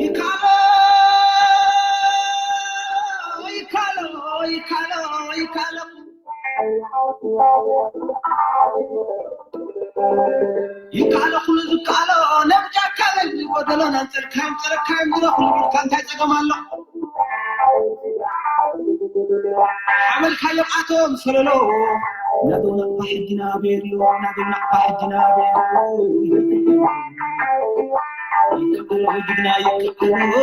ይካሎ ይካሎ ይካሎ ይካሎ ይካሎ ኩሉ ዝካሎ ነብጃካ በል ጎደሎ ናንጸልካዮም ጸረካዮም ድሮ ኩሉ ኢልካ እንታይ ጸገም ኣሎ ሓመልካዮም ኣቶም ሰለሎ ናደው ናቕፋ ሕጂ ናበየሉ ናደው ናቕፋ ሕጂ ናበየሉ ይካሎ ጅግና ይካሎ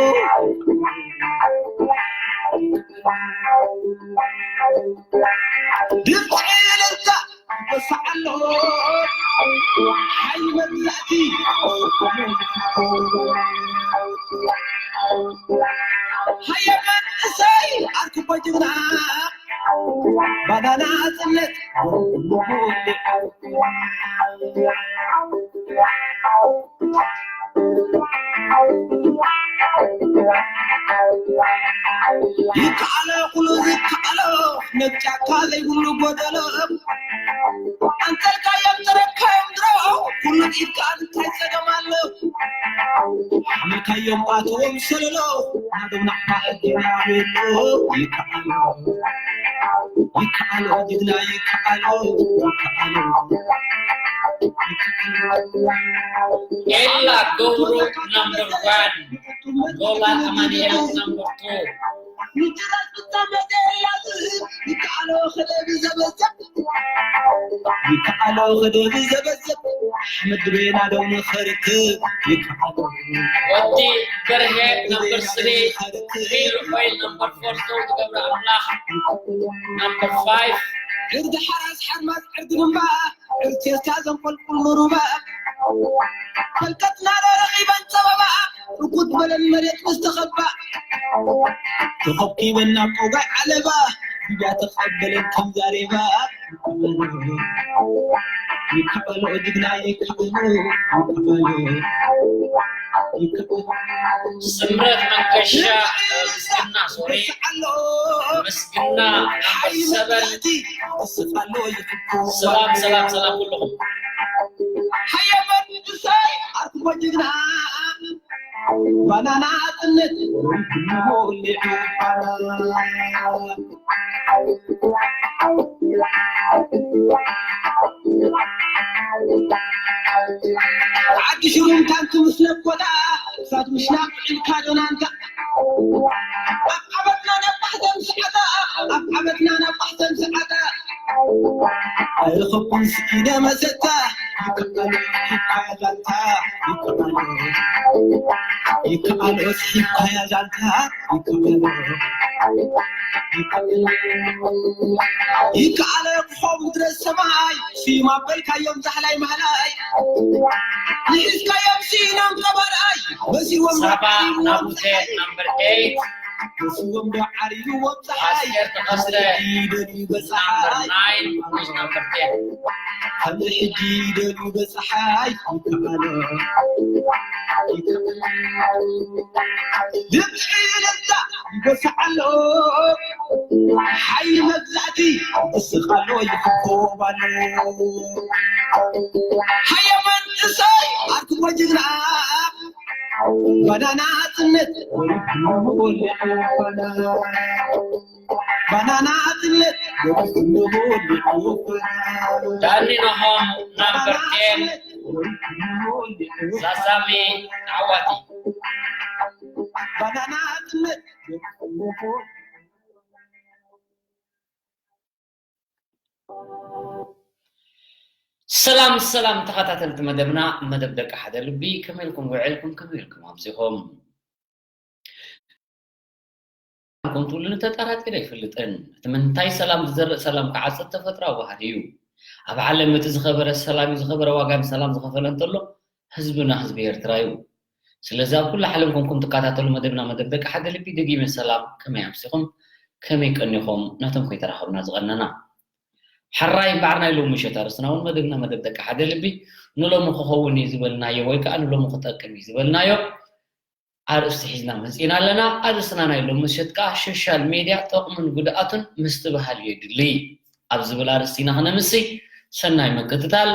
ድምፂ እልልታ ይበስሕ ኣሎ ሓይ መግዛእቲ ሃየ መንእሰይ ኣርክቦ ጅግና ባናና ጽነት ይከኣሎ ኩሉ ዝከኣሎ ነጫካ ዘይብሉ ጎደሎ ኣንተልካዮም ተረካዮም ድሮ ኩሉ ኢድካ እንታይ ጸገም ኣሎ ሓመልካዮም ኣቶም ሰለሎ ናዶም ናዕባ ሕጊና ቤሎ ይከኣሎ ይከኣሎ ጅግና ይከኣሎ ይከኣሎ ኤላ ገብሩ number one፣ ሎላ ኣማኑኤል number two። ይከኣሎ ክደብ ዘበዘብ ኣሕመድ ቤና ደው ንኽርክብ ይከኣሎ ወዲ በርሄ number three፣ ሪል ኦይል number four፣ ዘውድ ገብረ ኣምላኽ number five። ዕርዲ ሓራስ ሓርማዝ ዕርዲ ግንባ ዕርቴስታ ዘንቆልቁል ምሩባ ፈልቀትና ዶ ረኺበን ጸበባ ርጉድ በለን መሬት ምስ ተኸባ ተኸብኪበን ናብ ቆጋይ ዓለባ ግብያ ተቐበለን ከም ዛሬባ ይከኣሎ ጅግና ይከኣሎ ይከኣሎ ይከኣሎ ስምረት መንገሻ ምስግና ሶሪ ምስግና number seven። ሰላም ሰላም ሰላም ኩልኹም ሓየመን ንጉሰይ ኣርክቦ ጅግና ባናና ኣጥነት ዓዲ ሽሩም ታንኪ ምስ ነኮዳ እሳት ምሽናቕ ኢልካ ዶናንካ ኣብ ዓመትና ነባሕተን ሰዓታ ኣብ ዓመትና ነባሕተን ሰዓታ ኣይረኸብኩን ስኢነ መሰታ ይከኣሎ ስሒብካያ ዛንታ ይከኣሎ ይከኣሎ ስሒብካያ ዛንታ ይከኣሎ ይከኣሎ ክኸው ምድረ ሰማይ ስዩም ኣበልካዮም ዛሕላይ ማህላይ ንሒዝካዮም ስኢኖም ቀባርኣይ በሲዎም ሳባ ናቡቴ number eight። በሲዎም ዶ ዓሪብዎም ፀሓይ ኣስቴር ተኸስተ ይደልዩ number በፀሓይ nine፣ number ten። ከምዚ ሕጂ ይደልዩ በፀሓይ ይከኣሎ ድምፂ እልልታ ይጎስዕ ኣሎ ሓይሊ መግዛእቲ ይስቕ ኣሎ ይፍኮብ ኣሎ ሃየ መንእሰይ ኣርክቦ ጅግና ባናና ጽነት ባናና ጽነት ዳኒ ናሆም number ten። ዛዛሚ ዓዋቲ ባናና ጽነት ሰላም ሰላም ተኸታተልቲ መደብና መደብ ደቂ ሓደ ልቢ ከመይ ኢልኩም ውዕልኩም ከመይ ኢልኩም ኣምሲኹም ከም ትብሉኒ ተጠራጢረ ኣይፈልጥን እቲ ምንታይ ሰላም ዝዘርእ ሰላም ክዓጽድ ተፈጥራዊ ባህሪ እዩ ኣብ ዓለም እቲ ዝኸበረ ሰላም እዩ ዝኸበረ ዋጋ ንሰላም ዝኸፈለ እንተሎ ህዝብና ህዝቢ ኤርትራ እዩ ስለዚ ኣብ ኩሉ ዓለም ኮንኩም ትከታተሉ መደብና መደብ ደቂ ሓደ ልቢ ደጊመ ሰላም ከመይ ኣምሲኹም ከመይ ቀኒኹም ናቶም ከይተራኸብና ዝቐነና ሓራይ እምበኣር ናይ ሎሚ ምሸት ኣርእስትና እውን መደብና መደብ ደቂ ሓደ ልቢ ንሎሚ ክኸውን እዩ ዝበልናዮ ወይ ከዓ ንሎሚ ክጠቅም እዩ ዝበልናዮ ኣርእስቲ ሒዝና መፂና ኣለና ኣርእስትና ናይ ሎሚ ምሸት ከዓ ሶሻል ሜድያ ጠቕሙን ጉድኣቱን ምስትብሃል የድሊ ኣብ ዝብል ኣርእስቲ ኢና ክነምሲ ሰናይ ምክትታል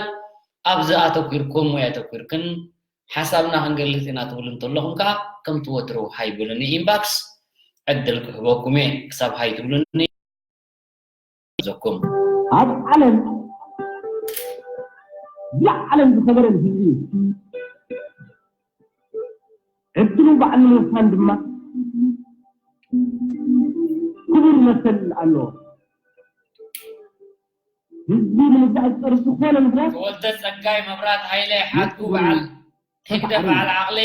ኣብዚ ኣተኲርኩም ወይ ኣተኲርክን ሓሳብና ክንገልጽ ኢና ትብሉ እንተለኹም ከኣ ከምቲ ወትሩ ሃይ ብሉኒ ኢንባክስ ዕድል ክህበኩም እየ። ክሳብ ሃይ ትብሉኒ ዘኩም። ኣብ ዓለም ዝዓለም ዝኸበረን ህዝቢ ዕድሉ ባዕሉ ምውሳን ድማ ክቡር መሰል ኣለዎ። ህዝቢ ንምግዛእ ዝጸርፍ ዝኾነ ምኽንያት ተወልደ ጸጋይ፣ መብራት ሃይለ፣ ሓድጉ በዓል ሂግደ፣ በዓል ዓቕሊ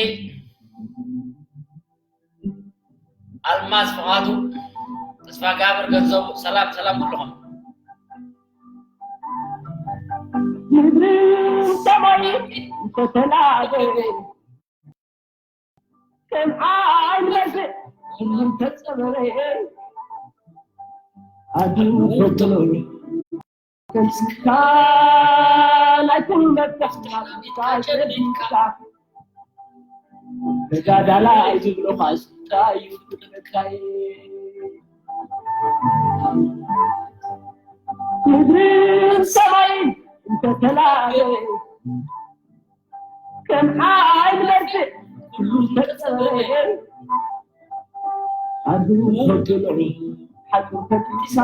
ኣልማዝ ፍቓዱ፣ ተስፋጋብር ገንዘቡ። ሰላም ሰላም ኩልኹም። ምድሪ ሰማይ ዝተተላበ ከም ዓይኒ መርፍእ ኩሉ ተጸበበ። ኣዱ ተብሎ ተስካ ናይ ኩሉ መብዛሕትኻ ጨቢጥካ ተጋዳላይ ዝብሎ ኻስታይ ፍቅርካይ ምድርን ሰማይን እንተተላለ ከም ዓይኒ መርፍእ ኩሉ ተጸበየ። ኣዱ ተብሎ ሓቂ ተጥቅሳ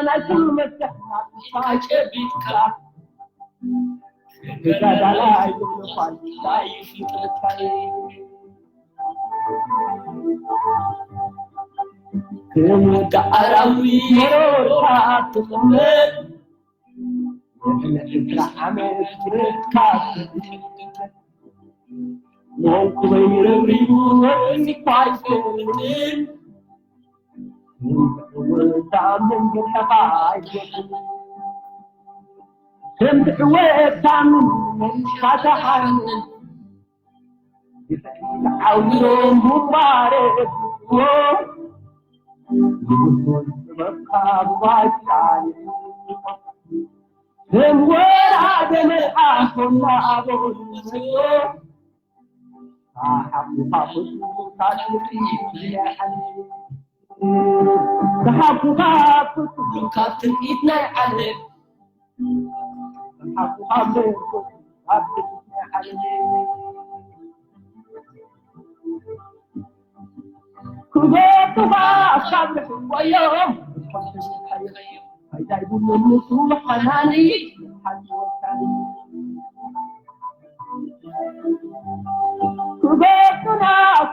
ናይ ኩሉ መብዛሕትኻ ጨቢጥካ ተጋዳላይ ዝብሎ ኻስታይ ፍቅርካይ ከም ወዲ ኣራዊት መሮርካ ትቕመጥ። ንዕስራ ዓመት ብረትካ ትሕግዝ። ሞንኩ በይኑ ረብሪቡ ወፂኳ ኣይፈልጥን። ከምቲ ዕወታ መንገድኻ ኣይፈልጥን። ከምቲ ዕወታ መንገድኻ ተሓንን። ዓውሎም ቡምባረ ንጉሶን ጥበብካ ብባይታ ከም ወራደ መልኣኽ ኮና ኣበው ዝመስሎ ሓቁኻ ፍጹም ካብ ትርኢት ናይ ዓለም ዝሓቁኻ ፍጹም ካብ ትርኢት ናይ ዓለም ዝሓቁኻ ፍጹም ካብ ትርኢት ናይ ዓለም ክገቱኻ ካብ ርሕቆዮም ፋይዳ ይብሉን ንሱ ሓናኒ ሓቂ ወሳኒ ክገቱና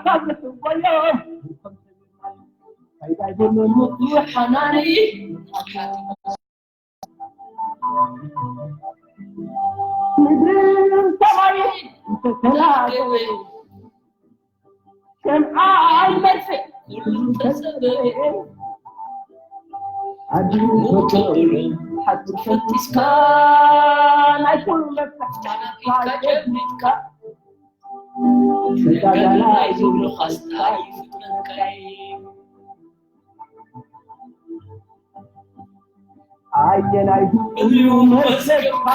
ካብ ርሕቆዮም ፋይዳ ይብሉን ንሱ ሓናኒ ምድርን ሰማይን ዝተተላገበ ከም ዓይኒ መርፍእ ኩሉ ተጸበየ። ኣድዩ ተብሎ ሓቂ ፈቲስካ ናይ ኩሉ መፍትሕካ ጨቢጥካ ተጋዳላይ ዝብሎ ኻስታይ ፍጥረትካይ ኣየናይ እዩ መዝገብካ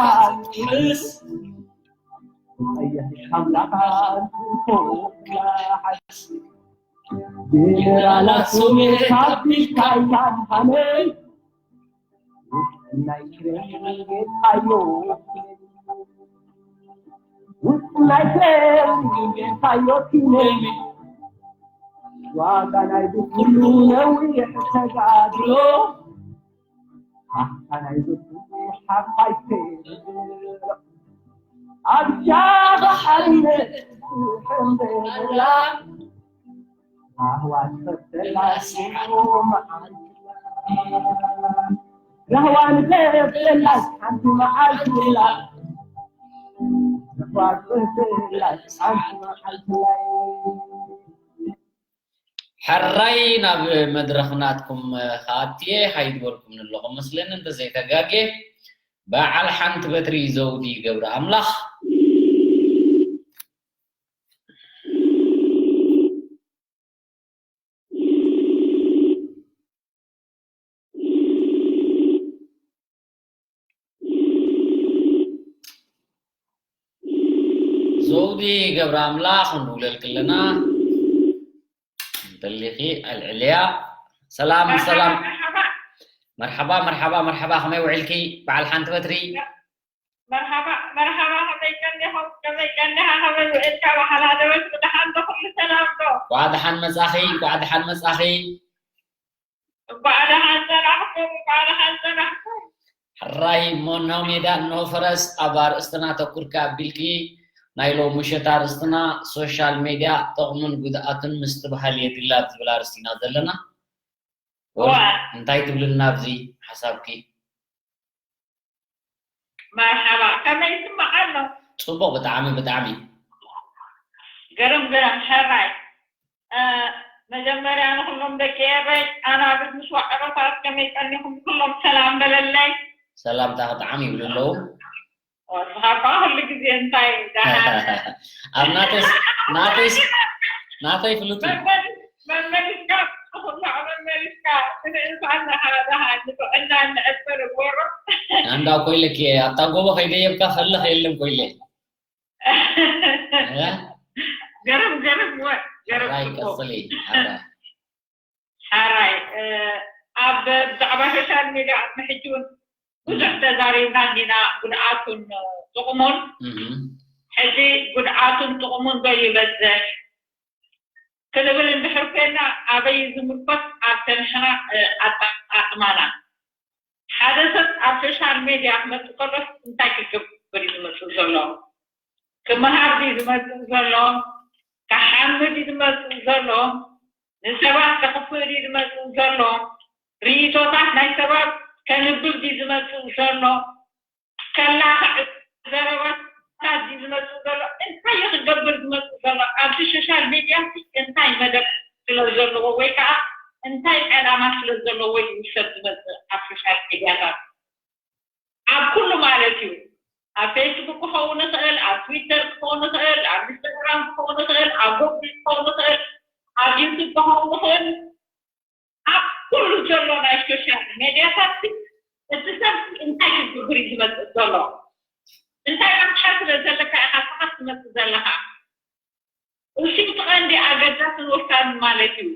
ጥርስ ቀይሕ ኣምላኽ ኣንትኾ ሓስ ጀነራላት ሶሜት ኣቢልካ ኢታድሃመይ ውስጥ ናይ ክረም ጌታዮ ውስጥ ናይ ክረም ጌታዮ ኪነሚ ዋጋ ናይ ኩሉ ነዊሕ ተጋድሎ ኣታ ናይ ኩሉ ሓፋይ ኣብ ጃኻ ሓርነት ሕምበላ ራህዋ ትፈተላ ሲዑ መዓልቲ ራህዋ ንፈተላ ሓንቲ መዓልቲ ላ ራህዋ ትፈተላ ሓንቲ መዓልቲ ላ ሕራይ ናብ መድረኽ ናትኩም ክኣትየ ሃይ ዝበልኩምኒ ኣለኹም መስለኒ እንተዘይተጋግየ። በዓል ሓንቲ በትሪ ዘውዲ ገብረኣምላኽ። ዘውዲ ገብረኣምላኽ ንውለልኪ ኣለና እንተሊኺ ኣልዕልያ። ሰላም ሰላም። መርሓባ መርሓባ መርሓባ፣ ከመይ ውዒልኪ በዓል ሓንቲ በትሪ? መርሓባ መርሓባ፣ ከመይ ቀኒኹም? ከመይ ቀኒኻ? ከመይ ውዒልካ? በሓላ ደበስ ብደሓን ዶ? ኩሉ ሰላም ዶ? እንኳዕ ደሓን መጻኺ፣ እንኳዕ ደሓን መጻኺ። እንኳዕ ደሓን ጸናሕኩም፣ እንኳዕ ደሓን ጸናሕኩም። ሕራይ እሞ፣ እነሆ ሜዳ፣ እነሆ ፈረስ። ኣብ ኣርእስትና ተኩርካ ኣቢልኪ፣ ናይ ሎሚ ምሸት ኣርእስትና ሶሻል ሜድያ ጥቕሙን ጉድኣቱን ምስትብሃል የድሊ ኣብ ዝብል ኣርእስቲ ኢና ዘለና። እዋ። እንታይ ትብልና ኣብዚ ሓሳብኪ? መርሓባ፣ ከመይ ይስማዕ ኣሎ? ጽቡቕ፣ ብጣዕሚ፣ ብጣዕሚ። ገርም፣ ገርም፣ ሕራይ። እ፣ መጀመርያ ንኹሎም ደቂ ኤረይ፣ ኣናብስ ምስ ዋዕሮታት ከመይ ቀኒኹም? ኩሎም ሰላም በለለይ። ሰላምታ ክጥዓም ይብሉ ኣለዉ። ወስኻ እኳ ኩሉ ግዜ እንታይ ደሓን? ኣብ ናተይስ-፣ ናተይስ-፣ ናተይ ፍሉጥ እዩ። መመሊስ-፣ መመሊስካ፣ ጽኹላዕ መመሊስካ፣ ክንእስ ኣለኻ ደሓን፣ ንጥዕና እንዕበ ንግበሮ። ኣንዳ ኮይለኪ፣ ኣብታ ጎቦ ከይደየብካ ፈልኽ የለን ኮይለ። እ? ገረም፣ ገረም፣ ወ-፣ ገረም ሕራይ ጽቡቕ። ቀጽሊ፣ ሕራይ። ሓራይ፣ እ፣ ኣብ ብዛዕባ ሶሻል ሜድያ ኣብ ሕጂ እውን ብዙሕ ተዛሪብና እንዲና፣ ጉድኣቱን ጥቕሙን። እህ። ሕጂ ጉድኣቱን ጥቕሙን ዶ ይበዝሕ ክንብል እንድሕር ኮይና፣ ኣበይ ዝምርኮስ? ኣብተን ንሕና፣ እ፣ ኣጠቓቕማና። ሓደ ሰብ ኣብ ሶሻል ሜድያ ክመጽእ ከሎስ እንታይ ክገብር እዩ ዝመጽእ ዘሎ? ክመሃር ድዩ ዝመጽእ ዘሎ? ክሓምድ እዩ ዝመጽእ ዘሎ? ንሰባት ከኽፍእ ድዩ ዝመጽእ ዘሎ? ርእይቶታት ናይ ሰባት ከንብብ ድዩ ዝመጽእ ዘሎ? ከላኽዕ ዘረባታት ድዩ ዝመጽእ ዘሎ? እንታይ እዩ ክገብር ዝመጽእ ዘሎ? ኣብዚ ሶሻል ሜድያ እንታይ መደብ ስለ ዘለዎ ወይ ከዓ እንታይ ዕላማ ስለ ዘለዎ እዩ ሰብ ዝመጽእ ኣብ ሶሻል ሜድያታት? ኣብ ኩሉ ማለት እዩ። ኣብ ፌስቡክ ክኸውን ይኽእል፣ ኣብ ትዊተር ክኸውን ይኽእል፣ ኣብ ኢንስታግራም ክኸውን ይኽእል፣ ኣብ ጎግል ክኸውን ይኽእል፣ ኣብ ዩቱብ ክኸውን ይኽእል። ኣብ ኩሉ ዘሎ ናይ ሶሻል ሜድያታት እቲ ሰብ እንታይ ክገብር እዩ ዝመጽእ ዘሎ? እንታይ ረብሓ ስለ ዘለካ ኢኻ ንስኻ ትመጽእ ዘለኻ? እሱ እቲ ቀንዲ ኣገዳስን ወሳንን ማለት እዩ።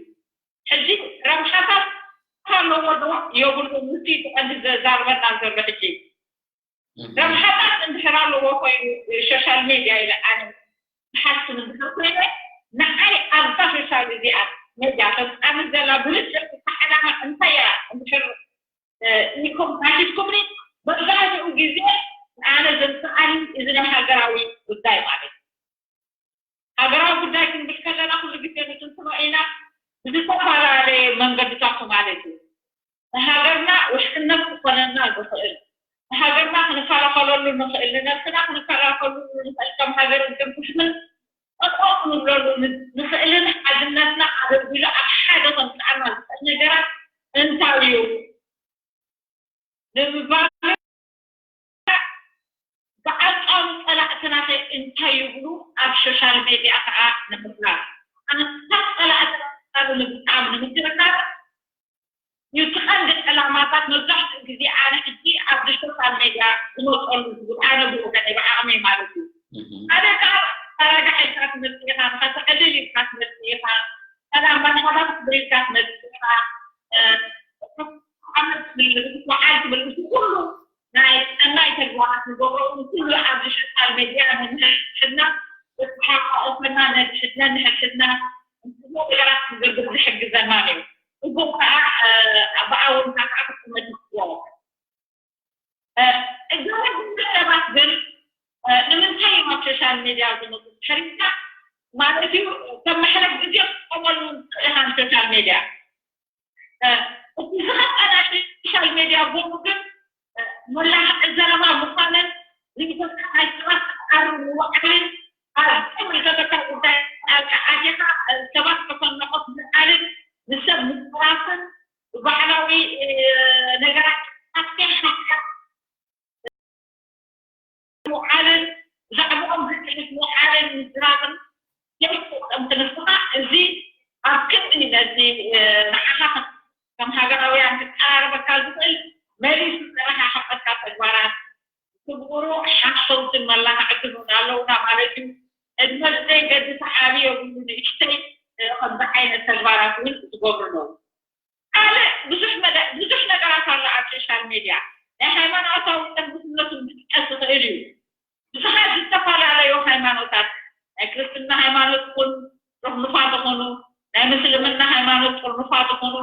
ሕጂ ረብሓታት ኣለዎ ዶ የብሉን? እሱ እቲ ቀንዲ ዘዛርበና ዘሎ ሕጂ። እህ። ረብሓታት እንድሕር ኣለዎ ኮይኑ ሶሻል ሜድያ ኢለ ኣነ ዝሓስብ እንድሕር ኮይነ፣ ንዓይ ኣብዛ ሶሻል እዚኣ ሜድያ ተጠቃሚት ዘላ ብልጭ ዕላማ እንታይ እያ እንድሕር፣ እ፣ ኢልኩም ሓቲትኩምኒ፣ መብዛሕትኡ ግዜ ንኣነ ዘምጽኣኒ እዚ ናይ ሃገራዊ ጉዳይ ማለት እዩ። ሃገራዊ ጉዳይ ክንብል ከለና ኩሉ ግዜ ንትንትኖ ኢና፣ ብዝተፈላለየ መንገድታት ማለት እዩ። ንሃገርና ውሕስነት ክኾነና ዝኽእል፣ ንሃገርና ክንከላኸለሉ ንኽእል፣ ንነብስና ክንከላኸለሉ ንኽእል፣ ከም ሃገርን ከም ህዝብን ጠጠው ክንብለሉ ንኽእልን ሓድነትና ኣገልጊሉ ኣብ ሓደ ከምፅኣና ዝኽእል ነገራት እንታይ እዩ? ንምባል ብዓቃብ ጸላእትና ከ እንታይ ይብሉ? ኣብ ሶሻል ሜድያ ከዓ ንምፍላጥ። ኣንታ ጸላእትና ንምግጣም ንምክርካር እዩ እቲ ቀንዲ ዕላማታት። መብዛሕትኡ ግዜ ኣነ ሕጂ ኣብዚ ሶሻል ሜድያ ዝመፀሉ ዝብል ኣነ ብወገነይ ብዓቕመይ ማለት እዩ። እህ። ሓደ ከዓ ተረጋዒ ኢልካ ትመፅእ ኢኻ፣ ንኸተዕልል ኢልካ ትመፅእ ኢኻ፣ ሰላም መርሓባ ክትብል ኢልካ ትመፅእ ኢኻ። እ፣ ዓመት ትብል፣ በዓል ትብል፣ እዚ ኩሉ ናይ ሰናይ ተግባራት ንገብሮ እውን ኩሉ ኣብዚ ሶሻል ሜድያ ነንሕድሕድና፣ እቲ ሓቋቑፈና ነንሕድና፣ ነንሕድሕድና ንጽቡቕ ነገራት ክንገብር ዝሕግዘና እዩ። ጽቡቕ ከኣ፣ እ፣ ብኣወንታ ከኣ ክጥመት ይግባኦ። እ፣ ገለ ሰባት ግን፣ እ፣ ንምንታይ እዮም ኣብ ሶሻል ሜድያ ዝመጹ? ድሕሪትካ ማለት እዩ፣ ከም መሕለፍ ግዜ ክትጥቀመሉ ትኽእል ኢኻ ንሶሻል ሜድያ። እ፣ እቲ ዝኸፍአ ናይ ሶሻል ሜድያ ጎኑ ግን፣ እ፣ መላኽዒ ዘረባ ምዃንን ንኢትዮጵያ ናይ ሰባት ክትዓርብ ምውዓልን ኣብ ዘይምልከተካ ጉዳይ ጣልቃ ኣቲኻ፣ እ፣ ሰባት ከተናቑት ምውዓልን ንሰብ ምዝራፍን ብባዕላዊ፣ እ፣ ነገራት ኣስፊሕካ ምውዓልን ብዛዕባኦም ዝጽሕፍ ምውዓልን ምዝራብን ዘይጠቅም ክንስኻ፣ እዚ ኣብ ክንዲ ነቲ፣ እ፣ ንዓኻ ከም ሃገራውያን ክቀራርበካ ዝኽእል መሊሱ ዘረሓሕቐካ ተግባራት ዝትግብሩ ሓሰውትን መላኽዕትን እውን ኣለውና ማለት እዩ። ዕድመ ብዘይገድስ ዓቢ የብሉ ንእሽተይ፣ እ፣ ከምዚ ዓይነት ተግባራት እውን ዝገብሩ ኣለዉ። ካልእ ብዙሕ መደ-፣ ብዙሕ ነገራት ኣሎ ኣብ ሶሻል ሜድያ። ናይ ሃይማኖታዊ ቅዱስነቱ ክጥቀስ ይኽእል እዩ። ብዙሓት ዝተፈላለዩ ሃይማኖታት፣ ናይ ክርስትና ሃይማኖት እውን ጥርኑፋት ዝኾኑ፣ ናይ ምስልምና ሃይማኖት ጥርኑፋት ዝኾኑ፣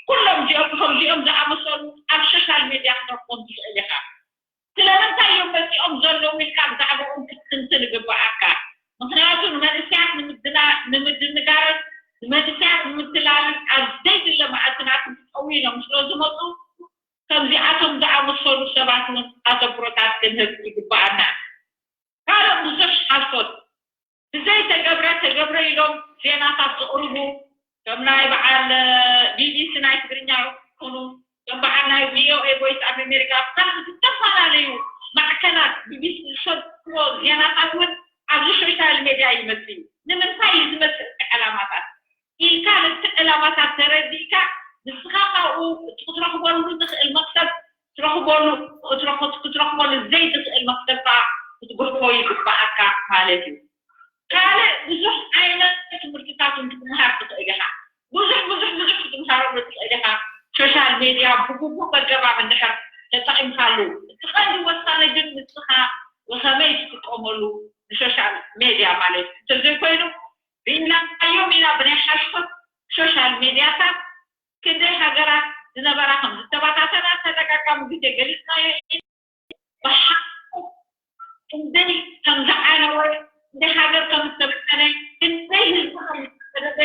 ኩሎም እዚኦም ከምዚኦም ዝኣመሰሉ ኣብ ሶሻል ሜድያ ክትረክቦም ትኽእል ኢኻ። ስለምንታይ እዮም መፂኦም ዘለዉ ኢልካ ብዛዕባኦም ክትትንትን ይግባኣካ። ምኽንያቱ ንመንእሰያት ንምድና-፣ ንምድንጋርን ንመንእሰያት ንምትላልን ኣብ ዘይድለ መኣዝናት ክጠውዩ ኢሎም ስለ ዝመፁ፣ ከምዚኣቶም ዝኣመሰሉ ሰባት እውን ኣተኩሮታት ክንህብ ይግባኣና። ካልእ ብዙሕ ሓሶት ብዘይተገብረ ተገብረ ኢሎም ዜናታት ዘቕርቡ፣ ከም ናይ በዓል ቢቢሲ ናይ ትግርኛ ይኹኑ፣ ከም በዓል ናይ ቪኦኤ፣ ቮይስ ኦፍ ኣሜሪካ፣ ካልእ ዝተፈላለዩ ማዕከናት ቢቢሲ ዝሰድዎ ዜናታት እውን ኣብዚ ሶሻል ሜድያ ይመፅእ እዩ። ንምንታይ እዩ ዝመፅእ? እቲ ዕላማታት ኢልካ ነቲ ዕላማታት ተረዲእካ ንስኻ ካብኡ እቲ ክትረኽበሉ ትኽእል መክሰብ ትረኽበሉ ክትረኽ-፣ ክትረኽበሉ ዘይትኽእል መክሰብ ከዓ ክትገድፎ ይግባኣካ ማለት እዩ። ካልእ ብዙሕ ዓይነት ትምህርትታት እውን ክትምሃር ትኽእል ኢኻ። ብዙሕ ብዙሕ ብዙሕ ክትምሃረሉ ትኽእል ኢኻ። ሶሻል ሜድያ ብግቡእ በገባብ እንድሕር ተጠቒምካሉ። እቲ ቀንዲ ወሳኒ ግን ንስኻ ብኸመይ ትጥቀመሉ ንሶሻል ሜድያ ማለት እዩ። እንተዘይኮይኑ ብኢልናዮም ኢና ብናይ ሓሶት ሶሻል ሜድያታት ክንደይ ሃገራት ዝነበራ ከም ዝተበታተና ተደጋጋሚ ግዜ ገሊፅናዮ ኢና። ብሓሶት ክንደይ ከም ዝዓነወ፣ ክንደይ ሃገር ከም ዝተበተነ፣ ክንደይ ህዝቢ ከም ዝተሰደደ፣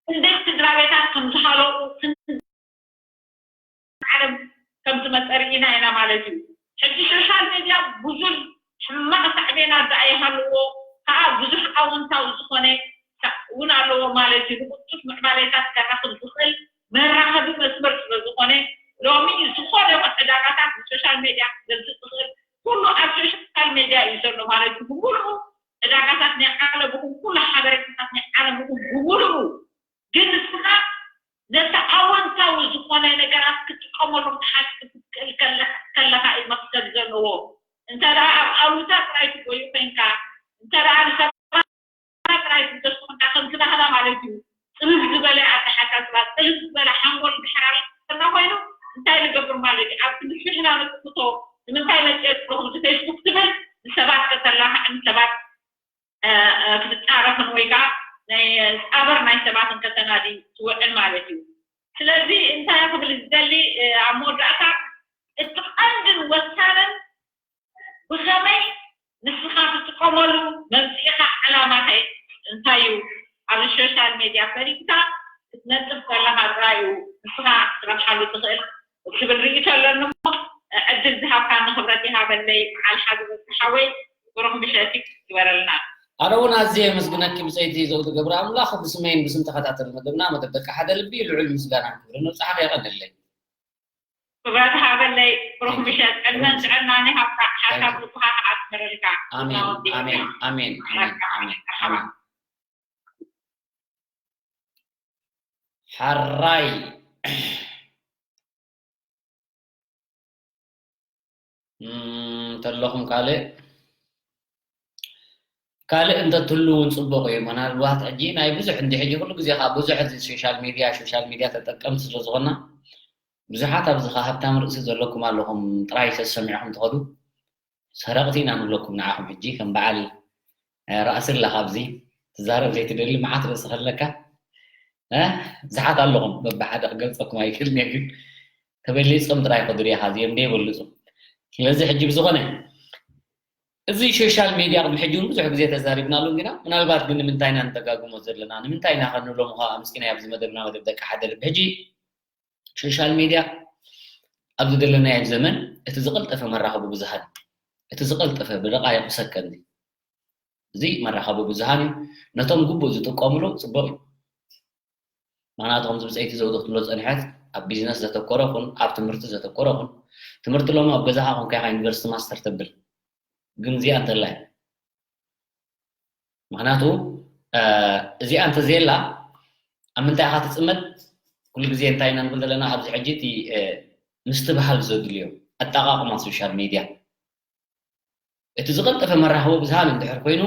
ክንደይ ስድራ ቤታት ከም ዝሃለቁ፣ ክንደይ ዓለም ከም ዝመፀ ርኢና ኢና ማለት እዩ። ሕጂ ሶሻል ሜድያ ብዙሕ ሕማቕ ሳዕቤናት ደኣ ይሃልዎ፣ ከዓ ብዙሕ ኣወንታዊ ዝኾነ እውን ኣለዎ ማለት እዩ። ንብፁዕ ምዕባሌታት ከራኽብ ዝኽእል መራኸቢ መስመር ስለ ዝኾነ፣ ሎሚ ዝኾነ ይኹን ዕዳጋታት ብሶሻል ሜድያ ክገዝእ ዝኽእል ኩሉ ኣብ ሶሻል ሜድያ እዩ ዘሎ ማለት እዩ። ብምሉኡ ዕዳጋታት ናይ ዓለም ይኹን ኩሉ ሓበሬታታት ናይ ዓለም ይኹን ብምሉኡ ግን ንስኻ ነቲ ኣወንታዊ ዝኾነ ነገራት ክትጥቀመሉ ክትሓስብ ክትክእል ከለኻ፣ ከለኻ እዩ መክሰብ ዘለዎ። እንተ ደኣ ኣብ ኣሉታ ጥራይ ትጎዩ ኮይንካ፣ እንተ ደኣ ንሰባት ጥራይ ትብገስ ኮይንካ፣ ከምቲ ናህና ማለት እዩ። ጽብብ ዝበለ ኣተሓሳስባ፣ ጽብብ ዝበለ ሓንጎል እንድሕር ኣለና ኮይኑ፣ እንታይ ንገብር ማለት እዩ? ኣብቲ ንሕና ንጥፍቶ፣ ንምንታይ መጽየ ኣለኹ፣ እዚ ፌስቡክ ትብል፣ ንሰባት ከተላኽዕን ሰባት እ፣ እ፣ ክትጻረፍን ወይ ከዓ ናይ ጻበር ናይ ሰባትን ከተናዲ ትውዕል ማለት እዩ። ስለዚ እንታይ ክብል ዝደሊ፣ እ፣ ኣብ መወዳእታ እቲ ቀንድን ወሳንን ብኸመይ ንስኻ ትጥቀመሉ መምጽኢኻ ዕላማኸ እንታይ እዩ? ኣብዚ ሶሻል ሜድያ ፈሊጥካ ክትነጥፍ ከለኻ ጥራይ እዩ ንስኻ ክትረብሓሉ ትኽእል። ክብል ርእይቶ ኣለኒ እሞ፣ ዕድል ዝሃብካኒ ክብረት ይሃበለይ። በዓል ሓገዝ ሓወይ፣ ብሩኽ ምሸት ይግበረልና። ኣነ እውን ኣዝየ የመስግነኪ ብጸይቲ ዘውዲ ገብረ ኣምላኽ፣ ብስመይን ብስም ተኸታተሊ መደብና፣ መደብ ደቂ ሓደ ልቢ፣ ልዑል ምስጋናን ክብርን ነብጽሓኺ። የቐንየለይ። ክብረት ሃበለይ፣ ብሩኽ Thank you። ምሸት፣ ዕድመን ጥዕናን ይሃብካ፣ ሓሳብ Thank you። ልብኻ ከኣ ኣስምረልካ። ኣሜን፣ ክብራ ወዲ። ኣሜን፣ ኣሜን፣ ኣሜን፣ ኣሜን፣ ኣሜን። ሓራይ። እም፣ እንተለኹም ካልእ፣ ካልእ እንተትህሉ እውን ጽቡቕ እዩ። ምናልባት ሕጂ ናይ ብዙሕ እንዲ ሕጂ ኩሉ ግዜ ካብ ብዙሕ እዚ ሶሻል ሚድያ፣ ሶሻል ሚድያ ተጠቀምቲ ስለ ዝኾንና፣ ብዙሓት ኣብዚ ከ ሃብታም ርእሲ ዘለኩም ኣለኹም ጥራይ ተሰሚዕኹም ትኸዱ። ሰረቕቲ ኢና ንብለኩም ንዓኹም። ሕጂ ከም በዓል፣ እ፣ ራእሲ ኣላ ካብዚ ትዛረብ ዘይትደሊ መዓት ርእሲ ከለካ፣ እ፣ ብዙሓት ኣለኹም። በብሓደ ክገልጸኩም ኣይክእልን እየ፣ ግን ተበሊጽኩም ጥራይ ክድርያ ካብዚኦም ደይበልጹ። ስለዚ ሕጂ ብዝኾነ እዚ ሶሻል ሚድያ ቅድሚ ሕጂ እውን ብዙሕ ግዜ ተዛሪብናሉ እንዲና። ምናልባት ግን ንምንታይ ኢና ንደጋግሞ ዘለና? ንምንታይ ኢና ከ ንሎሚ ከ ኣምጺእና ኣብዚ መደብና መደብ ደቂ ሓደ ልቢ? ሕጂ ሶሻል ሚድያ ኣብ ዝደለናዮ ዘመን እቲ ዝቐልጠፈ መራኸቢ ብዙሃን፣ እቲ ዝቐልጠፈ ብደቓይቕ ብሰከንድ፣ እዚ መራኸቢ ብዙሃን እዩ። ነቶም ግቡእ ዝጥቀምሉ ጽቡቕ እዩ። ምኽንያቱ ከምዚ ብጸይቲ ዘውዲ ክትብሎ ዝጸንሐት ኣብ ቢዝነስ ዘተኮረ ኹን፣ ኣብ ትምህርቲ ዘተኮረ ኹን፣ ትምህርቲ ሎሚ ኣብ ገዛኻ ኮንካ ኢኻ ዩኒቨርሲቲ ማስተር ተብል። ግን እዚኣ እንተላይ ምኽንያቱ፣ እ፣ እዚኣ እንተዘየላ ኣብ ምንታይ ኢኻ ትጽመድ? ኩሉ ግዜ እንታይ ኢና ንብል ዘለና ኣብዚ ሕጂ እቲ፣ እ፣ ምስትብሃል ዘድልዮ ኣጠቓቕማ ሶሻል ሚድያ። እቲ ዝቐልጠፈ መራኸቢ ብዙሃን እንድሕር ኮይኑ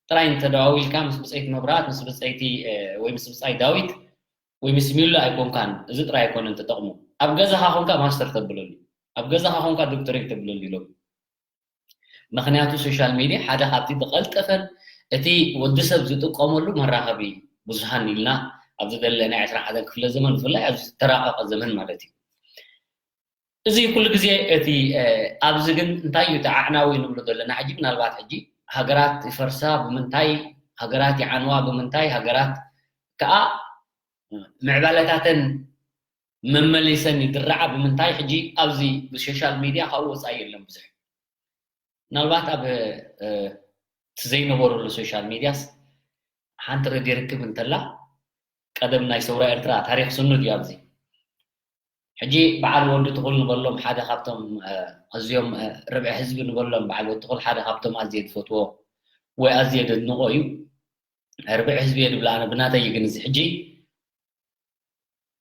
ጥራይ እንተደዋዊልካ ምስ ብጸይቲ መብራት፣ ምስ ብጸይቲ፣ እ፣ ወይ ምስ ብጻይ ዳዊት ወይ ምስ ሚሎ ኣይኮንካን። እዚ ጥራይ ኣይኮነን ተጠቕሙ። ኣብ ገዛኻ ኮንካ ማስተር ተብለሉ። ኣብ ገዛኻ ኮንካ ዶክተሬት ተብለሉ ኢሎም። ምክንያቱ ሶሻል ሚድያ ሓደ ካብቲ ዝቐልጠፈን እቲ ወዲ ሰብ ዝጥቀመሉ መራኸቢ ብዙሃን ኢልና ኣብዚ ዘለናዮ ዕስራን ሓደን ክፍለ ዘመን፣ ብፍላይ ኣብዚ ዝተራቐቐ ዘመን ማለት እዩ። እዚ ኩሉ ግዜ እቲ ኣብዚ ግን እንታይ እዩ እቲ ኣዕናዊ ንብሎ ዘለና ሕጂ? ምናልባት ሕጂ ሃገራት ይፈርሳ ብምንታይ፣ ሃገራት ይዓንዋ ብምንታይ፣ ሃገራት ከዓ ምዕባለታተን መመሊሰን ይድርዓ ብምንታይ፣ ሕጂ ኣብዚ ብሶሻል ሚድያ ካብኡ ወፃኢ የለን ብዙሕ። ምናልባት ኣብ እቲ ዘይነበረሉ ሶሻል ሚድያስ ሓንቲ ረድዮ ርክብ እንተላ፣ ቀደም ናይ ሰውራ ኤርትራ ታሪክ ስኑድ እዩ። ኣብዚ ሕጂ በዓል ወዲ ትኹል ንበሎም ሓደ ካብቶም ኣዝዮም ርብዒ ህዝቢ ንበሎም፣ በዓል ወዲ ትኹል ሓደ ካብቶም ኣዝየ ዝፈትዎ ወይ ኣዝየ ደድንቆ እዩ። ርብዒ ህዝቢ እየ ድብላ ኣነ ብናተይ እዩ። ግን እዚ ሕጂ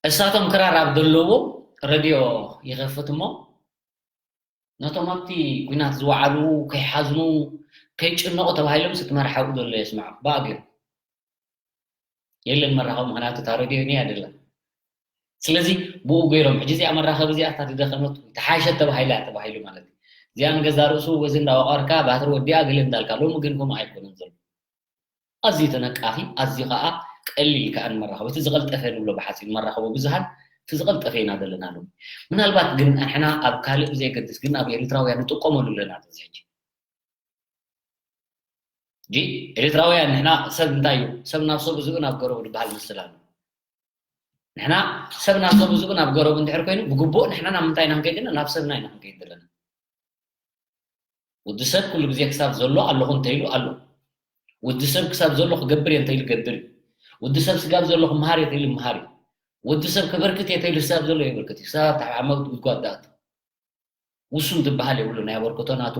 እሳቶም ክራር ኣብ ዘለዎ ረድዮ ይኸፍት እሞ ነቶም ኣብቲ ኲናት ዝወዓሉ ከይሓዝኑ ከይጭነቑ ተባሂሎም ስቲ መርሓዊ ዘሎ የስምዖም ብኣግዮ የለን መራኸቢ። ምክንያቱ እታ ረድዮ እያ ደላ። ስለዚ ብኡ ገይሮም ሕጂ እዚኣ መራኸቢ እዚኣ እታ ዝደኸመት ተሓሸት ተባሂላ እያ ተባሂሉ ማለት እዩ። እዚኣ ንገዛ ርእሱ ወዚ እንዳወቐርካ ባትሪ ወዲኣ ገለ እንዳልካ ሎሚ ግን ከምኡ ኣይኮነን ዘሎ። ኣዝዩ ተነቃፊ ኣዝዩ ከዓ ቀሊል ከዓ ንመራኸቢ እቲ ዝቐልጠፈ ንብሎ ብሓፂን መራኸቢ ብዙሃን እቲ ዝቐልጠፈ ኢና ዘለና ሎሚ። ምናልባት ግን ንሕና ኣብ ካልእ ብዘየገድስ ግን ኣብ ኤርትራውያን ንጥቀመሉ ኣለና እዚ ሕጂ። ጂ ኤርትራውያን ንሕና ሰብ እንታይ እዩ ሰብ ናብ ሰቡ ዝብእ ናብ ገረቡ ዝበሃል ምስል ኣሎ። ንሕና ሰብ ናብ ሰቡ ዝብእ ናብ ገረቡ እንድሕር ኮይኑ ብግቡእ ንሕና ናብ ምንታይ ኢና ክንከይድ ዘለና? ናብ ሰብና ኢና ክንከይድ ዘለና። ወዲ ሰብ ኩሉ ግዜ ክሳብ ዘሎ ኣለኹ እንተኢሉ ኣሎ። ወዲ ሰብ ክሳብ ዘሎ ክገብር እየ እንተኢሉ ገብር እዩ። ወዲ ሰብ ስጋብ ዘሎ ክመሃር እየ እንተኢሉ ይመሃር እዩ። ወዲ ሰብ ከበርክት እየ እንተኢሉ ክሳብ ዘሎ የበርክት እዩ። ክሳብ ኣብ መውት ጉድጓድ ዝኣቱ ውሱን ዝበሃል የብሉ ናይ ኣበርክቶ ናቱ፣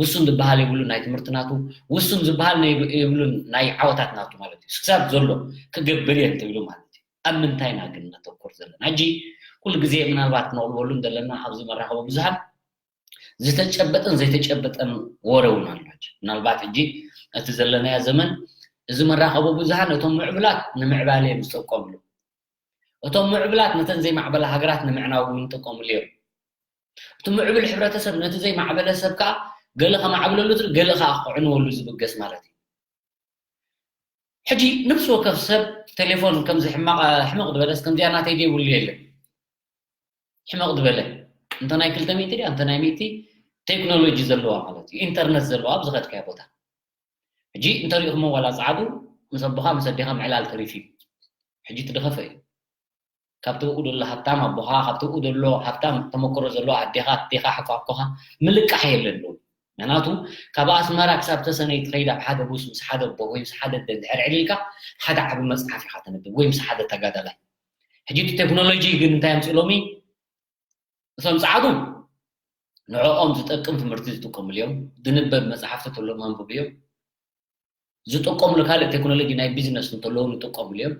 ውሱን ዝበሃል የብሉ ናይ ትምህርቲ ናቱ፣ ውሱን ዝበሃል የብሉን ናይ ዓወታት ናቱ ማለት እዩ። ክሳብ ዘሎ ክገብር እየ እንተኢሉ ማለት እዩ። ኣብ ምንታይ ኢና ግን ነተኩር ዘለና? ሕጂ ኩሉ ግዜ ምናልባት ክነቕልበሉ እንደለና ኣብዚ መራኸቢ ብዙሃን ዝተጨበጠን ዘይተጨበጠን ወረ እውን ኣሎ። ምናልባት ሕጂ እቲ ዘለናዮ ዘመን እዚ መራኸቢ ብዙሃን እቶም ምዕብላት ንምዕባለ እዮም ዝጥቀምሉ። እቶም ምዕብላት ነተን ዘይማዕበላ ሃገራት ንምዕናው እውን ይጥቀምሉ እዮም። እቲ ምዕብል ሕብረተሰብ ነቲ ዘይማዕበለ ሰብ ከዓ ገለ ከማዕብለሉ ትብል፣ ገለ ከዓ ክዕንወሉ ዝብገስ ማለት እዩ። ሕጂ ነፍሲ ወከፍ ሰብ ቴሌፎን ከምዚ ሕማቕ ሕምቕ ዝበለስ ከምዚኣ ናተይ ዘይብሉ የለን። ሕምቕ ዝበለ እንተ ናይ ክልተ ሚእቲ ድያ እንተ ናይ ሚእቲ ቴክኖሎጂ ዘለዋ ማለት እዩ ኢንተርነት ዘለዋ ኣብ ዝኸድካዮ ቦታ። ሕጂ እንተሪእኹሞ ዋላ ፃዕዱ ምስ ኣቦኻ ምስ ኣዴኻ ምዕላል ተሪፉ እዩ። ሕጂ ትደኸፈ እዩ። ካብቲ ብኡ ዘሎ ሃብታም ኣቦኻ ካብቲ ብኡ ዘሎ ሃብታም ተመክሮ ዘለዋ ኣዴኻ ኣዴኻ ሓኮ ኣኮኻ ምልቃሕ የለን ዶ? ምክንያቱ ካብ ኣስመራ ክሳብ ተሰነይ ትኸይድ ኣብ ሓደ ቡስ ምስ ሓደ ኣቦ ወይ ምስ ሓደ ኣደ እንድሕር ዕሊልካ ሓደ ዓቢ መፅሓፍ ኢኻ ተንብብ ወይ ምስ ሓደ ተጋዳላይ። ሕጂ እቲ ቴክኖሎጂ ግን እንታይ ኣምፅእ ሎሚ እቶም ፃዕዱ ንዕኦም ዝጠቅም ትምህርቲ ዝጥቀምሉ እዮም። ዝንበብ መፅሓፍቲ ተሎ መንብብ እዮም። ዝጥቀምሉ ካልእ ቴክኖሎጂ ናይ ቢዝነስ እንተለዉ ንጥቀምሉ እዮም።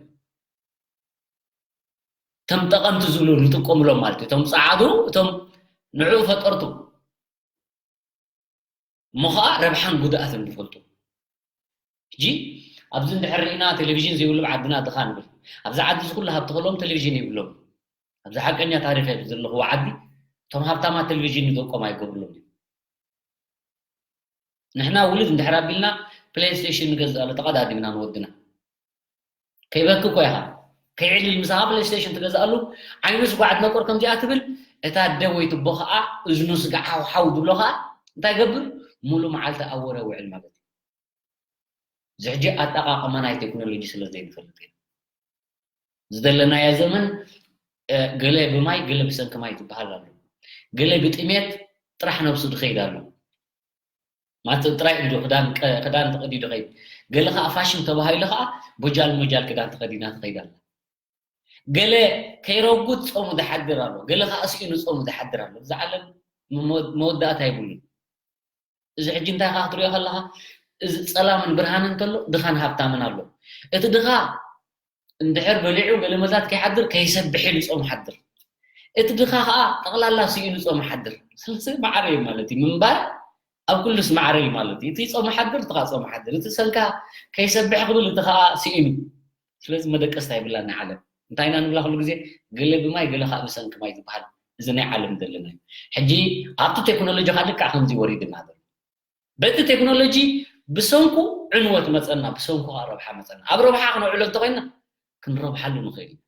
ከም ጠቐምቲ ዝብሉ ንጥቀምሎም ማለት እዩ። እቶም ፃዕዱ እቶም ንዕኡ ፈጠርቱ እሞ ከዓ ረብሓን ጉድኣትን ዝፈልጡ። ሕጂ ኣብዚ እንድሕር ርኢና ቴሌቪዥን ዘይብሉ ዓድና ድኻ ንብል። ኣብዚ ዓዲ እዚ ኩሉ ሃብቲ ከለዎም ቴሌቪዥን የብሎም። ኣብዚ ሓቀኛ ታሪክ እየ ዘለኹዎ ዓዲ እቶም ሃብታማት ቴሌቪዥን ንደቆም ኣይገብርሎም እዮም። ንሕና ውሉድ እንድሕር ኣቢልና ፕሌይስቴሽን ንገዝኣሉ ተቐዳዲምና ንወድና። ከይበኪ እኮ ኢኻ ከይዕልል ምሳኻ ፕሌይስቴሽን ትገዝኣሉ ዓይኑ ስጓዕ ትነቆር ከምዚኣ ትብል እታ ኣደ ወይ ትቦ ከዓ እዝኑ ስጋዕ ሓውሓው ዝብሎ ከዓ እንታይ ገብር ሙሉ መዓልቲ ኣብ ወረ ውዕል ማለት እዩ። እዚ ሕጂ ኣጠቓቕማ ናይ ቴክኖሎጂ ስለ ዘይንፈልጥ ኢና። ዝደለናዮ ዘመን ገለ ብማይ ገለ ብሰንኪ ማይ ዝበሃል ኣሎ። ገለ ብጥሜት ጥራሕ ነብሱ ዝኸይድ ኣሎ። ማለት ጥራይ ኢዱ ክዳን ክዳን ተቐዲዱ ኸይድ። ገለ ከዓ ፋሽን ተባሂሉ ከዓ ቦጃል ሞጃል ክዳን ተኸዲና ትኸይድ ኣላ። ገለ ከይረጉድ ጾሙ ዝሓድር ኣሎ። ገለ ከዓ ስኢኑ ጾሙ ዝሓድር ኣሎ። እዚ ዓለም መወዳእታ የብሉን። እዚ ሕጂ እንታይ ካ ክትሪኦ ከለካ እዚ ጸላምን ብርሃንን እንተሎ ድኻን ሃብታምን ኣሎ። እቲ ድኻ እንድሕር በሊዑ ገለ መዛት ከይሓድር ከይሰብሕ ኢሉ ጾም ሓድር። እቲ ድኻ ከዓ ጠቕላላ ስኢኑ ጾም ሓድር። ስለዚ ማዕረ እዩ ማለት እዩ። ምንባር ኣብ ኩሉስ ማዕረ እዩ ማለት እዩ። እቲ ጾም ሓድር እቲ ከዓ ጾም ሓድር። እቲ ሰንካ ከይሰብሕ ክብል እቲ ከዓ ስኢኑ። ስለዚ መደቀስታ ይብላና ዓለም። እንታይ ኢና ንብላ ኩሉ ግዜ ገለ ብማይ ገለ ከዓ ብሰንኪ ማይ ዝበሃል። እዚ ናይ ዓለም ዘለና እዩ። ሕጂ ኣብቲ ቴክኖሎጂ ከዓ ልክዕ ከምዚ ወሪድና ዘሎ። በቲ ቴክኖሎጂ ብሰንኩ ዕንወት መፀና፣ ብሰንኩ ከዓ ረብሓ መፀና። ኣብ ረብሓ ክነውዕሎ እንተኮይና ክንረብሓሉ ንኽእል ኢና።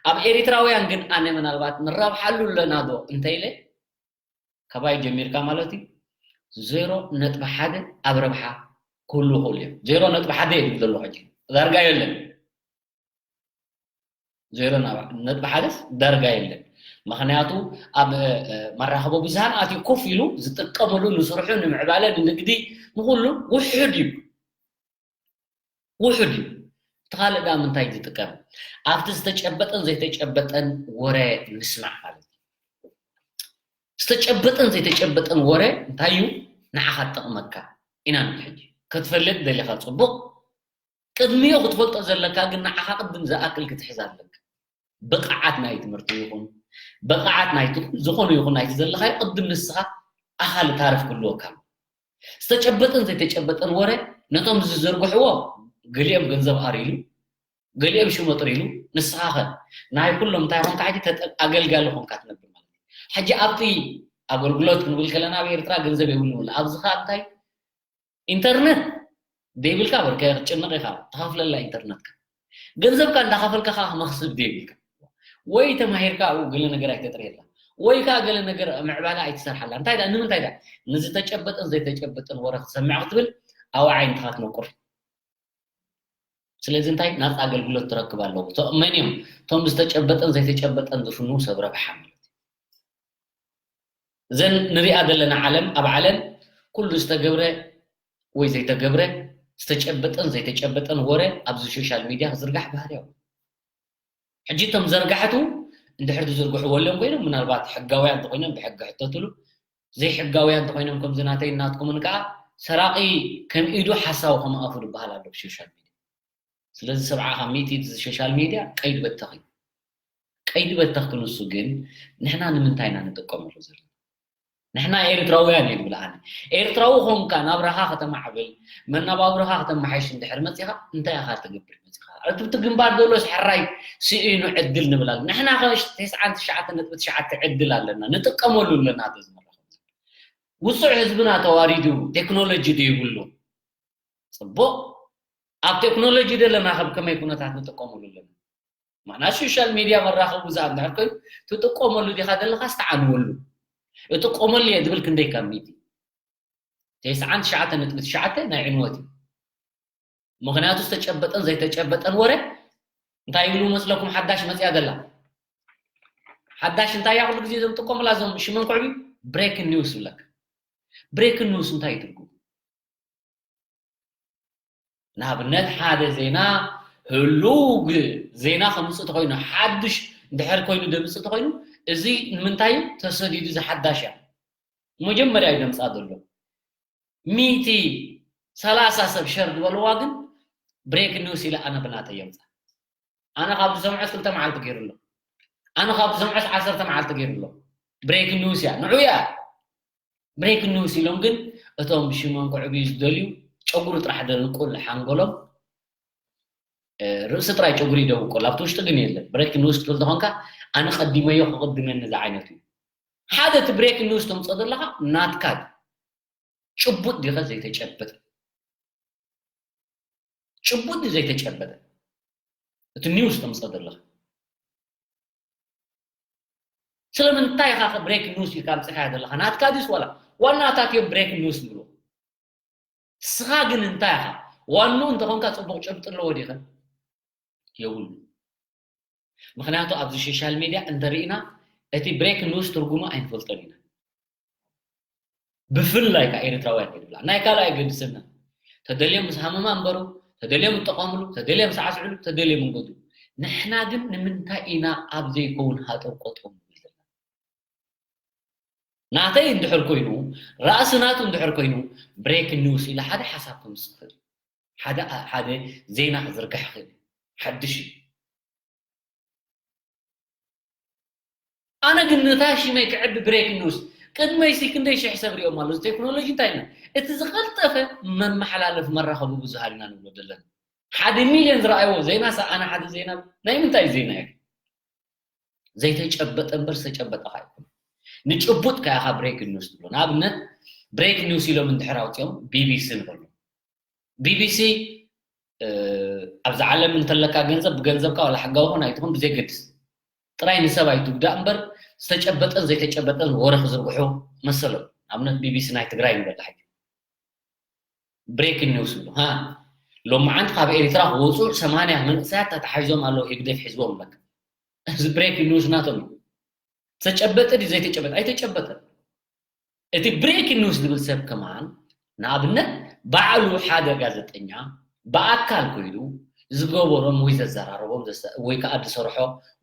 ኣብ ኤሪትራውያን ግን ኣነ ምናልባት ንረብሓሉ ኣለና ዶ እንተኢለ፣ ካባይ ጀሚርካ ማለት እዩ፣ ዜሮ ነጥቢ ሓደ ኣብ ረብሓ ክህሉ ይኽእሉ እዮም። ዜሮ ነጥቢ ሓደ እየ ዝብል ዘለኹ ሕጂ። ዳርጋ የለን። ዜሮ ነጥቢ ሓደስ ዳርጋ የለን። ምኽንያቱ ኣብ መራኸቢ ብዙሃን ኣትዩ ኮፍ ኢሉ ዝጥቀመሉ ንስርሑ፣ ንምዕባለ፣ ንንግዲ፣ ንኹሉ ውሑድ እዩ። ውሑድ እዩ። እቲ ካልእ ደኣ ምንታይ ዝጥቀም? ኣብቲ ዝተጨበጠን ዘይተጨበጠን ወረ ንስማዕ ማለት እዩ። ዝተጨበጠን ዘይተጨበጠን ወረ እንታይ እዩ? ንዓኻ ትጠቕመካ ኢና ንብል ሕጂ። ክትፈልጥ ደሊኻ ጽቡቕ፣ ቅድሚኡ ክትፈልጦ ዘለካ ግን ንዓኻ ቅድም ዝኣክል ክትሕዝ ኣለካ። ብቕዓት ናይ ትምህርቲ ይኹን፣ ብቕዓት ናይቲ ዝኾነ ይኹን ናይቲ ዘለኻዮ ቅድም ንስኻ ኣኻል ታርፍ ክህልወካ። ዝተጨበጠን ዘይተጨበጠን ወረ ነቶም ዝዝርግሕዎ ገሊኦም ገንዘብ ኣርኢሉ፣ ገሊኦም ሽሙ ኣጥሪሉ፣ ንስኻ ኸ ናይ ኩሎም እንታይ ኾንካ ሕጂ ተጠ-፣ ኣገልጋሊ ኾንካ ትነብር ማለት እዩ። ሕጂ ኣብቲ ኣገልግሎት ክንብል ከለና ኣብ ኤርትራ ገንዘብ የብሉን። ኣብዚ ኸኣ እንታይ ኢንተርነት ደይብልካ በርከ ክትጭነቕ ኢኻ፣ ትኸፍለላ ኢንተርነትካ። ገንዘብካ እንዳኸፈልካ ኸዓ መኽስብ ደይብልካ። ወይ ተማሂርካ ኣብኡ ገለ ነገር ኣይተጥርየላ። ወይ ከኣ ገለ ነገር ምዕባለ ኣይትሰርሓላ። እንታይ ደኣ፣ ንምንታይ ደኣ? ንዝተጨበጠን ዘይተጨበጠን ወረ ክትሰምዕ ክትብል ኣብ ዓይንትኻ ትነቁር። ስለዚ እንታይ ናጻ ኣገልግሎት ትረክብ ኣለዎ። እቶም መን እዮም? እቶም ዝተጨበጠን ዘይተጨበጠን ዝፍንዉ ሰብ ረብሓ ማለት እዩ። እዘን ንሪኣ ዘለና ዓለም፣ ኣብ ዓለም ኩሉ ዝተገብረ ወይ ዘይተገብረ፣ ዝተጨበጠን ዘይተጨበጠን ወረ ኣብዚ ሶሻል ሚድያ ክዝርጋሕ ባህርያዊ። ሕጂ እቶም ዘርጋሕቱ እንድሕር ዝዝርግሕዎ ኣሎም ኮይኖም፣ ምናልባት ሕጋውያን እንተኮይኖም ብሕጊ ሕተትሉ፣ ዘይሕጋውያን እንተኮይኖም ከምዚ ናተይ ናትኩምን ከዓ ሰራቂ ከም ኢዱ ሓሳዊ ከም ኣፉ ዝበሃል ኣሎ ብሶሻል ሚድያ። ስለዚ ሰብዓ ካብ ሚእቲ እዚ ሶሻል ሚድያ ቀይዲ በተኽ እዩ። ቀይዲ በተኽ ክንሱ ግን ንሕና ንምንታይ ኢና ንጥቀመሉ ዘለና? ንሕና ኤርትራውያን እየ ዝብል ኣነ። ኤርትራዊ ኾንካ ናብራኻ ከተማዕብል፣ መናባብሮኻ ከተመሓይሽ እንድሕር መጺኻ እንታይ ኢኻ ትገብር መጺኻ? እቲ ግንባር ዘሎስ ሕራይ ስኢኑ ዕድል ንብል ኣለና። ንሕና ከ ተስዓን ትሽዓተ ነጥቢ ትሽዓተ ዕድል ኣለና። ንጥቀመሉ ኣለና። እቲ ዝመረኸ ውጹዕ ህዝብና ተዋሪዱ ቴክኖሎጂ ዘይብሉ። ጽቡቕ። ኣብ ቴክኖሎጂ ዘለና ካብ ከመይ ኩነታት ንጥቀመሉ ኣለና? ማዕና ሶሻል ሚድያ መራኸቢ ብዙሃን እንድሕር ኮይኑ ትጥቀመሉ ዲኻ ዘለኻስ ትዓንወሉ? እጥቀመሉ እየ ዝብል ክንደይ ካብ ሚእቲ? ተስዓን ትሽዓተ ነጥቢ ትሽዓተ ናይ ዕንወት እዩ። ምኽንያቱ ዝተጨበጠን ዘይተጨበጠን ወረ እንታይ ይብሉ መስለኩም? ሓዳሽ መጽያ ዘላ ሓዳሽ እንታይ እያ ኩሉ ግዜ እዞም ጥቀሙላ እዞም ሽመን ኩዕቢ ብሬክ ኒውስ ይብለካ። ብሬክ ኒውስ እንታይ እዩ ትርጉሙ? ንኣብነት ሓደ ዜና ህሉው ግ-፣ ዜና ከምፅእ ተኮይኑ ሓድሽ እንድሕር ኮይኑ ደምፅእ ተኮይኑ እዚ ንምንታይ እዩ ተሰዲዱ? እዚ ሓዳሽ እያ መጀመርያ እዩ ደምፃ ዘሎ። ሚእቲ ሰላሳ ሰብ ሸር ዝበልዋ ግን ብሬክ ኒውስ ኢለ ኣነ ብናተይ የምፃ። ኣነ ካብ ዝሰምዖስ ክልተ መዓልቲ ገይሩ ኣሎ። ኣነ ካብ ዝሰምዖስ ዓሰርተ መዓልቲ ገይሩ ኣሎ። ብሬክ ኒውስ እያ፣ ንዑ እያ። ብሬክ ኒውስ ኢሎም ግን እቶም ሽሞም ክዕብዩ ዝደልዩ ጨጉሪ ጥራሕ ደንቁል ሓንጎሎም፣ እ፣ ርእሲ ጥራይ ጨጉሪ ይደውቁል፣ ኣብቲ ውሽጢ ግን የለን። ብሬክ ኒውስ ክትብል ተኾንካ ኣነ ቀዲመዮ ክቕድመኒ ዝዓይነቱ እዩ። ሓደ እቲ ብሬክ ኒውስ ተምፅኦ ዘለኻ ናትካ ድዩ? ጭቡጥ ዲኸ ዘይተጨበጠ? ጭቡጥ ድዩ ዘይተጨበጠ? እቲ ኒውስ ተምፅኦ ዘለኻ። ስለምንታይ ኢኻ ከ ብሬክ ኒውስ ኢልካ ኣምፂኻዮ ዘለኻ? ናትካ ድዩስ ዋላ ዋናታት እዮም ብሬክ ኒውስ ዝብሉ? ንስኻ ግን እንታይ ኢኻ? ዋንኡ እንተኾንካ ፅቡቕ ጭብጢ ኣለዎ ዲኸ? የብሉ። ምኽንያቱ ኣብዚ ሶሻል ሚድያ እንተርኢና እቲ ብሬክ ኒውስ ትርጉሙ ኣይንፈልጦን ኢና። ብፍላይ ከኣ ኤርትራውያን እዩ ዝብላ። ናይ ካልእ ኣይገድሰና። ተደልዮም ምስ ሃመማ እምበሩ፣ ተደልዮም ይጠቐምሉ፣ ተደልዮም ሳዕስዕሉ፣ ተደልዮም እንገዱ። ንሕና ግን ንምንታይ ኢና ኣብ ዘይከውን ሃጠው ቀጠው ንብል ዘለና? ናተይ እንድሕር ኮይኑ፣ ራእሲ ናቱ እንድሕር ኮይኑ፣ ብሬክ ኒውስ ኢለ ሓደ ሓሳብ ከምጽእ ይኽእል። ሓደ፣ ሓደ ዜና ክዝርጋሕ ይኽእል። ሓድሽ እዩ። ኣነ ግን ነታ ሽመይ ክዕቢ ብሬክ ኒውስ ቅድመይ ሲ ክንደይ ሽሕ ሰብ ሪኦም ኣሎ። እዚ ቴክኖሎጂ እንታይ ኢልና? እቲ ዝቐልጠፈ መመሓላለፊ መራኸቢ ብዙሃን ኢና ንብሎ ዘለና። ሓደ ሚልዮን ዝረኣይዎ ዜና ሳ ኣነ ሓደ ዜና ናይ ምንታይ ዜና እዩ? ዘይተጨበጠ እምበር ዝተጨበጠ ከ ኣይኮነ። ንጭቡጥ ከ ኢኻ ብሬክ ኒውስ ትብሎ። ንኣብነት ብሬክ ኒውስ ኢሎም እንድሕር ኣውፅኦም ቢቢሲ ንበሎ። ቢቢሲ ኣብዚ ዓለም እንተለካ ገንዘብ ብገንዘብካ ዋላ ሕጋዊ ኾን ኣይትኹን ብዘይገድስ ጥራይ ንሰብ ኣይትጉዳእ እምበር ዝተጨበጠን ዘይተጨበጠን ወረ ክዝርግሑ መሰሎም። ኣብነት ቢቢሲ ናይ ትግራይ ንበላ ሕጂ ብሬክ ኒውስ ብሎ ሃ ሎመዓንቲ ካብ ኤሪትራ ክወፁ ሰማንያ መንእሰያት ተታሒዞም ኣለዉ ህግደፍ ሒዝዎም ኣለካ። እዚ ብሬክ ኒውስ ናቶም እዩ። ተጨበጠ ድዩ ዘይተጨበጠ? ኣይተጨበጠን። እቲ ብሬክ ኒውስ ዝብል ሰብ ከማን ንኣብነት ባዕሉ ሓደ ጋዜጠኛ ብኣካል ኮይኑ ዝገበሮም ወይ ዘዘራረቦም ወይ ከዓ ዝሰርሖ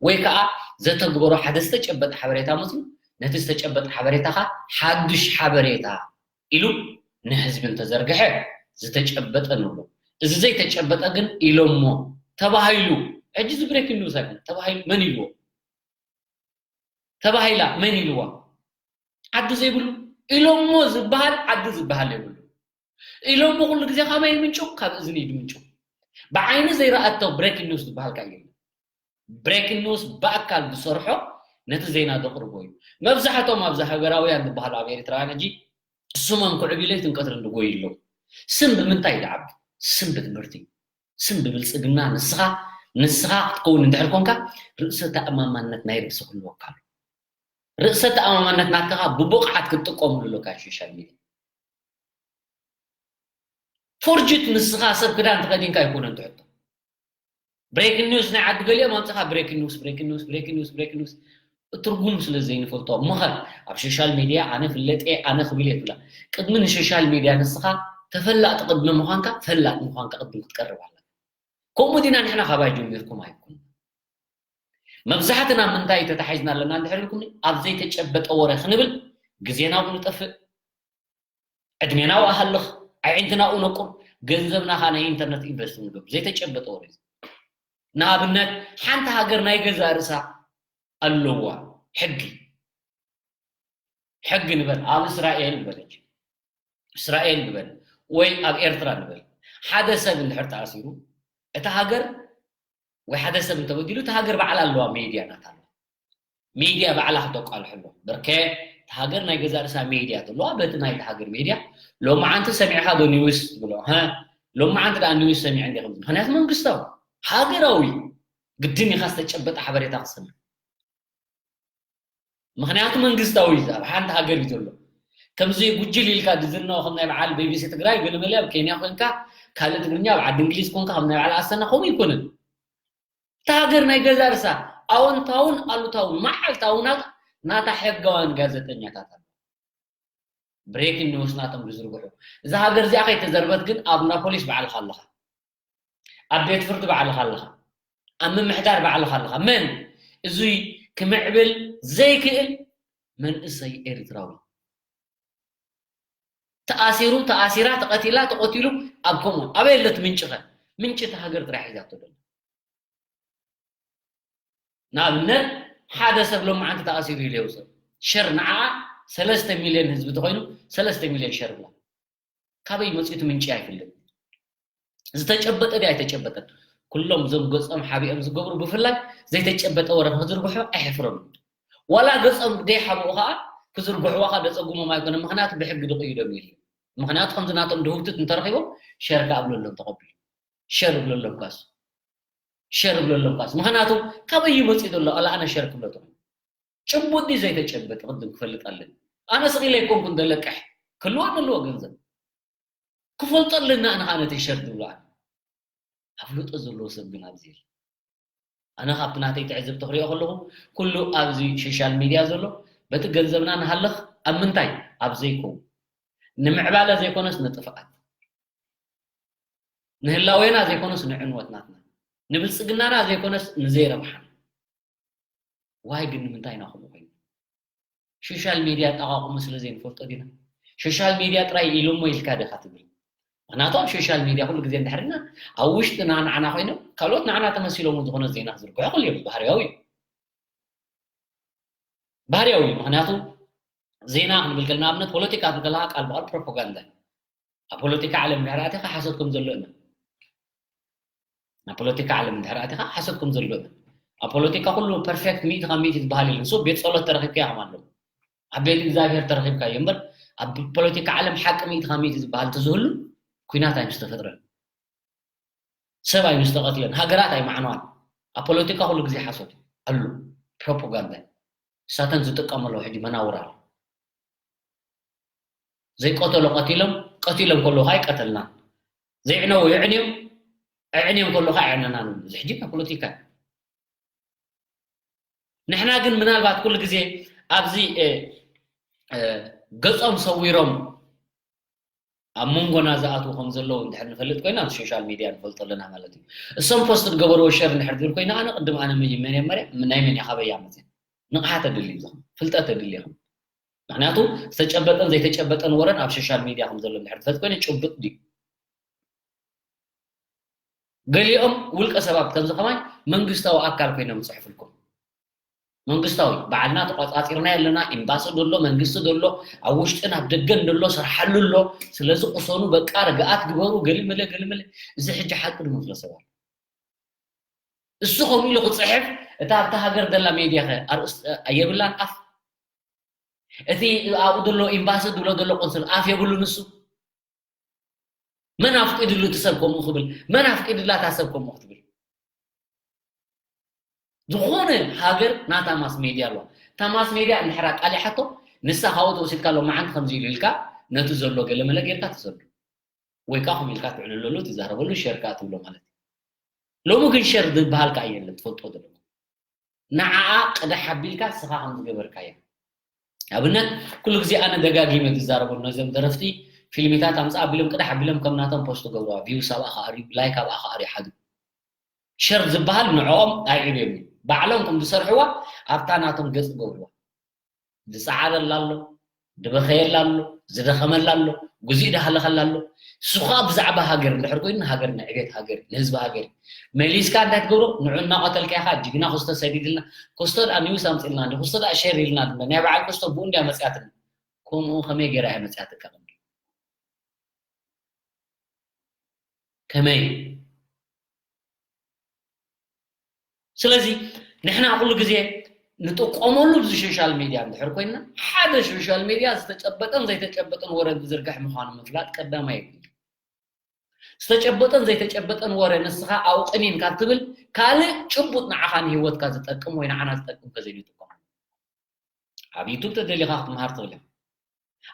ወይ ከዓ ዘተግበሮ ሓደ ዝተጨበጠ ሓበሬታ መፅዩ ነቲ ዝተጨበጠ ሓበሬታኻ ሓዱሽ ሓበሬታ ኢሉ ንህዝቢ እንተዘርግሐ ዝተጨበጠ ንብሎ። እዚ ዘይተጨበጠ ግን ኢሎሞ ተባሂሉ። ሕጂ እዚ ብሬክ ኒውስ ኣይኮነ ተባሂሉ መን ኢልዎ? ተባሂላ መን ኢልዋ? ዓዲ ዘይብሉ ኢሎሞ ዝበሃል ዓዲ ዝበሃል የብሉ። ኢሎሞ ኩሉ ግዜ ካበይ ምንጩ? ካብ እዝኒ እዩ ምንጩ። ብዓይኒ ዘይረኣቶ ብሬክ ኒውስ ዝበሃል ከ የለን። ብሬክ ኒውስ ብኣካል ዝሰርሖ ነቲ ዜና ዘቕርቦ እዩ። መብዛሕቶም ኣብዚ ሃገራውያን ዝበሃሉ ኣብ ኤርትራውያን ሕጂ ስሞም ክዕብዩ ለይትን ቀትርን ዝጎዩ ኣለዉ። ስም ብምንታይ ይዓቢ? ስም ብትምህርቲ፣ ስም ብብልጽግና። ንስኻ ንስኻ ክትከውን እንድሕር ኮንካ ርእሰ ተኣማማነት ናይ ርእሲ ክህልወካ ኣሎ። ርእሰ ተኣማማነት ናትካ ብብቕዓት ክትጥቀመሉ ኣለካ ሶሻል ሚድያ። ፎርጅት ንስኻ ሰብ ክዳን ተኸዲንካ ኣይኮነን ትሕቶ። ብሬክ ኒውስ ናይ ዓዲ ገሊኦም ኣምፅኻ ብሬክ ኒውስ ብሬክ ኒውስ ብሬክ ኒውስ ብሬክ ኒውስ ትርጉም ስለ ዘይንፈልጦ ምኸር ኣብ ሶሻል ሚድያ ኣነ ፍለጥ እየ ኣነ ክብል የብላ። ቅድሚ ንሶሻል ሚድያ ንስኻ ተፈላጢ ቅድሚ ምዃንካ ፈላጥ ምዃንካ ቅድም ክትቀርብ ኣላ። ከምኡ ዲና ንሕና ካባይ ጀሚርኩም ኣይኮን። መብዛሕትና ምንታይ ተታሒዝና ኣለና እንድሕር ኢልኩም ኣብ ዘይተጨበጠ ወረ ክንብል ግዜና ኣብኡ ንጠፍእ። ዕድሜና ኣብኡ ሃልኽ፣ ኣዒንትና ኣብኡ ነቁር፣ ገንዘብና ኸዓ ናይ ኢንተርነት ኢንቨስት ንገብር። ዘይተጨበጠ ወረ እዩ። ንኣብነት ሓንቲ ሃገር ናይ ገዛእ ርእሳ ኣለዋ ሕጊ። ሕጊ ንበል ኣብ እስራኤል ንበል ሕጂ። እስራኤል ንበል ወይ ኣብ ኤርትራ ንበል ሓደ ሰብ እንድሕር ተኣሲሩ እታ ሃገር ወይ ሓደ ሰብ እንተበዲሉ እታ ሃገር ባዕላ ኣለዋ ሜድያ ናታ ኣለዋ። ሜድያ ባዕላ ክተቋልሐሉ በርከ ሃገር ናይ ገዛ ርእሳ ሜድያ ትብለዋ በቲ ናይቲ ሃገር ሜድያ ሎመዓንቲ ሰሚዕኻ ዶ ኒውስ ትብሎ ሎመዓንቲ ደኣ ኒውስ ሰሚዐ እንዲ ከምዚ ምክንያቱ መንግስታዊ ሃገራዊ ግድን ኢኻ ዝተጨበጠ ሓበሬታ ክሰምዕ ምክንያቱ መንግስታዊ እዩ ኣብ ሓንቲ ሃገር እዩ ዘሎ ከምዚ ጉጅል ኢልካ ዝዝርነው ከም ናይ በዓል ቢቢሲ ትግራይ ገለመለ ኣብ ኬንያ ኮንካ ካልእ ትግርኛ ኣብ ዓዲ እንግሊዝ ኮንካ ከም ናይ በዓል ኣሰና ከምኡ ይኮንን እታ ሃገር ናይ ገዛ ርሳ ኣወንታውን ኣሉታውን መዓልታዊ ናታ ሕጋውያን ጋዜጠኛታት ኣሎ። ብሬኪን ኒውስ ናቶም ዝዝርግሑ እዛ ሃገር እዚኣ ከይተዘርበት ግን ኣብ ናፖሊስ በዓልካ ኣለኻ፣ ኣብ ቤት ፍርዲ በዓልካ ኣለኻ፣ ኣብ ምምሕዳር በዓልካ ኣለኻ። መን እዙይ ክምዕብል ዘይክእል መንእሰይ ኤርትራዊ ተኣሲሩ ተኣሲራ ተቐቲላ ተቐቲሉ ኣብ ከምኡ ኣበይ ኣለት ምንጭኸ ምንጭ እቲ ሃገር ጥራሕ ሒዛቶ ደሎ ንኣብነት ሓደ ሰብ ሎማዓንቲ ተኣሲሩ ኢሉ የውፅእ ሸር ንዓ ሰለስተ ሚልዮን ህዝቢ ተኮይኑ ሰለስተ ሚልዮን ሸር ብላ ካበይ መፂኡ እቲ ምንጭ ኣይፍለጥ ዝተጨበጠ ድዩ ኣይተጨበጠን ኩሎም እዞም ገፆም ሓቢኦም ዝገብሩ ብፍላይ ዘይተጨበጠ ወረ ክዝርግሑ ኣይሕፍሮም ዋላ ገፆም ደይሓብኡ ከዓ ክዝርግሕዋ ከዓ ደፀጉሞም ኣይኮነ ምክንያቱ ብሕጊ ድቅይዶም የለ ምክንያቱ ከምዚ ናቶም ድህውትት እንተረኪቦም ሸር ከዓ ብለሎም ተቀቢሉ ሸር ብለሎም ካሱ ሸር ብለሎም ካሱ ምክንያቱ ካበይ እዩ መፅኡ ዘሎ ኣላ ኣነ ሸር ክብለቶም ጭቡጥ ድዩ ዘይተጨበጠ ቅድም ክፈልጥ ኣለኒ ኣነ ስቂለ ኣይኮንኩን ዘለቅሕ ክህልወኒ ኣለዎ ገንዘብ ክፈልጦ ኣለና ኣነ ከዓ ነቲ ሸር ዝብሎ ኣነ ኣፍልጦ ዘለዎ ሰብ ግን ኣብዚ የለ ኣነ ካብቲ ናተይ ትዕዝብቲ ክሪኦ ከለኹ ኩሉ ኣብዚ ሶሻል ሚድያ ዘሎ በቲ ገንዘብና ንሃልኽ ኣብ ምንታይ ኣብ ዘይከውን ንምዕባለ ዘይኮነስ ንጥፍኣት ንህላዌና ዘይኮነስ ንዕንወት ናትና ንብልፅግናና ዘይኮነስ ንዘይረብሓና ዋይ ግን ንምንታይ ኢና ከምኡ ኮይኑ ሶሻል ሚድያ ኣጠቓቕሙ ስለ ዘይንፈልጦ ዲና ሶሻል ሚድያ ጥራይ ኢሎሞ ኢልካ ዲኻ ትብል ምክንያቱ ኣብ ሶሻል ሚድያ ኩሉ ግዜ እንድሕር ዲና ኣብ ውሽጥና ንዓና ኮይኖም ካልኦት ንዓና ተመሲሎም ዝኾነ ዜና ክዝርግሑ ክልዮም ባህርያዊ እዩ ባህርያዊ እዩ ምክንያቱ ዜና ክንብል ከለና ኣብነት ፖለቲካ ክንከለካ ቃል ብቃል ፕሮፓጋንዳ ኣብ ፖለቲካ ዓለም እንድሕር ኣቲኻ ሓሶት ከም ዘሎ እመን ናብ ፖለቲካ ዓለም እንድሕር ኣቲኻ ሓሶት ከም ዘሎ እመን ኣብ ፖለቲካ ኩሉ ፐርፌክት ሚእቲ ካብ ሚእቲ ዝበሃል የለን። ሶ ቤት ጸሎት ተረኺብካ ኢኻ ማለት ኣብ ቤት እግዚኣብሔር ተረኺብካ እዩ እምበር ኣብ ፖለቲካ ዓለም ሓቂ ሚእቲ ካብ ሚእቲ ዝበሃል ተዝህሉ ኩናት ኣይምስተፈጥረን። ሰብ ኣይምስተቐትለን። ሃገራት ኣይማዕነዋን። ኣብ ፖለቲካ ኩሉ ግዜ ሓሶት ኣሎ። ፕሮፓጋንዳ። ሳተን ዝጥቀመሉ ሕጂ መናውራ ኣሎ። ዘይቀተሎ ቀቲሎም፣ ቀቲሎም ከለዉ ከዓ ኣይቀተልናን። ዘይዕነዉ የዕንዮም፣ ኣዕንዮም ከለዉ ከዓ ኣዕነናን። እዚ ሕጂ ናይ ፖለቲካ እዩ። ንሕና ግን ምናልባት ኩሉ ግዜ ኣብዚ እ፣ እ፣ ገጾም ሰዊሮም ኣብ መንጎና ዝኣትዉ ከም ዘለዉ እንድሕር ንፈልጥ ኮይና ኣብ ሶሻል ሚድያ ንፈልጦ ኣለና ማለት እዩ። እሶም ፖስት ዝገበርዎ ሸር እንድሕር ዝብል ኮይና ኣነ ቅድም ኣነ መጀመርያ መርያ ናይ መን እያ ካበይ እያ መፅያ ንቕሓት ኣድሊ እዩ ዝኸውን ፍልጠት ኣድሊ ይኸውን። ምክንያቱ ዝተጨበጠን ዘይተጨበጠን ወረን ኣብ ሶሻል ሚድያ ከም ዘሎ እንድሕር ትፈልጥ ኮይነ ጭቡጥ ድዩ? ገሊኦም ውልቀ ሰባት ከምዚ ከማይ መንግስታዊ ኣካል ኮይኖም ይፅሕፍልኩም። መንግስታዊ ባዕልና ተቆፃፂርና ኣለና። ኤምባሲ ደሎ መንግስቲ ደሎ ኣብ ውሽጥን ኣብ ደገን ደሎ ስርሓሉ ኣሎ። ስለዚ ቅሰኑ በቃ ርግኣት ግበሩ ገልምለ ገልምለ። እዚ ሕጂ ሓቂ ዝመስሎ ሰባት እሱ ከምኡ ኢሉ ክፅሕፍ እታ ኣብታ ሃገር ደላ ሜድያ ከ ኣርእስቲ የብላን ኣፍ እቲ ኣብኡ ዘሎ ኤምባሲ ዝብሎ ዘሎ ቆንስል ኣፍ የብሉ ንሱ መን ኣፍቂድሉ እቲ ሰብ ከምኡ ክብል መን ኣፍቂድላ እታ ሰብ ከምኡ ክትብል ዝኾነ ሃገር ናታ ማስ ሜድያ ኣለዋ እታ ማስ ሜድያ እንድሕር ኣቃሊሓቶ ንሳ ካብኡ ተወሲድካ ሎ መዓንቲ ከምዚ ኢሉ ኢልካ ነቲ ዘሎ ገለመለ ጌርካ ትሰዱ ወይ ከዓ ከም ኢልካ ትዕልለሉ ትዛረበሉ ሸር ከዓ ትብሎ ማለት እዩ ሎሚ ግን ሸር ዝበሃል ከዓ የለን ትፈልጦ ዘለኹም ንዓኣ ቅዳሕ ኣቢልካ ንስኻ ከም ዝገበርካያ ኣብነት ኩሉ ግዜ ኣነ ደጋጊመ ዝዛረበሉ ነዞም ደረፍቲ ፊልሚታት ኣምፃ ኣቢሎም ቅዳሕ ኣቢሎም ከም ናቶም ፖስት ገብርዋ ቪውስ ኣብኣ ከኣርዩ ላይክ ኣብኣ ከኣርዩ ሓዱ ሸር ዝበሃል ንዕኦም ኣይዕብዮም እዩ ባዕሎም ከም ዝሰርሕዋ ኣብታ ናቶም ገፅ ገብርዋ ዝፀዓረላ ኣሎ ዝበኸየላ ኣሎ ዝደኸመላ ኣሎ ጉዚእ ዳሃለኸላ ኣሎ ንሱ ከዓ ብዛዕባ ሃገር እንድሕር ኮይኑ ንሃገር ንዕቤት ሃገር ንህዝቢ ሃገር መሊስካ እንታይ ትገብሮ ንዑ እናቐተልካ ኢኻ ጅግና ክስቶ ሰዲድልና ክስቶ ደኣ ኒውስ ኣምፅልና እንዲ ክስቶ ደኣ ሸር ኢልና ድምበ ናይ በዓል ክስቶ ብኡ እንድያ መፅያትና ከምኡ ከመይ ገይራ እያ መፅያትካ ቅድሚ ከመይ ስለዚ ንሕና ኩሉ ግዜ ንጥቀመሉ ብዚ ሶሻል ሚድያ እንድሕር ኮይና ሓደ ሶሻል ሚድያ ዝተጨበጠን ዘይተጨበጠን ወረ ዝዝርግሕ ምዃኑ ምፍላጥ ቀዳማይ እዩ ዝተጨበጠን ዘይተጨበጠን ወረ ንስኻ ኣውቅኒን ካብ ትብል ካልእ ጭቡጥ ንዓኻ ንህይወትካ ዝጠቅም ወይ ንዓና ዝጠቅም ከዘይንጥቀም ኣብ ዩቱብ ተደሊኻ ክትምሃር ትኽእል ኢኻ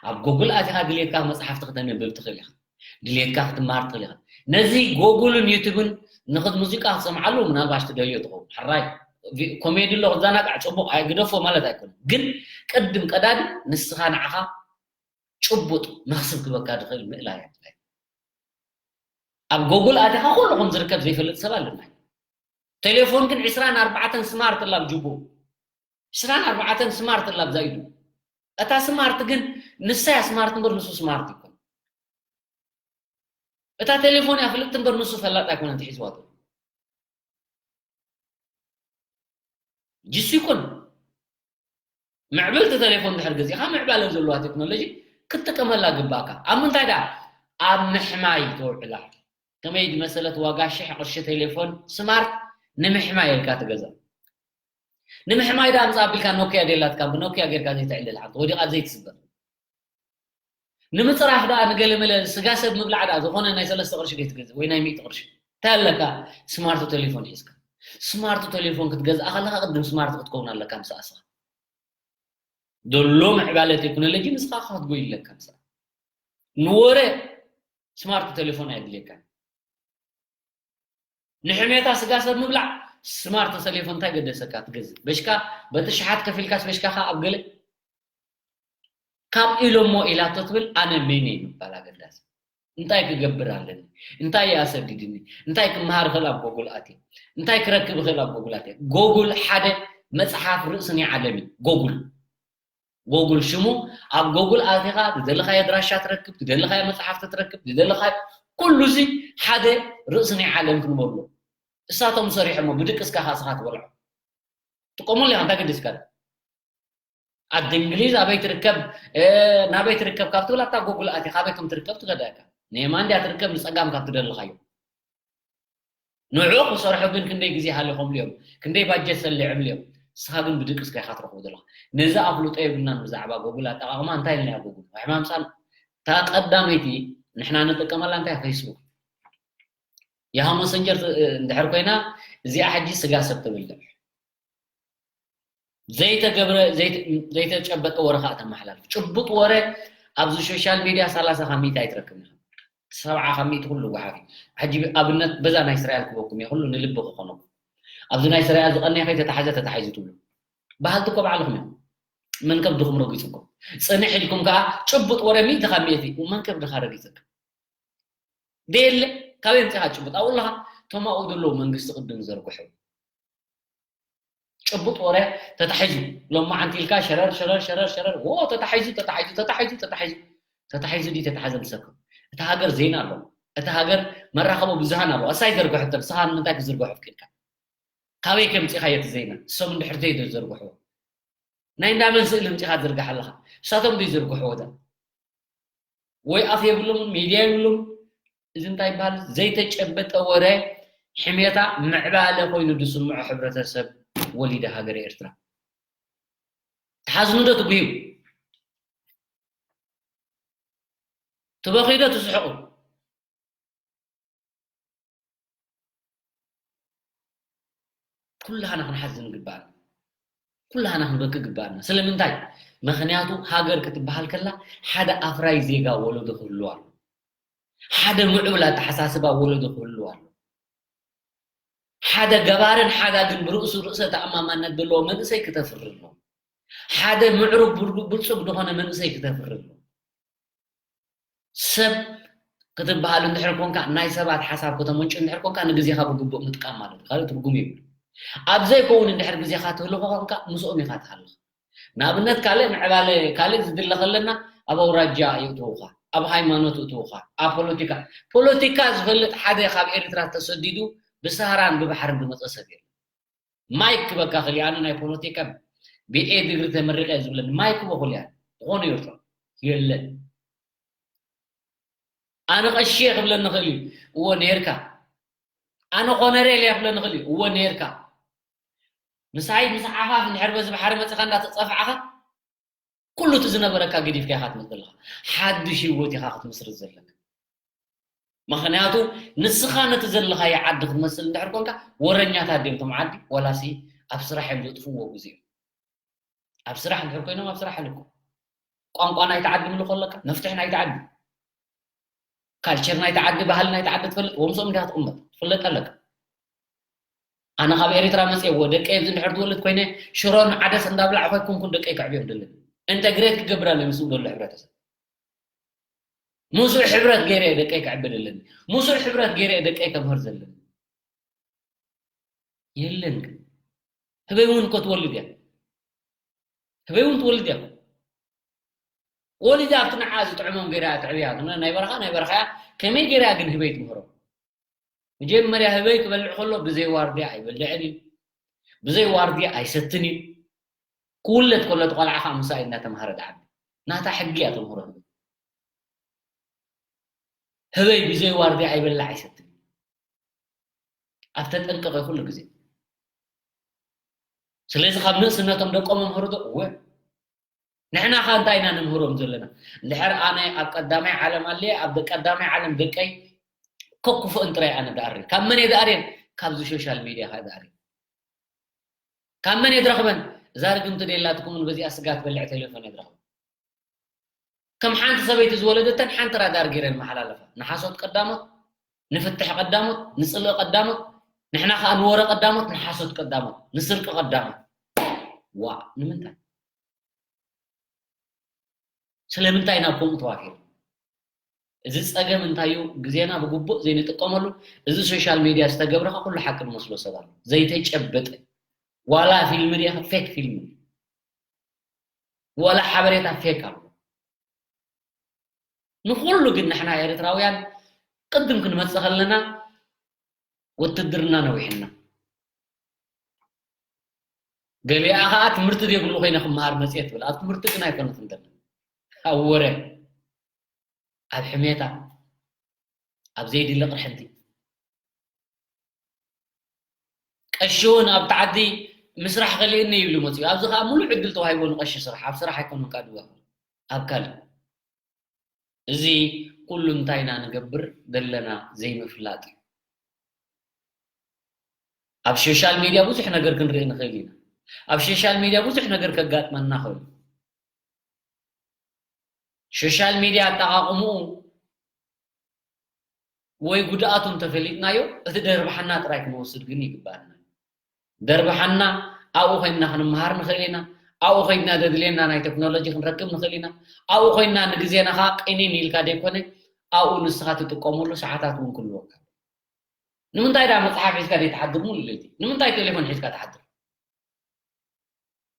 ኣብ ጎግል ኣቲኻ ድልየትካ መፅሓፍቲ ክተንብብ ትኽእል ኢኻ ድልየትካ ክትምሃር ትኽእል ኢኻ ነዚ ጎግልን ዩቱብን ንኽድ ሙዚቃ ክትሰምዓሉ ምናልባሽ ትደልዮ ትኸውን ሕራይ ኮሜዲ ኣሎ ክዘናጋዕ ፅቡቅ ኣይግደፎ ማለት ኣይኮነ ግን ቅድም ቀዳዲ ንስኻ ንዓኻ ጭቡጥ መኽስብ ክበካ ዝኽእል ምእላይ ኣድላይ ኣብ ጎግል ኣቲኻ ኩሉ ከም ዝርከብ ዘይፈልጥ ሰብ ኣለና ቴሌፎን ግን ዕስራን ኣርባዕተን ስማርት ላብ ጅቡ ዕስራን ኣርባዕተን ስማርት ላብ ዛይዱ እታ ስማርት ግን ንሳ እያ ስማርት እምበር ንሱ ስማርት ይኮን እታ ቴሌፎን እያ ፍልጥቲ እምበር ንሱ ፈላጥ ኣይኮነን ትሒዝዋ ጅሱ ይኮን ምዕብልቲ ቴሌፎን ድሕር ገዚእኻ ምዕባለ ዘለዋ ቴክኖሎጂ ክትጥቀመላ ግባእካ ኣብ ምንታይ ደኣ ኣብ ምሕማይ ተውዕላ ከመይ ዝመሰለት ዋጋ ሽሕ ቅርሺ ቴሌፎን ስማርት ንምሕማይ ኢልካ ትገዛ ንምሕማይ ደኣ ምፃ ኣቢልካ ኖክያ ደላትካ ብኖክያ ጌርካ ዘይትዕልል ሓንቲ ወዲቓ ዘይትስበር ንምፅራፍ ደኣ ንገለመለ ስጋ ሰብ ምብላዕ ደኣ ዝኾነ ናይ ሰለስተ ቅርሺ ዶ ትገዝእ ወይ ናይ ሚእቲ ቅርሺ እንታይ ኣለካ ስማርቶ ቴሌፎን ሒዝካ ስማርቶ ቴሌፎን ክትገዝእ ከለካ ቅድም ስማርት ክትከውን ኣለካ ምስ ኣስኻ ዘሎ ምዕባለ ቴክኖሎጂ ንስኻ ክትጎይ ኣለካ ምስ ንወረ ስማርት ቴሌፎን ኣየድልየካን ንሕሜታ ስጋ ሰብ ምብላዕ ስማርት ሰሌፎ እንታይ ገደሰካ ትገዝእ በሽካ በቲ ሸሓት ከፊልካስ በሽካኻ ኣብ ገለ ካብ ኢሎሞ ኢላቶ ትብል ኣነ ሜን እየ ምባል ኣገዳሲ እንታይ ክገብር ኣለኒ እንታይ እየ ኣሰዲድኒ እንታይ ክመሃር እኽእል ኣብ ጎጉል ኣትየ እንታይ ክረክብ እኽእል ኣብ ጎጉል ኣትየ ጎጉል ሓደ መፅሓፍ ርእሲ ናይ ዓለም እዩ ጎጉል ጎጉል ሽሙ ኣብ ጎጉል ኣቲኻ ዝደለኻዮ ኣድራሻ ትረክብ ዝደለኻዮ መፅሓፍቲ ትረክብ ዝደለኻዮ ኩሉ እዚ ሓደ ርእሲ ናይ ዓለም ክንበሎ እሳቶም ሰሪሖሞ ብድቅስካ ካስኻ ትበልዖ ትቆመሉ ኢኻ እንታይ ገዲስካ ዓዲ እንግሊዝ ኣበይ ትርከብ ናበይ ትርከብ ካብ ትብል ኣብታ ጎጉል ኣቲኻ ኣበይ ከም ትርከብ ትገዳካ ንየማን ድያ ትርከብ ንፀጋም ካብ ትደለኻዮ ንዑ ክሰርሑ ግን ክንደይ ግዜ ሃሊኾምሉ እዮም፣ ክንደይ ባጀት ሰሊዖምሉ እዮም። ንስኻ ግን ብድቅስካ ኢኻ ትረኽቦ ዘለኻ። ነዚ ኣፍልጦ የብልናን ብዛዕባ ጎግል ኣጠቓቕማ። እንታይ ኢልና ጎግል ሕማም ሳን እታ ቀዳመይቲ ንሕና ንጥቀመላ እንታይ ፌስቡክ ያሃ መሰንጀር እንድሕር ኮይና እዚኣ ሕጂ ስጋ ሰብ ትብልዕ። ዘይተገብረ ዘይተ- ዘይተጨበጠ ወረ ከዓ ተመሓላልፍ። ጭቡጥ ወረ ኣብዚ ሶሻል ሚድያ ሰላሳ ካብ ሚእቲ ኣይትረክብን ኢኻ። ሰብዓ ካብ ሚእቲ ኩሉ ጓሓፍ እዩ። ሕጂ ኣብነት በዛ ናይ እስራኤል ክበኩም እየ ኩሉ ንልቢ ክኾነኩም። ኣብዚ ናይ እስራኤል ዝቐነየ ከይተታሓዘ ተታሒዙ ትብሉ በሃልቲ እኮ ባዕልኹም እዮም። መን ከብድኹም ረጊፁኩም? ፅንሕ ኢልኩም ከዓ ጭቡጥ ወረ ሚእቲ ካብ ሚእቲ መን ከብድኻ ረጊፅካ? ደየለ ካበይ ምፅኻ ጭቡጥ ኣብኡ ኣለኻ። እቶም ኣብኡ ዘለዉ መንግስቲ ቅድም ዘርግሑ ጭቡጥ ወረ ተታሒዙ ሎማዓንቲ ኢልካ ሸረር ሸረር ሸረር ሸረር ዎ ተታሒዙ ተታሒዙ ተታሒዙ ተታሒዙ ተታሒዙ ድዩ ተታሓዘ ምሰኩም? እታ ሃገር ዜና ኣለዎ። እታ ሃገር መራኸቢ ብዙሃን ኣለዎ። እሳይ ዘርግሐቶ ንስኻ ንምንታይ ክዝርግሖ ፍቂድካ? ካበይ ከምፂኻዮ እቲ ዜና? እሶም እንድሕር ዘይዶ ዘርግሕዎ ናይ እንዳ መን ስእሊ ምፂኻ ትዝርግሕ ኣለኻ? እሳቶም ድዩ ዝርግሕዎ እዛ? ወይ ኣፍ የብሎምን ሚድያ የብሎም። እዚ እንታይ ይበሃል? ዘይተጨበጠ ወረ ሕሜታ ምዕባለ ኮይኑ ዝስምዖ ሕብረተሰብ ወሊደ ሃገረ ኤርትራ። ትሓዝኑ ዶ ትጉዩ? ትበኽዩ ዶ ትስሕቑ? ኩላህና ክንሓዝን ግባኣና። ኩላህና ክንበኪ ግባኣና። ስለምንታይ? ምኽንያቱ ሃገር ክትበሃል ከላ ሓደ ኣፍራይ ዜጋ ወለዶ ክህልዋ ኣሎ። ሓደ ምዕቡል ኣተሓሳስባ ወለዶ ክህልዋ ኣሎ። ሓደ ገባርን ሓዳግን ብርእሱ ርእሰ ተኣማማነት ዘለዎ መንእሰይ ክተፍሪ ኣሎ። ሓደ ምዕሩግ ብርጉ- ብልጹግ ዝኾነ መንእሰይ ክተፍሪ ኣሎ። ሰብ ክትበሃል እንድሕር ኮንካ ናይ ሰባት ሓሳብ ከተመንጩ እንድሕር ኮንካ ንግዜኻ ብግቡእ ምጥቃም ማለት እዩ። ካልእ ትርጉም የብሉ። ኣብ ዘይከውን እንድሕር ግዜኻ ትህልኾ ኮንካ ምስኦም ኢኻ ትሃልኽ። ንኣብነት ካልእ ምዕባለ ካልእ ዝድለ ከለና ኣብ ኣውራጃ ይእትውኻ፣ ኣብ ሃይማኖት ይእትውኻ፣ ኣብ ፖለቲካ ፖለቲካ ዝፈልጥ ሓደ ካብ ኤርትራ ተሰዲዱ ብሳህራን ብባሕርን ዝመፀ ሰብ የለን። ማይክ ክበካ ክሊ ኣነ ናይ ፖለቲካ ብኤ ድግሪ ተመሪቀ ዝብለኒ ማይክ በኩል ያ ዝኾነ ይርቶ የለን። ኣነ ቀሺ ክብለኒ ክእል እዩ። እዎ ነርካ። ኣነ ኮነሬል እየ ክብለኒ ክእል እዩ። እዎ ነርካ። ምሳይ ምስ ዓፋፍ እንድሕር በዚ ባሕሪ መፅኻ እንዳተፀፋዕኻ ኩሉ እቲ ዝነበረካ ገዲፍካ ኢኻ ትመፅእ ዘለኻ። ሓድሽ ህይወት ኢኻ ክትምስርት ዘለካ። ምኽንያቱ ንስኻ ነቲ ዘለኻዮ ዓዲ ክትመስል እንድሕር ኮንካ ወረኛታት ድዮም እቶም ዓዲ ወላሲ ኣብ ስራሕ እዮም ዘጥፍዎ ግዜ እዩ። ኣብ ስራሕ እንድሕር ኮይኖም ኣብ ስራሕ ኣለኩ ቋንቋ ናይቲ ዓዲ ምልኮ ኣለካ መፍትሒ ናይቲ ዓዲ ካልቸር ናይቲ ዓዲ ባህሊ ናይቲ ዓዲ ትፈልጥ ወምሶም እንዲኻ ትቕመጥ ትፍለጥ ኣለካ ኣነ ካብ ኤርትራ መፅየ ወ ደቀይ ኣብዚ እንድሕር ትወልድ ኮይነ ሽሮን ዓደስ እንዳብላዕ ኮይኩንኩን ደቀይ ክዕብዮም ደለኒ ኢንተግሬት ክገብር ኣለኒ ምስ ዘሎ ሕብረተሰብ ሙሱዕ ሕብረት ገይረ ደቀይ ክዕቢ ደለኒ ሙሱዕ ሕብረት ገይረ ደቀይ ከምህር ዘለኒ የለን ግን ህበይ እውን እኮ ትወልድ እያ ህበይ እውን ትወልድ እያ ወሊዳ ኣብቲ ንዓ ዝጥዕሞም ገይራ ትዕብያ ናይ በረኻ ናይ በረኻ እያ ከመይ ገይራ ግን ህበይ ትምህሮም መጀመርያ ህበይ ክበልዕ ከሎ ብዘይ ዋርድያ ኣይበልዕን እዩ ብዘይ ዋርድያ ኣይሰትን እዩ ክውለድ ከሎ እቲ ቆልዓ ከዓ ምሳይ እናተምሃረ ድዓቢ ናታ ሕጊ እያ ተምህሮ ህበይ ህበይ ብዘይ ዋርድያ ኣይበልዕ ኣይሰትን ኣብ ተጠንቀቐ ኩሉ ግዜ ስለዚ ካብ ንእስነቶም ደቆም መምህሩ ዶ እወ ንሕና ከ እንታይ ኢና ንምህሮም ዘለና እንድሕር ኣነ ኣብ ቀዳማይ ዓለም ኣለ ኣብ ቀዳማይ ዓለም ደቀይ ከኩፍእን ጥራይ ኣነ ዳኣሪ ካብ መን ዳኣርየን ካብዚ ሶሻል ሚድያ ከ ዳኣሪ ካብ መን የድረኽበን እዛ ርግምቲ ደላትኩም በዚኣ ስጋ ትበልዕ ቴሌፎን የድረኽበን ከም ሓንቲ ሰበይቲ ዝወለደተን ሓንቲ ራዳር ገይረን መሓላለፋ ንሓሶት ቀዳሞት ንፍትሕ ቀዳሞት ንፅልኢ ቀዳሞት ንሕና ከዓ ንወረ ቀዳሞት ንሓሶት ቀዳሞት ንስርቂ ቀዳሞት ዋእ ንምንታይ ስለምንታይ ናብ ከምኡ ተዋፊሩ እዚ ፀገም እንታይ እዩ ግዜና ብግቡእ ዘይንጥቀመሉ እዚ ሶሻል ሚድያ ዝተገብረ ኩሉ ሓቂ ዝመስሎ ሰብ ኣሎ ዘይተጨበጠ ዋላ ፊልም ሪኢኻ ፌክ ፊልም ዋላ ሓበሬታ ፌክ ኣሎ ንኩሉ ግን ንሕና ኤርትራውያን ቅድም ክንመፅእ ከለና ውትድርና ነዊሕና ገሊኣ ከዓ ትምህርቲ ዘይብሉ ኮይነ ክመሃር መፅየ ትብል ኣብ ትምህርቲ ግን ኣይኮነትን ዘለና ኣብ ወረ ኣብ ሕሜታ ኣብ ዘይድለ ቅርሕንቲ ቀሺ እውን ኣብቲ ዓዲ ምስራሕ ከሊእኒ ይብሉ መፅኡ። ኣብዚ ከዓ ሙሉእ ዕድል ተዋሂቦ ንቀሺ ስራሕ፣ ኣብ ስራሕ ኣይኮኑን ከዓ ድዋ ኣብ ካልእ። እዚ ኩሉ እንታይ ኢና ንገብር ዘለና ዘይምፍላጥ እዩ። ኣብ ሶሻል ሚድያ ብዙሕ ነገር ክንርኢ ንኽእል ኢና። ኣብ ሶሻል ሚድያ ብዙሕ ነገር ከጋጥመና ኽእል። ሶሻል ሚድያ ኣጠቓቕምኡ ወይ ጉድኣቱ እንተፈሊጥናዮ፣ እቲ ደርብሓና ጥራይ ክንወስድ ግን ይግባኣና። ደርብሓና ኣብኡ ኮይንና ክንመሃር ንኽእል ኢና። ኣብኡ ኮይንና ዘድልየና ናይ ቴክኖሎጂ ክንረክብ ንኽእል ኢና። ኣብኡ ኮይንና ንግዜና ኸዓ ቅኒን ኢልካ ዘይኮነ፣ ኣብኡ ንስኻ ትጥቀመሉ ሰዓታት እውን ክህልወካ። ንምንታይ ደኣ መጽሓፍ ሒዝካ ዘይትሓድር ሙሉ ለይቲ? ንምንታይ ቴሌፎን ሒዝካ ትሓድር?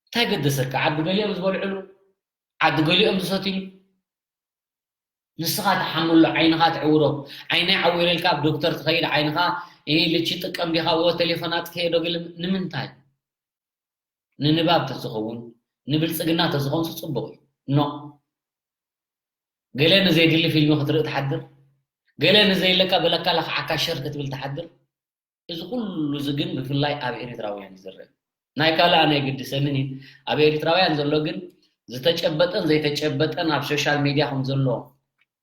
እንታይ ገደሰካ? ዓዲ ገሊኦም ዝበልዕሉ፣ ዓዲ ገሊኦም ዝሰትይሉ። ንስኻ ትሓምሎ፣ ዓይንኻ ትዕውሮ። ዓይነይ ዓዊረልካ ኣብ ዶክተር ትኸይድ፣ ዓይንኻ፣ እ፣ ልቺ ጥቀም ዲኻ? ወ፣ ቴሌፎን ኣጥፍኤ ዶ ገለ? ንምንታይ? ንንባብ ተዝኸውን፣ ንብልጽግና ተዝኸውን ጽቡቕ እዩ። ኖ። ገለ ንዘይድሊ ፊልም ክትርኢ ትሓድር፣ ገለ ንዘይለካ በለካ ለኽዓካ ሸር ክትብል ትሓድር። እዚ ኩሉ እዚ ግን ብፍላይ ኣብ ኤርትራውያን እዩ ዝረአ። ናይ ካልእ ኣነ ኣይግድሰንን እዩ። ኣብ ኤርትራውያን ዘሎ ግን ዝተጨበጠን ዘይተጨበጠን ኣብ ሶሻል ሚድያ ከም ዘሎ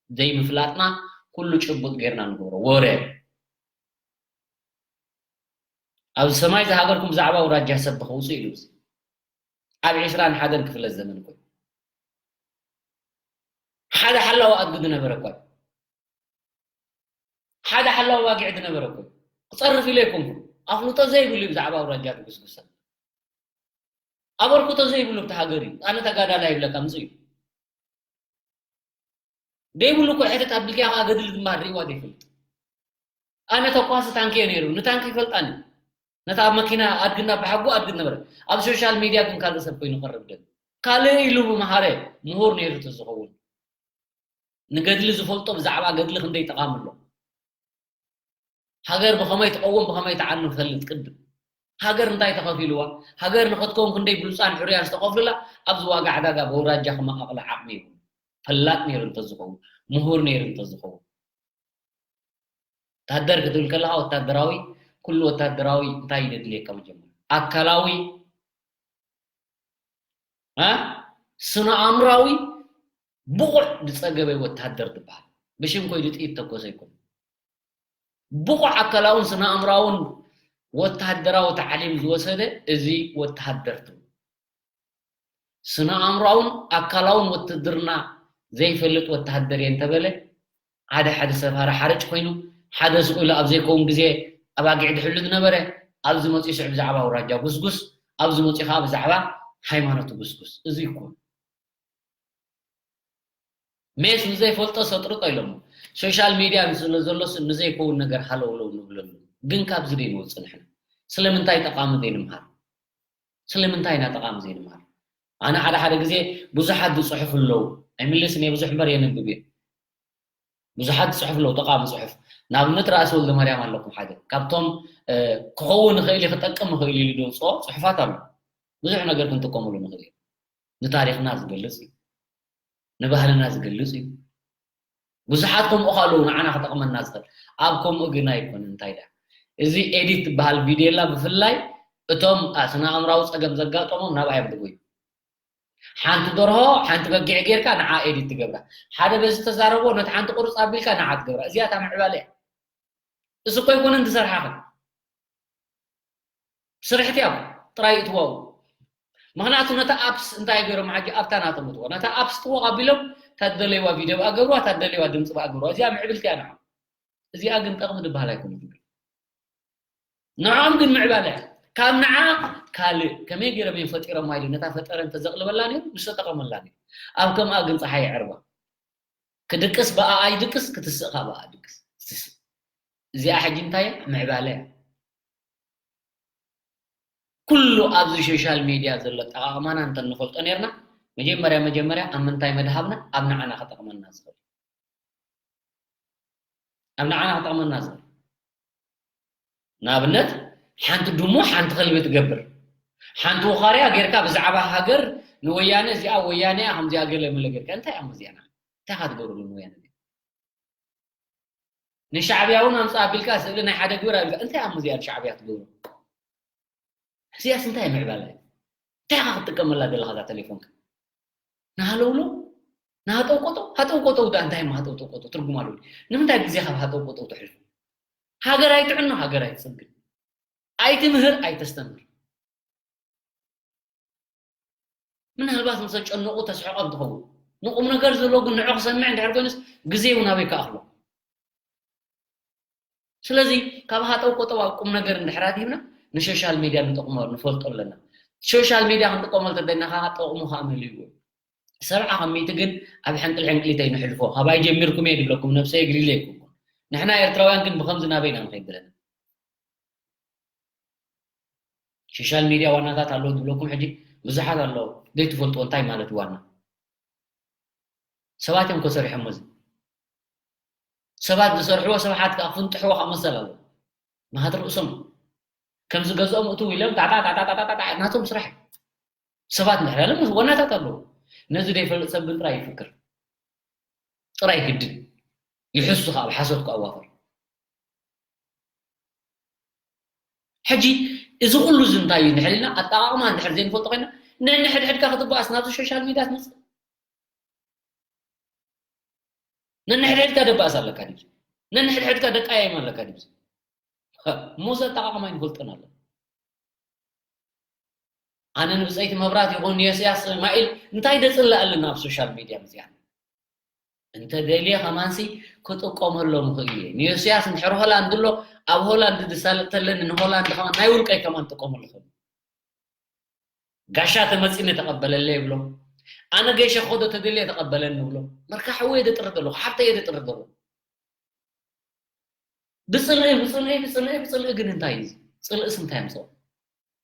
ዘይምፍላጥና ኩሉ ጭቡጥ ጌርና ንገብሮ። ወረ ኣብዚ ሰማይ ዝሃገርኩም ብዛዕባ ኣውራጃ ሰብ ብኸውፅእ ኢሉ እዚ ኣብ ዕስራን ሓደን ክፍለ ዘመን ኮይኑ ሓደ ሓላዊ ኣድጊ ዝነበረ እኳ እዩ። ሓደ ሓላዊ ኣባጊዕ ዝነበረ እኮ እዩ። ክጸርፍ ኢለ ኣይኮንኩን። ኣፍልጦ ዘይብሉ እዩ ብዛዕባ ኣውራጃ ድጉስጉስ ሰብ። ኣበርክቶ ዘይብሉ ኣብቲ ሃገር እዩ። ኣነ ተጋዳላይ ይብለካ ምጽእ እዩ። ደይብሉ እኮ ሕትት ኣቢልካ ከኣ ገድሊ ግንባር ርእይዋ ዘይፈልጥ። ኣነ ተኳሲ ታንኪ እየ ነይሩ። ንታንኪ ይፈልጣን እዩ። ነታ ኣብ መኪና ኣድግና ብሓጉ ኣድግ ነበረ። ኣብ ሶሻል ሚድያ ግን ካልእ ሰብ ኮይኑ ይቐርብ ደል። ካልእ ኢሉ ምሃረ ምሁር ነይሩ ተዝኸውን። ንገድሊ ዝፈልጦ ብዛዕባ ገድሊ ክንደይ ጠቓሚ ኣሎ። ሃገር ብኸመይ ትቐውም ብኸመይ ትዓኑ ፈልጥ ቅድም። ሃገር እንታይ ተኸፊልዋ? ሃገር ንኽትከውን ክንደይ ብሉፃን ሕሩያን ዝተኸፍሉላ ኣብዚ ዋጋ ዕዳጋ ብውራጃ ክመቓቕላ ዓቕሚ ይብሉ። ፈላጥ ነይሩ እንተዝኸውን፣ ምሁር ነይሩ እንተዝኸውን። ወታደር ክትብል ከለኻ ወታደራዊ፣ ኩሉ ወታደራዊ እንታይ እዩ ዘድልየካ መጀመርያ? ኣካላዊ፣ እ? ስነ ኣእምራዊ ብቑዕ ዝጸገበ ወታደር ዝበሃል። ብሽም ኮይዱ ጥይት ተኮሰ ኣይኮነን። ብቑዕ ኣካላውን ስነ ኣእምራውን ወታደራዊ ታዕሊም ዝወሰደ እዚ ወታደር ትብሎ። ስነ ኣእምራውን ኣካላውን ውትድርና ዘይፈልጥ ወተሃደር እየ እንተበለ፣ ሓደ ሓደ ሰብ ሃረ ሓርጭ ኮይኑ፣ ሓደ ስቕ ኢሉ ኣብ ዘይከውን ግዜ ኣባጊዕ ድሕሉ ዝነበረ፣ ኣብዚ መፂኡ ስዕ ብዛዕባ ኣውራጃ ጉስጉስ፣ ኣብዚ መፂኡ ከዓ ብዛዕባ ሃይማኖት ጉስጉስ። እዚ ይኮን። ሜስ ንዘይፈልጦ ሰጥርጦ ኢሎሞ። ሶሻል ሚድያ ስለ ዘሎስ ንዘይከውን ነገር ሃለውለው ንብለሉ። ግን ካብዚ ደይንወፅእ ንሕና። ስለምንታይ ጠቓሚ ዘይንምሃር? ስለምንታይ ኢና ጠቓሚ ዘይንምሃር? ኣነ ሓደ ሓደ ግዜ ብዙሓት ዝፅሑፍ ኣለዉ። ኣይምልስን እየ፣ ብዙሕ እምበር የንብብ እየ። ብዙሓት ዝፅሑፍ ኣለዉ፣ ጠቓሚ ፅሑፍ። ንኣብነት ራእሲ ወልደ ማርያም ኣለኩም ሓደ። ካብቶም፣ እ፣ ክኸውን ይኽእል እዩ፣ ክጠቅም ይኽእል እዩ ኢሉ ዘውፅኦ ፅሑፋት ኣሎ። ብዙሕ ነገር ክንጥቀመሉ ንኽእል እዩ። ንታሪኽና ዝገልፅ እዩ። ንባህልና ዝገልፅ እዩ። ብዙሓት ከምኡ ኣለዉ ንዓና ክጠቕመና ዝኽእል። ኣብ ከምኡ ግን ኣይኮነን። እንታይ ደኣ? እዚ ኤዲት ትበሃል ቪድዮ ኣላ፣ ብፍላይ እቶም፣ አ፣ ስነ ኣእምራዊ ጸገም ዘጋጠሞም ናብኣ እዮም ዝጎዩ። ሓንቲ ደርሆ፣ ሓንቲ በጊዕ ጌርካ ንዓ ኤዲት ትገብራ። ሓደ በዚ ተዛረቦ፣ ነቲ ሓንቲ ቁርጽ ኣቢልካ ንዓ ትገብራ። እዚኣ እታ ምዕባለ እያ። እዚ እኮ ኣይኮነን ዝሰርሓኽን። ስርሕቲ እያ ጥራይ እትዋው። ምኽንያቱ ነታ ኣፕስ እንታይ ገይሮም ሓጂ ኣብታ ናቶም እትዋ። ነታ ኣፕስ ጥወቕ ኣቢሎም እታ ትደለይዋ ቪድዮ ብኣ ገብርዋ፣ እታ ትደለይዋ ድምፂ ብኣ ገብርዋ። እዚኣ ምዕብልቲ እያ ንዓ። እዚኣ ግን ጠቕሚ ዝበሃል ኣይኮነትን። ንዕኦም ግን ምዕባለ እያ። ካብ ንዓ ካልእ ከመይ ገይሮም እዮም ፈጢሮማ ኢሉ ነታ ፈጠረ እንተዘቕልበላ ነይሩ፣ ምስተጠቐመላ ነይሩ። ኣብ ከምኣ ግን ፀሓይ ይዕርባ። ክድቅስ ብኣኣ ይድቅስ፣ ክትስእ ካብ ኣኣ ድቅስ። እዚኣ ሕጂ እንታይ እያ? ምዕባለ እያ። ኩሉ ኣብዚ ሶሻል ሚድያ ዘሎ ኣጠቓቕማና እንተንፈልጦ ነይርና፣ መጀመርያ መጀመርያ ኣብ ምንታይ መድሃብና? ኣብ ንዓና ክጠቕመና ዝኽእል። ኣብ ንዓና ክጠቕመና ዝኽእል። ንኣብነት፣ ሓንቲ ድሙ ሓንቲ ከልቢ ትገብር። ሓንቲ ውኻርያ ጌርካ ብዛዕባ ሃገር ንወያነ እዚኣ ወያነ እያ ከምዚኣ ገለ መለ ጌርካ። እንታይ እያ እዚኣ? እንታይ ኢኻ ትገብረሉ ንወያነ? ንሻዕብያ እውን ኣምፅእ ኣቢልካ ስእሊ ናይ ሓደ ግብር ኣቢልካ። እንታይ እያ እዚኣ ንሻዕብያ ትገብሮ? እዚኣስ እንታይ ምዕባለ እዩ? እንታይ ኢኻ ክትጥቀመላ ዘለኻ እዛ ቴሌፎንካ? ንሃለውሎ ንሃጠውቆጠው ሃጠውቆጠው ዳ እንታይ ሃጠውቆጠው ትርጉም ኣለዎ? ንምንታይ ግዜ ካብ ሃጠውቆጠው ተሕልፉ? ሃገር ኣይትዕኖ፣ ሃገር ኣይትፅግን፣ ኣይትምህር፣ ኣይተስተምህር። ምናልባት ምስ ኣጨነቑ ተስሕቖም ትኸውን። ንቁም ነገር ዘሎ ግን ንዑ ክሰምዕ እንድሕር ኮይኑስ ግዜ እውን ኣበይ ክኣኽሎ? ስለዚ ካብ ሃጠው ቆጠው ኣብ ቁም ነገር እንድሕር ኣቲብና ንሶሻል ሚድያ ንጠቕሞ ንፈልጦ ኣለና። ሶሻል ሚድያ ክንጥቀመሉ ተደና ከዓ ጠቕሙ ከዓ መሊኡ እዩ። ሰብዓ ካብ ሚእቲ ግን ኣብ ሕንቅል ሕንቅሊተይ ንሕልፎ። ካባይ ጀሚርኩም እየ ድብለኩም፣ ነብሰይ ግሊለ ይኩንኩም። ንሕና ኤርትራውያን ግን ብኸምዚ ናበይ ኢና ንኸይድ ዘለና? ሶሻል ሚድያ ዋናታት ኣለዉ ዝብለኩም ሕጂ ብዙሓት ኣለዉ። ዘይትፈልጥዎ እንታይ ማለት እዩ ዋና? ሰባት እዮም ከሰርሖሞ እዚ። ሰባት ዝሰርሕዎ ስብሓት ከዓ ክፍንጥሕዎ ከዓ መሰል ኣለዎ። ምኽንያቱ ርእሶም ከም ዝገዝኦም እትው ኢሎም ጣጣ ጣጣ ጣጣ ጣጣ ናቶም ስራሕ እዩ። ሰባት እንድሕር ያለ ዋናታት ኣለዉ። ነዚ ዘይፈልጥ ሰብ ግን ጥራይ ይፍክር። ጥራይ ግድን ይሕሱ ከዓ ኣብ ሓሶት ክኣዋፈር። ሕጂ እዚ ኩሉ እዚ እንታይ እዩ እንድሕር ኢልና ኣጠቓቕማ እንድሕር ዘይንፈልጦ ኮይና ነንሕድሕድካ ክትበኣስ ናብዚ ሶሻል ሚድያ ትመፅእ። ነንሕድሕድካ ደባእስ ኣለካ ድዩ? ነንሕድሕድካ ደቃየም ኣለካ ድዩ? ሞዘ ኣጠቓቕማ ይንፈልጠን ኣለና። ኣነ ንብፀይቲ መብራት ይኹን ንዮስያስ ማኢል እንታይ ደፅለ ኣለና ኣብ ሶሻል ሚድያ ምፅያ? እንተ ደልየ ከማንሲ ክጥቀመሎም ይኽእል እየ። ንዮስያስ እንድሕር ሆላንድ ኣሎ ኣብ ሆላንድ ዝሳለጥ ተለኒ ንሆላንድ ከማን ናይ ውልቀይ ከማን ጥቀመሉ ይኽእል። ጋሻ ተመፂኒ ተቐበለለይ ይብሎ። ኣነ ገይሸ ኸዶ ተደልየ ተቐበለኒ ይብሎ። መርካ ሓወየ ደጥርድ ኣለኹ፣ ሓብተየ ደጥርድ ኣለኹ። ብፅልኢ ብፅልኢ ብፅልኢ ብፅልኢ ግን እንታይ እዩ? ፅልእስ እንታይ ኣምፅኦ?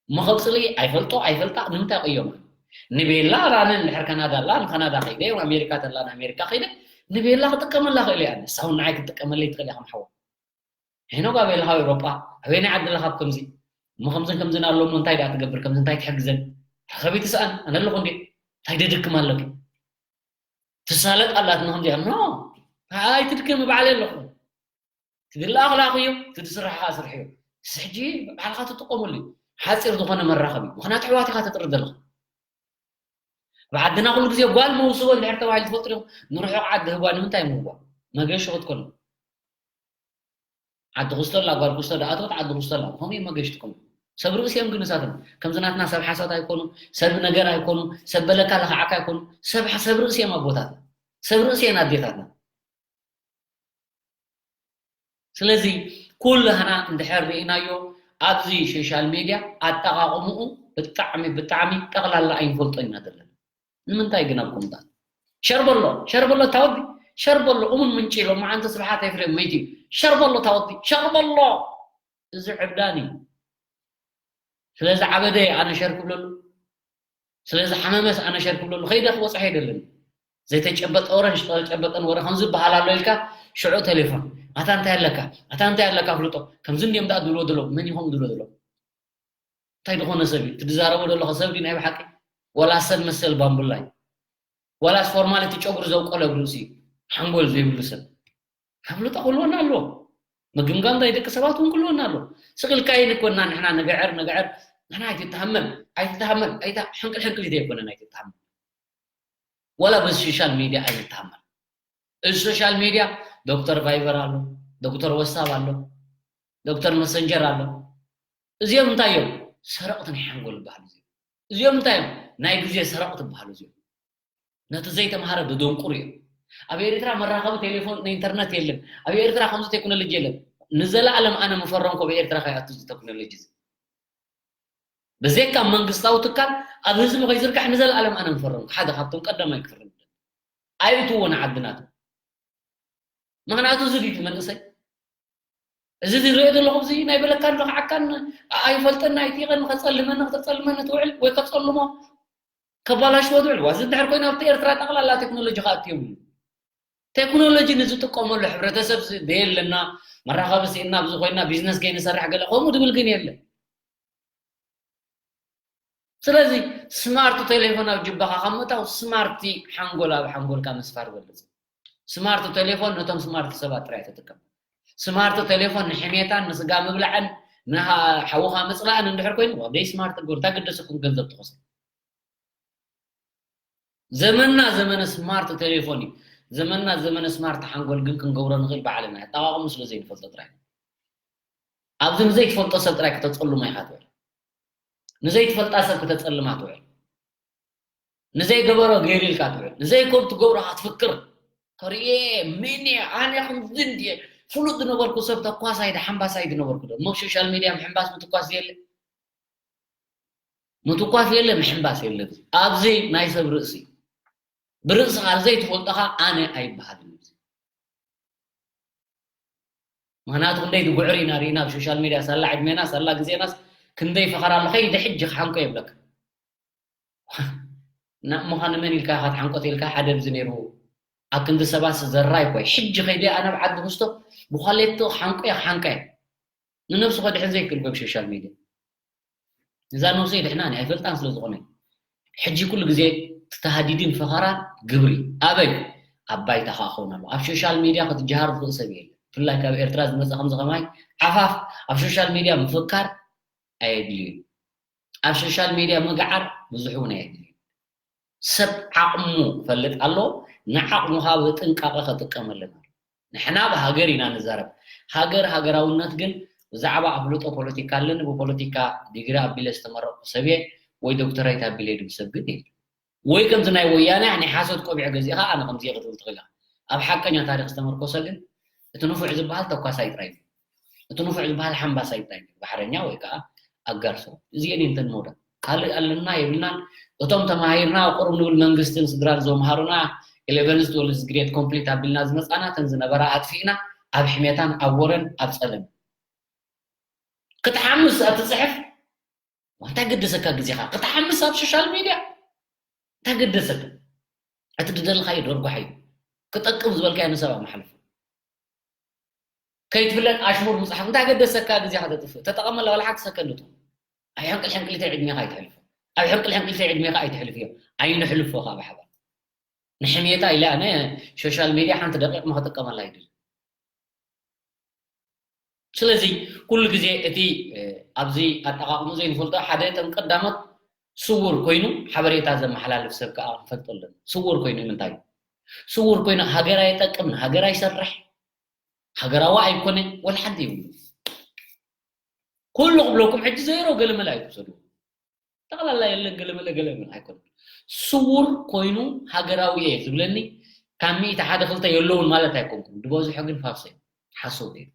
እሞ ካብ ፅልኢ ኣይፈልጦ ኣይፈልጣ ንምንታይ ቀየማ? ንቤላ ራነ እንድሕር ካናዳ ኣላ ንካናዳ ከይደ ኣሜሪካ ተላ ንኣሜሪካ ከይደ ንቤላ ክጥቀመላ ክእል እያ። ንሳውን ንዓይ ክትጥቀመለይ ትኽእል እያ ከም ሓዋ። ሄኖ ጋቤል ካብ ኤውሮጳ ኣበየናይ ዓዲ ኣለኻ ኣብ ከምዚ እሞ ከምዝን ከምዝን ኣሎ እሞ እንታይ ደኣ ትገብር ከምዚ እንታይ ትሕግዘን? ሓሳበይ ትስኣን ኣነ ኣለኹ እንዴ እንታይ ደድክም ኣለኪ? ትሳለጥ ኣላት ንክምዚኣ ኖ ኣይትድክም ባዕለይ ኣለኹ። ትድላ ኣኽላኽዮ ትድስራሕ ኣስርሕዮ። ሕጂ ባዕልኻ ትጥቀመሉ እዩ። ሓፂር ዝኾነ መራኸቢ ምኽንያቱ ኣሕዋት ኢኻ ተጥርድ ኣለኻ። ኣብ ዓድና ኩሉ ግዜ ጓል መውስቦ እንድሕር ተባሂሉ ትፈልጡ ዲኹም? ንርሑቕ ዓዲ ህባ ንምንታይ ምህዋ? መገሺ ክትኮኑ ዓዲ ኩስቶላ ጓል ኩስቶ ደኣተወት ዓዲ ኩስቶላ ከምኡ እዮም መገሺ ትኮኑ። ሰብ ርእሲ እዮም ግን ንሳቶም ከምዚ ናትና ሰብ ሓሳት ኣይኮኑ፣ ሰብ ነገር ኣይኮኑ፣ ሰብ በለካ ለኽዓካ ኣይኮኑ፣ ሰብ ሰብ ርእሲ እዮም ኣቦታትና፣ ሰብ ርእሲ እየን ኣዴታትና። ስለዚ ኩላህና እንድሕር ርኢናዮ ኣብዚ ሶሻል ሜድያ ኣጠቓቕምኡ ብጣዕሚ ብጣዕሚ ጠቕላላ ኣይንፈልጦ ኢና ዘለና። ንምንታይ ግን ኣብ ኮምታት ሸር በሎ ሸር በሎ ታወዲ ሸር በሎ እሙን ምንጪ ኢሎም መዓንተ ስብሓት ኤፍሬም መይቲ ሸር በሎ ታወዲ ሸር በሎ እዚ ዕብዳን እዩ። ስለዚ ዓበደ ኣነ ሸር ክብለሉ ስለዚ ሓመመስ ኣነ ሸር ክብለሉ ከይደ ክበፅሖ ኣይደልን። ዘይተጨበጠ ወረን ዝተጨበጠን ወረ ከም ዝበሃል ኣሎ ኢልካ ሽዑ ቴሌፎን ኣታ እንታይ ኣለካ ኣታ እንታይ ኣለካ ፍልጦ ከምዚ እንዲዮም ደኣ ድብሎ ድሎ መን ይኾም ድብሎ ድሎ እንታይ ዝኾነ ሰብ እዩ ትዛረቦ ዘለኹ ሰብ ድዩ ናይ ብሓቂ ወላ ሰብ መሰል ባምቡላይ ወላስ ፎርማሊቲ ጨጉሪ ዘውቀለ ኣብ ርእሲ ሓንጎል ዘይብሉ ሰብ ኣፍልጦ ክህልወና ኣለዎ። ምግምጋም ናይ ደቂ ሰባት እውን ክህልወና ኣለዎ። ስቕ ኢልካ ኣይንኮና ንሕና ንግዕር ንግዕር ንሕና ኣይትተሃመል ኣይትተሃመል ኣይታ ሕንቅል ሕንቅል ዘይኮነን ኣይትተሃመል። ወላ በዚ ሶሻል ሚድያ ኣይንተሃመል። እዚ ሶሻል ሚድያ ዶክተር ቫይበር ኣሎ፣ ዶክተር ወሳብ ኣሎ፣ ዶክተር መሰንጀር ኣሎ። እዚኦም እንታይ እዮም? ሰረቕቲ ናይ ሓንጎል ይበሃሉ እዚኦም። እዚኦም እንታይ እዮም? ናይ ግዜ ሰረቕቲ ይበሃሉ እዚኦም። ነቲ ዘይተምሃረ ደደንቁር እዮም። ኣብ ኤርትራ መራኸቢ ቴሌፎን ኢንተርነት የለን። ኣብ ኤርትራ ከምዚ ቴክኖሎጂ የለን። ንዘለኣለም ኣነ ምፈረምኩ ኣብ ኤርትራ ከይኣቱ እዚ ቴክኖሎጂ እዚ። ብዘይካ መንግስታዊ ትካል ኣብ ህዝቢ ከይዝርጋሕ ንዘለኣለም ኣነ ምፈረምኩ። ሓደ ካብቶም ቀዳማይ ክፍርም ኣይእትዎ ንዓዲ ናቱ። ምኽንያቱ እዚ ድዩ መንእሰይ እዚ ዝሪኦ ዘለኹ እዚ ናይ በለካን ረኽዓካን ኣይፈልጠን ኣይቲቐን ከፀልመኒ ከተፀልመኒ ትውዕል ወይ ከፀልሞ ከባላሽዎ ዝብል ዋዚ እንድሕር ኮይኑ ኣብቲ ኤርትራ ጠቕላላ ቴክኖሎጂ ክኣትዮም እዩ። ቴክኖሎጂ ንዝጥቀመሉ ሕብረተሰብ ደየለና መራኸቢ ስኢና ኣብዚ ኮይና ቢዝነስ ከይንሰርሕ ገለ ከምኡ ድብል ግን የለን። ስለዚ ስማርት ቴሌፎን ኣብ ጅባኻ ካብ ምእታው ስማርቲ ሓንጎል ኣብ ሓንጎልካ ምስፋር በልፅ። ስማርት ቴሌፎን ነቶም ስማርት ሰባት ጥራይ ተጥቀም። ስማርት ቴሌፎን ንሕሜታን ንስጋ ምብላዕን ንሓ- ሓውኻ ምፅላእን እንድሕር ኮይኑ፣ ደይ ስማርት ግበር፣ እንታይ ገደሰኩም ገንዘብ ትኸስሩ? ዘመንና ዘመነ ስማርት ቴሌፎን እዩ። ዘመንና ዘመነ ስማርት ሓንጎል ግን ክንገብሮ ንኽእል ባዕልና፣ ኣጠቓቕሙ ስለ ዘይንፈልጦ ጥራይ። ኣብዚ ንዘይትፈልጦ ሰብ ጥራይ ክተፀልሞ ኢኻ ትውዕል። ንዘይትፈልጣ ሰብ ክተፀልማ ትውዕል። ንዘይገበሮ ገይሩ ኢልካ ትውዕል። ንዘይከም ትገብሮ ክትፍክር። ከርእየ፣ መን እየ? ኣነ ከምዚ እንድየ። ፍሉጥ ዝነበርኩ ሰብ ተኳሳይ ዶ ሓምባሳይ ዝነበርኩ ዶ? እሞ ሶሻል ሚድያ ምሕምባስ ምትኳስ የለ። ምትኳስ የለ፣ ምሕምባስ የለ። ኣብዚ ናይ ሰብ ርእሲ። ብርእስኻ ዘይትፈልጦኻ ኣነ ኣይበሃልን እዩ። ምኽንያቱ ክንደይ ዝጉዕር ኢና ርኢና ኣብ ሶሻል ሚድያ፣ ሳላ ዕድሜና፣ ሳላ ግዜናስ ክንደይ ፈኸራ ኣሎ። ከይደ ሕጂ ክሓንቆ የብለካ። ና-፣ እሞ ኸ ንመን ኢልካ ኢኻ ትሓንቆ ተይልካ ሓደ ኣብዚ ነይሩ። ኣብ ክንዲ ሰባት ዘራይ እኮ እዩ። ሕጂ ከይደ ኣነ ኣብ ዓዲ ክስቶ ብዃሌቶ ክሓንቆ እየ፣ ክሓንቀ እየ። ንነብሱ ከድሕን ዘይክእል እኮ ብሶሻል ሚድያ። እዛ ነብሰይ ድሕና እኔ ኣይፈልጣን ስለ ዝኾነ። ሕጂ ኩሉ ግዜ ተሃዲድን ፈኸራን ግብሪ ኣበይ? ኣብ ባይታ ኸኣ ክኸውን ኣለዎ። ኣብ ሶሻል ሚድያ ክትጀሃር ዝኽእል ሰብ የለን። ብፍላይ ካብ ኤርትራ ዝመጸ ከምዚ ከማይ ዓፋፍ ኣብ ሶሻል ሚድያ ምፍካር ኣየድልዩ። ኣብ ሶሻል ሚድያ ምግዓር ብዙሕ እውን ኣየድልዩ። ሰብ ዓቕሙ ፈልጥ ኣሎ፣ ንዓቕሙ ኸኣ ብጥንቃቐ ክጥቀመለን ኣሎ። ንሕና ብሃገር ኢና ንዛረብ። ሃገር፣ ሃገራውነት ግን ብዛዕባ ኣፍልጦ ፖለቲካ ኣለኒ፣ ብፖለቲካ ዲግሪ ኣቢለ ዝተመረቕኩ ሰብ እየ፣ ወይ ዶክተራይት ኣቢለ ድብል ሰብ ግን የለን። ወይ ከምዚ ናይ ወያነ ናይ ሓሶት ቆቢዕ ገዚእኻ ኣነ ከምዚ እየ ክትብል ትኽእል ኢኻ። ኣብ ሓቀኛ ታሪኽ ዝተመርኮሰ ግን እቲ ንፉዕ ዝበሃል ተኳሳይ ጥራይ እዩ። እቲ ንፉዕ ዝበሃል ሓምባሳይ ጥራይ እዩ። ባሕረኛ ወይ ከዓ ኣጋር ሰብ። እዚኤን እየን እተን መውዳት። ካልእ ኣለና የብልናን። እቶም ተማሂርና ቁሩብ ንብል መንግስትን ስድራን ዘምሃሩና ኢለቨንዝ ትወልቭዝ ግሬድ ኮምፕሊት ኣቢልና ዝመጻና እተን ዝነበራ ኣጥፊእና ኣብ ሕሜታን ኣብ ወረን ኣብ ጸለመን። ክትሓምስ እትጽሕፍ እንታይ ገደሰካ ግዜኻ ክትሓምስ ኣብ ሶሻል ሚድያ? እንታይ ገደሰካ? እቲ ዝደለኻዮ ደርጓሕ እዩ። ክጠቅም ዝበልካዮ ንሰብ ኣመሓልፎ። ከይትፍለጥ ኣሽሙር ምፅሓፍ እንታይ ገደሰካ ግዜኻ ተጥፍእ? ተጠቐመላ ዋላ ሓንቲ ሰከንድ ትኹን። ኣብ ሕንቅል ሕንቅሊተይ ዕድሜኻ ኣይትሕልፎ። ኣብ ሕንቅል ሕንቅሊተይ ዕድሜኻ ኣይትሕልፍዮ። ኣይነሕልፎ ከዓ ብሓባር። ንሕሜታ ኢለ ኣነ ሶሻል ሚድያ ሓንቲ ደቂቕ ማ ክጥቀመላ ኣይደልን። ስለዚ ኩሉ ግዜ እቲ ኣብዚ ኣጠቓቕሙ ዘይንፈልጦ ሓደ እቶም ቀዳሞት ስውር ኮይኑ ሓበሬታ ዘመሓላልፍ ሰብ ከዓ ክንፈልጦ ኣለና። ስውር ኮይኑ ንምንታይ? ስውር ኮይኑ ሃገር ኣይጠቅም፣ ንሃገር ኣይሰርሕ፣ ሃገራዊ ኣይኮነ፣ ወላ ሓንቲ ይብሉ። ኩሉ ክብለኩም ሕጂ ዜሮ ገለመለ ኣይትውሰዱ። ጠቕላላ የለን ገለመለ ገለመለ ኣይኮነን። ስውር ኮይኑ ሃገራዊ እየ ዝብለኒ ካብ ሚእቲ ሓደ ክልተ የለውን ማለት ኣይኮንኩን። ዝበዝሖ ግን ፋርሶ እዩ፣ ሓሶት እዩ።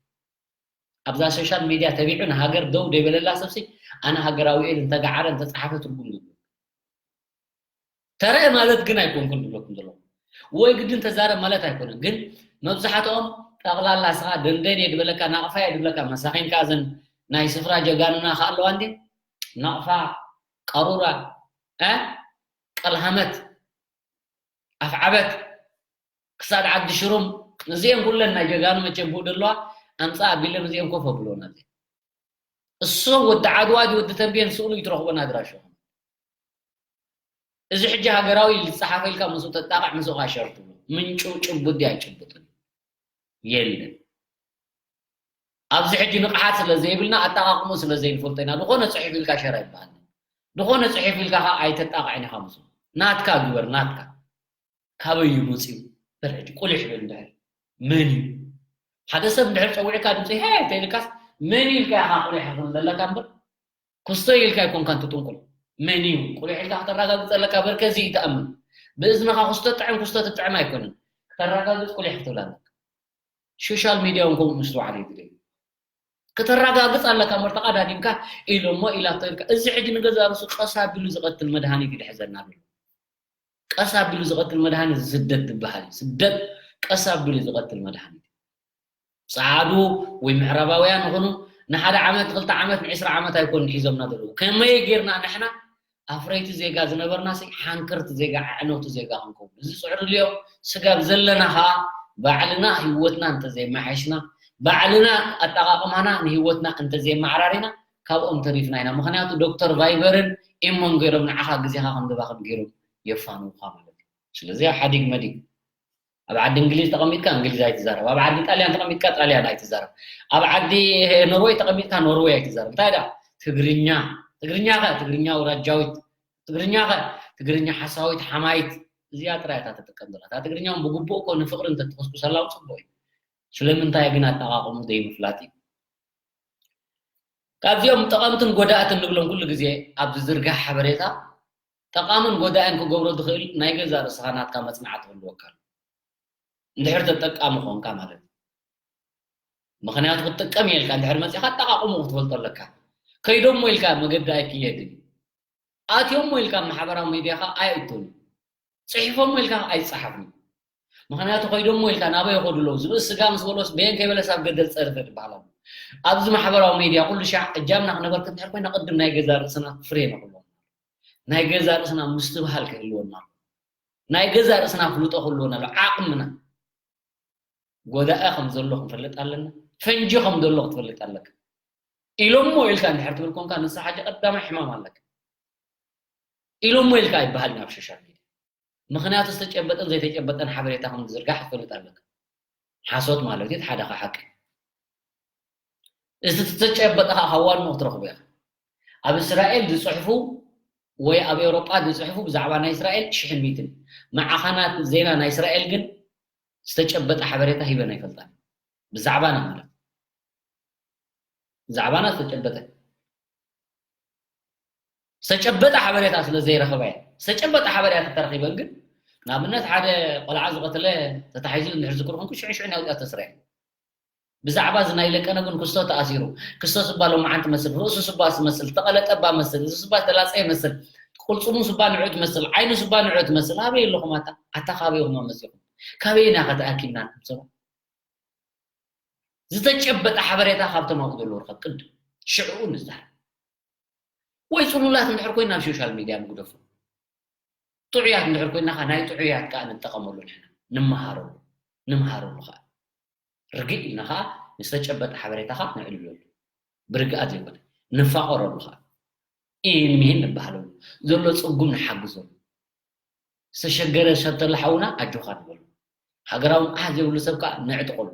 ኣብዛ ሶሻል ሚድያ ተቢዑ ንሃገር ደው ደይበለላ ሰብሲ ኣነ ሃገራዊ እየ እንተገዓረ እንተፀሓፈ ትርጉም ዝብሉ ተረአ ማለት ግን ኣይኮንኩን ዝብለኩም ዘለኹ። ወይ ግድን ተዛረብ ማለት ኣይኮነን። ግን መብዛሕትኦም ጠቕላላ ስኻ ደንደን እየ ድበለካ፣ ናቕፋ እየ ድብለካ፣ መሳኺን ከኣ እዘን ናይ ስፍራ ጀጋኑና ከኣ ኣለዋ እንዴ? ናቕፋ፣ ቀሩራ፣ እ? ቀልሃመት፣ ኣፍዓበት፣ ክሳድ ዓዲ ሽሩም፣ እዚኤን ኩለን ናይ ጀጋኑ መቸም ብኡ ደለዋ፣ ኣምጻ ኣቢለን እዚኤን ኮፍ ኣብልወን ኣለ። እሱ ወዲ ዓድዋ ድዩ ወዲ ተንቤን ስእሉ ይትረኽቦን ኣድራሽኹም። እዚ ሕጂ ሃገራዊ ዝጸሓፈ ኢልካ ምስኡ ተጣቕዕ ምስኡ ኸኣ ሸር ትብሎ። ምንጩ ጭቡጥ ድዩ ኣይጭቡጥን? የለን። ኣብዚ ሕጂ ንቕሓት ስለ ዘይብልና ኣጠቓቕምኡ ስለ ዘይንፈልጦ ኢና። ዝኾነ ጽሑፍ ኢልካ ሸር ኣይበሃልን። ዝኾነ ጽሑፍ ኢልካ ኸኣ ኣይተጣቕዕን ኢኻ ምስኡ። ናትካ ግበር፣ ናትካ። ካበይ እዩ መፂኡ? በል ሕጂ ቁሊሕ በል እንድሕር። መን እዩ? ሓደ ሰብ እንድሕር ፀዊዕካ ድምፂ ሄ ተይልካስ መን እዩ ኢልካ ኢኻ ቁሊሕ ክትብል ዘለካ እምበር ክስቶ ኢልካ ኣይኮንካን ትጥንቁል። መን እዩ? ቁሊሕ ኢልካ ክተረጋግፅ ኣለካ በርከዚ እዩ ተኣምን። ብእዝንኻ ክስቶ ጥዕም ክስቶ ትጥዕም ኣይኮነን። ክተረጋግፅ ቁሊሕ ክትብል ኣለካ። ሶሻል ሚድያ እውን ከምኡ ምስትውዓል የድልዮ። ክተረጋግፅ ኣለካ እምበር ተቐዳዲምካ ኢሎሞ ኢላቶ ኢልካ እዚ ሕጂ ንገዛ ርእሱ ቀስ ኣቢሉ ዝቐትል መድሃኒት እዩ ዝሕዘና ዘሎ። ቀስ ኣቢሉ ዝቐትል መድሃኒት ስደት ዝበሃል እዩ። ስደት ቀስ ኣቢሉ ዝቐትል መድሃኒት እዩ። ፃዓዱ ወይ ምዕራባውያን ይኹኑ ንሓደ ዓመት ንክልተ ዓመት ንዒስራ ዓመት ኣይኮኑን ሒዞምና ዘለዉ። ከመይ ጌርና ንሕና ኣፍረይቲ ዜጋ ዝነበርናሲ ሓንከርቲ ዜጋ ኣዕነውቲ ዜጋ ክንከውን እዚ ፅዕሪ ልዮ ስጋብ ዘለና ከዓ ባዕልና ህይወትና እንተዘይመሓሽና ባዕልና ኣጠቃቅማና ንህይወትና እንተዘይመዓራሪና ካብኦም ተሪፍና ኢና። ምክንያቱ ዶክተር ቫይበርን ኢሞን ገይሮም ንዓኻ ግዜኻ ከም ዝባኽን ገይሮም የፋንውኻ ማለት እዩ። ስለዚ ሓዲግ መዲግ ኣብ ዓዲ እንግሊዝ ተቐሚጥካ እንግሊዝ ኣይትዛረብ፣ ኣብ ዓዲ ጣልያን ተቐሚጥካ ጣልያን ኣይትዛረብ፣ ኣብ ዓዲ ኖርወይ ተቐሚጥካ ኖርወይ ኣይትዛረብ። እንታይ ደኣ? ትግርኛ። ትግርኛ ከ ትግርኛ ውራጃዊት፣ ትግርኛ ከ ትግርኛ ሓሳዊት ሓማይት። እዚኣ ጥራይ እታ ትጥቀም ዘላ። እታ ትግርኛ እውን ብግቡእ እኮ ንፍቕሪ እንተትኹስኩሰላ እውን ጽቡቕ እዩ። ስለምንታይ ግን ኣጠቓቕሙ ዘይምፍላጥ እዩ። ካብዚኦም ጠቐምትን ጎዳእትን ንብሎም ኩሉ ግዜ ኣብ ዝዝርጋሕ ሓበሬታ ጠቓምን ጎዳእን ክገብሮ ዝኽእል ናይ ገዛእ ርእስኻ ናትካ መጽናዕቲ ክህልወካ ኣሎ። እንድሕር ተጠቃሚ ኾንካ ማለት እዩ። ምኽንያቱ ክትጥቀም እየ ኢልካ እንድሕር መጺኻ ኣጠቓቕሙ ክትፈልጦ ኣለካ። ከይዶሞ ኢልካ መገዲ ኣይክየድን እዩ። ኣትዮሞ ኢልካ ኣብ ማሕበራዊ ሚድያ ኸኣ ኣይእቶን እዩ። ጽሒፎሞ ኢልካ ኣይጸሓፍን እዩ። ምኽንያቱ ከይዶሞ ኢልካ ናበይ ይኸዱ ኣለዉ? ዝብኢ ስጋ ምስ በልዖስ በየን ከይበለስ ኣብ ገደል ጸድፈ ይበሃል ኣሎ። ኣብዚ ማሕበራዊ ሚድያ ኩሉ ሻዕ እጃምና ክነበርክት እንድሕር ኮይና ቅድም ናይ ገዛእ ርእስና ፍሬ ነኽልወና። ናይ ገዛእ ርእስና ምስትብሃል ክህልወና ኣሎ። ናይ ገዛእ ርእስና ኣፍልጦ ክህልወና ኣሎ። ዓቕምና ጎዳኢ ከም ዘሎ ክንፈልጥ ኣለና። ፈንጂ ከም ዘሎ ክትፈልጥ ኣለካ። ኢሎሞ ኢልካ እንድሕር ትብል ኮንካ ንስኻ ሕጂ ቀዳማይ ሕማም ኣለካ። ኢሎሞ ኢልካ ኣይበሃልን ኣብ ሶሻል ሚድያ። ምኽንያቱ ዝተጨበጠን ዘይተጨበጠን ሓበሬታ ከም ዝዝርጋሕ ክትፈልጥ ኣለካ። ሓሶት ማለት እዩ፣ እቲ ሓደ ኸኣ ሓቂ። እቲ ዝተጨበጠ ኸኣ ካብ ዋንኡ ክትረኽቦ ኢኻ። ኣብ እስራኤል ዝጽሕፉ ወይ ኣብ ኤውሮጳ ዝጽሕፉ ብዛዕባ ናይ እስራኤል ሽሕን ሚእትን። ማዕኸናት ዜና ናይ እስራኤል ግን ዝተጨበጠ ሓበሬታ ሂበን ኣይፈልጣን። ብዛዕባና ማለት። ብዛዕባና ዝተጨበጠ። ዝተጨበጠ ሓበሬታ ስለ ዘይረኸባ እየን። ዝተጨበጠ ሓበሬታ ተረኺበን ግን፣ ንኣብነት ሓደ ቆልዓ ዝቐተለ ተታሒዙ እንድሕር ዝክሩ ኮንኩ ሽዑ ሽዑ ናይ ውጽኣት ተስርያ። ብዛዕባ እዚ ናይ ለቀነ ግን ክስቶ ተኣሲሩ። ክስቶ ስባ ሎማዓንቲ መስል፣ ርእሱ ስባ ዝመስል፣ ተቐለጠ እባ መስል፣ እዚ ስባ ዝተላጸየ መስል፣ ቅልጽሙ ስባ ንዑ ትመስል፣ ዓይኑ ስባ ንዑ ትመስል። ኣበይ ኣለኹም ኣታ? ኣታ ካበይ ኢኹም መጺኹም? ካበይ ኢና ከተኣኪብና ኣንቱም ሰባት? ዝተጨበጠ ሓበሬታ ካብቶም ኣብኡ ዘለዉ ርከብ ቅድም ሽዕኡ ንዛረብ። ወይ ጽሉላት እንድሕር ኮይና ኣብ ሶሻል ሚድያ ንግደፎ። ጥዑያት እንድሕር ኮይና ከኣ ናይ ጥዑያት ከኣ ንጠቐመሉ ንሕና። ንምሃረሉ። ንምሃረሉ ከኣ። ርግእ ኢልና ከኣ ንዝተጨበጠ ሓበሬታ ከኣ ነዕልለሉ። ብርግኣት ዘይኮነ። ንፋቐረሉ ከኣ። ኢሂን ሚሂን ንበሃለሉ። ዘሎ ጽጉም ንሓግዘሉ። ዝተሸገረ ሰብ ተሎ ሓውና ኣጆኻ ንበሎ። ሃገራዊ ንቕሓት ዘይብሉ ሰብ ከኣ ነዕጥቐሉ።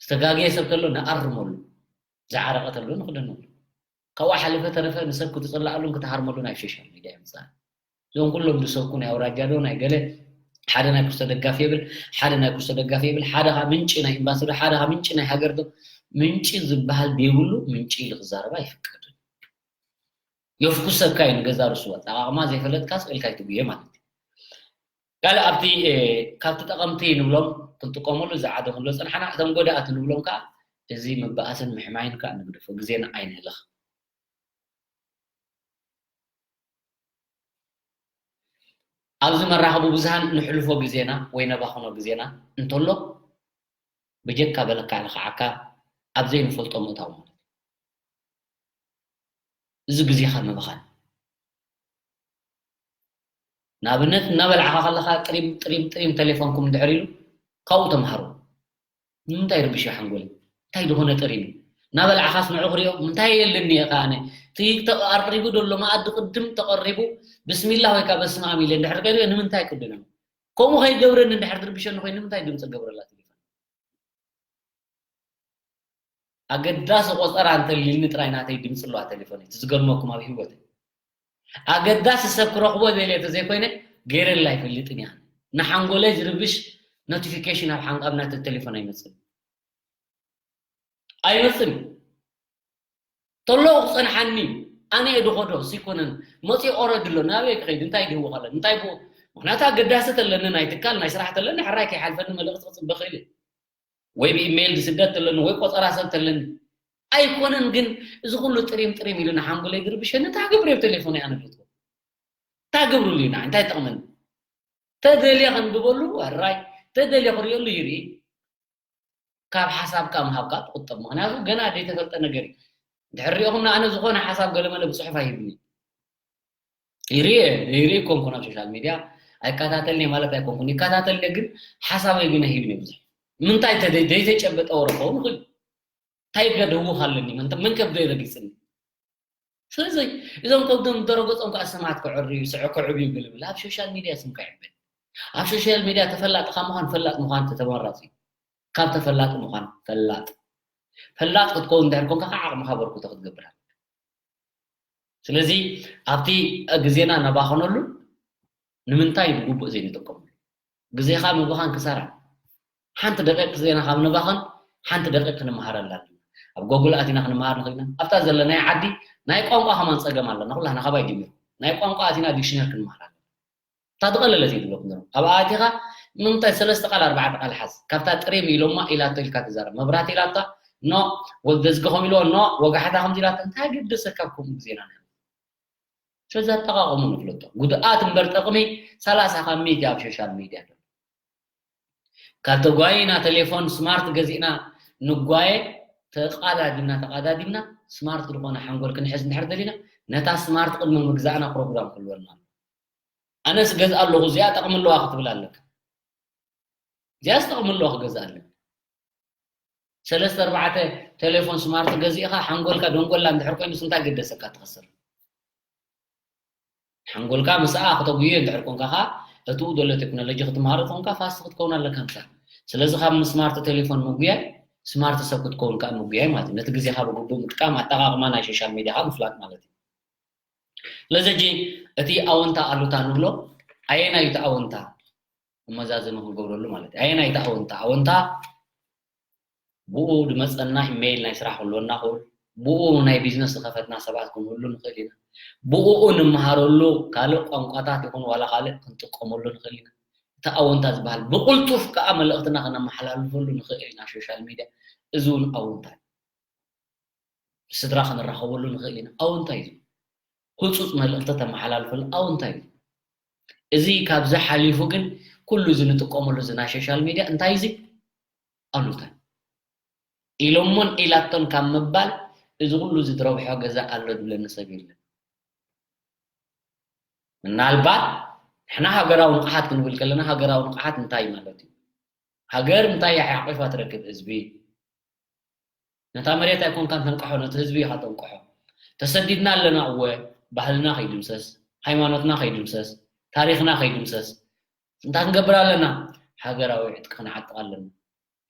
ዝተጋገየ ሰብ ተሎ ንኣርመሉ። ዝዓረቐ ተሎ ንኽደነሉ። ካብኡ ሓለፈ ተረፈ ንሰብ ክትጽላኣሉን ክትሃርመሉን ኣብ ሶሻል ሚድያ ይምጻእ። እዞም ኩሎም ዝሰብኩ ናይ ኣውራጃ ዶ ናይ ገለ ሓደ ናይ ክስቶ ደጋፊ ይብል፣ ሓደ ናይ ክስቶ ደጋፊ ይብል፣ ሓደ ኸኣ ምንጪ ናይ ኤምባሲ ዶ፣ ሓደ ኸኣ ምንጪ ናይ ሃገር ዶ፣ ምንጪ ዝበሃል ዘይብሉ ምንጪ ኢሉ ክዛረብ ኣይፍቀድን። የፍኩሰካ እዩ ንገዛ ርእሱ። ኣጠቓቕማ ዘይፈለጥካ ስቕ ኢልካ ኣይትጉየ ማለት እዩ። ካልእ ኣብቲ፣ እ፣ ካብቲ ጠቐምቲ ንብሎም ክንጥቀመሉ ዝዓደ ክንብሎ ዝጸናሕና፣ እቶም ጎዳእቲ ንብሎም ከኣ እዚ ምብኣስን ምሕማይን ከኣ ንግደፎ፣ ግዜና ኣይንህልኽ። ኣብዚ መራኸቢ ብዙሃን ንሕልፎ ግዜና ወይ ነባኽኖ ግዜና እንተሎ፣ ብጀካ በለካ ልኽዓካ ኣብ ዘይንፈልጦ ምእታው ማለት እዩ። እዚ ግዜኻ ምብኻን። ንኣብነት፣ እናበላዕኻ ከለኻ ጥሪም፣ ጥሪም፣ ጥሪም ተሌፎንኩም እንድሕር ኢሉ፣ ካብኡ ተምሃሩ። ንምንታይ ይርብሽ እዩ ሓንጎለይ? እንታይ ዝኾነ ጥሪም እዩ? እናበላዕኻስ ንዑ ክሪኦ፣ እንታይ የለኒ እየ ከኣነ? እቲ ተቐ-፣ ኣቕሪቡ ዘሎ መኣዲ ቅድም ተቐሪቡ፣ ብስሚላህ ወይ ከዓ በስመ ኣብ ኢለ እንድሕር ከይደ፣ ንምንታይ ቅድም እዩ? ከምኡ ከይገብረኒ እንድሕር ዝርብሸኒ ኮይኑ፣ ንምንታይ ድምፂ ገብረላ ቴሌፎን? ኣገዳሲ ቆጸራ እንተልዩኒ ጥራይ ናተይ ድምፂ ኣለዋ ቴሌፎነይ። እቲ ዝገርመኩም ኣብ ህይወተይ። ኣገዳሲ ሰብ ክረኽቦ ደልየ ተዘይኮይነ ገይረላ ኣይፈልጥን እያ። ንሓንጎለይ ዝርብሽ ኖቲፊኬሽን ኣብ ሓንቃብ ናተ ቴሌፎን ኣይመጽን። ኣይመጽን። ተሎ ክጸንሓኒ ኣነ እየ ድኸዶ ሲኮነን መጽኡ ኦረድ ኣሎ ናበይ ክኸይድ እንታይ ድህወኽ ኣለኒ እንታይ ብኡ ምክንያቱ ኣገዳሲ ተለኒ ናይ ትካል ናይ ስራሕ ተለኒ ሕራይ ከይሓልፈኒ መልእኽቲ ክጽበ ክእል እየ። ወይ ብኢሜይል ዝስደድ ተለኒ ወይ ቆጸራ ሰብ ተለኒ ኣይኮነን ግን እዚ ኩሉ ጥሪም ጥሪም ኢሉ ንሓንጎለይ ዝርብሸኒ እንታይ ገብረ ቴሌፎን ኣነ ልትኮ እንታይ ገብርሉ ኢና እንታይ ጠቕመኒ ተደልየ ክንብበሉ ኣራይ ተደልየ ክርእየሉ ይርኢ ካብ ሓሳብካ ምሃብካ ትቁጠብ ምክንያቱ ገና ዘይተፈልጠ ነገር እዩ ድሕር ሪኦኹም ንኣነ ዝኾነ ሓሳብ ገለመለ ብፅሑፍ ኣይህብኒ ይርየ ይርኢ ኮንኩ ናብ ሶሻል ሚድያ ኣይከታተልኒ ማለት ኣይኮንኩን ይከታተልኒ ግን ሓሳበይ ግን ኣይህብኒ ብዙሕ ምንታይ ዘይተጨበጠ ወረ ከውን ይኽእል እንታይ ገድህውኽ ኣለኒ መን ከብዶ ይረጊፅኒ ስለዚ እዞም ከብዶም ደረገፆም ከዓ ስማት ክዕርዩ ስዕ ክዕብዩ ግልብል ኣብ ሶሻል ሚድያ ስም ከዕበል ኣብ ሶሻል ሚድያ ተፈላጢ ካብ ምዃን ፈላጥ ምዃን ተመራፂ እዩ። ካብ ተፈላጢ ምዃን ፈላጥ ፈላጥ ክትከውን እንድሕር ኮንካ ከዓ ዓቕምኻ በርክቶ ክትገብር ኣለካ። ስለዚ ኣብቲ ግዜና ነባኸነሉ ንምንታይ ብግቡእ ዘይንጥቀመሉ? ግዜኻ ምብኻን ክሳራ። ሓንቲ ደቂቕ ግዜና ካብ ነባኸን ሓንቲ ደቂቕ ክንመሃረላ ኣለና። ኣብ ጎግል ኣቲና ክንመሃር ንኽእል ኢና። ኣብታ ዘለናይ ዓዲ ናይ ቋንቋ ከማን ፀገም ኣለና። ኩላህና ካባይ ጀሚሩ ናይ ቋንቋ ኣቲና ዲክሽነር ክንመሃር ኣለና። እታ ዝቐለለት እየ ዝብለኩም ዘሎ። ኣብኣ ኣቲኻ ንምንታይ ሰለስተ ቃል ኣርባዕተ ቃል ሓዝ። ካብታ ጥሬም ኢሎማ ኢላቶ ኢልካ ትዛረብ። መብራህቲ ኢላታ ኖ፣ ወልደዝጊ ከም ኢልዎ ኖ፣ ወጋሕታ ከምዚ ኢላታ እንታይ ገደሰካ? ከምኡ ግዜና ናይ ስለዚ ኣጠቓቕሙ ንፍለጦ። ጉድኣት እምበር ጠቕሚ ሰላሳ ካብ ሚእቲ ኣብ ሶሻል ሚድያ ኣሎ። ካብ ተጓይና ቴሌፎን ስማርት ገዚእና ንጓየ ተቓዳዲምና ተቓዳዲምና ስማርት ዝኾነ ሓንጎል ክንሕዝ እንድሕር ደሊና ነታ ስማርት ቅድሚ ምግዛእና ፕሮግራም ክህልወና ኣሎ። ኣነስ ገዝኣ ኣለኹ እዚኣ ጠቕሚ ኣለዋ ክትብል ኣለካ። እዚኣስ ጠቕሚ ኣለዋ ክገዝኣ ኣለካ። ሰለስተ ኣርባዕተ ቴሌፎን ስማርት ገዚእኻ ሓንጎልካ ደንጎላ እንድሕር ኮይኑስ እንታይ ገደሰካ ትኸስር? ሓንጎልካ ምስኣ ክተጉዮ እንድሕር ኮንካ ከዓ እትኡ ዘሎ ቴክኖሎጂ ክትመሃሮ ተኾንካ ፋስት ክትከውን ኣለካ ምሳ። ስለዚ ካብ ስማርት ቴሌፎን ምጉያይ ስማርት ሰብ ክትከውን ከዓ ምጉያይ ማለት እዩ። ነቲ ግዜኻ ብግቡእ ምጥቃም ኣጠቓቕማ ናይ ሶሻል ሚድያኻ ምፍላጥ ማለት እዩ። ስለዚ ሕጂ እቲ ኣወንታ ኣሉታ ንብሎ ኣየናይ እቲ ኣወንታ መመዛዘኒ ክንገብረሉ ማለት እዩ። ኣየናይ እቲ ኣወንታ? ኣወንታ ብኡ ዝመፀና ኢሜይል ናይ ስራሕ ክህልወና ክእል፣ ብኡ ናይ ቢዝነስ ዝኸፈትና ሰባት ክንህሉ ንኽእል ኢና። ብኡ ንምሃረሉ ካልእ ቋንቋታት ይኹን ዋላ ካልእ ክንጥቀመሉ ንኽእል ኢና። እቲ ኣወንታ ዝበሃል ብቕልጡፍ ከዓ መልእኽትና ከነመሓላልፈሉ ንኽእል ኢና። ሶሻል ሚድያ እዚ እውን ኣወንታ እዩ። ስድራ ክንራኸበሉ ንኽእል ኢና። ኣወንታ እዩ። ህፁፅ መልእኽቲ ተመሓላልፈሉ ኣወንታ እዩ። እዚ ካብዚ ሓሊፉ ግን ኩሉ እዚ ንጥቀመሉ እዚ ናይ ሶሻል ሚድያ እንታይ እዚ ኣሉታ ኢሎሞን ኢላቶን ካብ ምባል እዚ ኩሉ እዚ ዝረብሖ ገዛ ኣሎ ዝብለኒ ሰብ የለን። ምናልባት ንሕና ሃገራዊ ንቕሓት ክንብል ከለና ሃገራዊ ንቕሓት እንታይ ማለት እዩ? ሃገር እንታይ ሓቂፋ ትረክብ ህዝቢ ነታ መሬት ኣይኮንካን ተንቅሖ፣ ነቲ ህዝቢ ኢኻ ተንቅሖ። ተሰዲድና ኣለና እወ፣ ባህልና ከይድምሰስ፣ ሃይማኖትና ከይድምሰስ፣ ታሪኽና ከይድምሰስ፣ እንታይ ክንገብር ኣለና? ሃገራዊ ዕጥቂ ክንዓጥቕ ኣለና።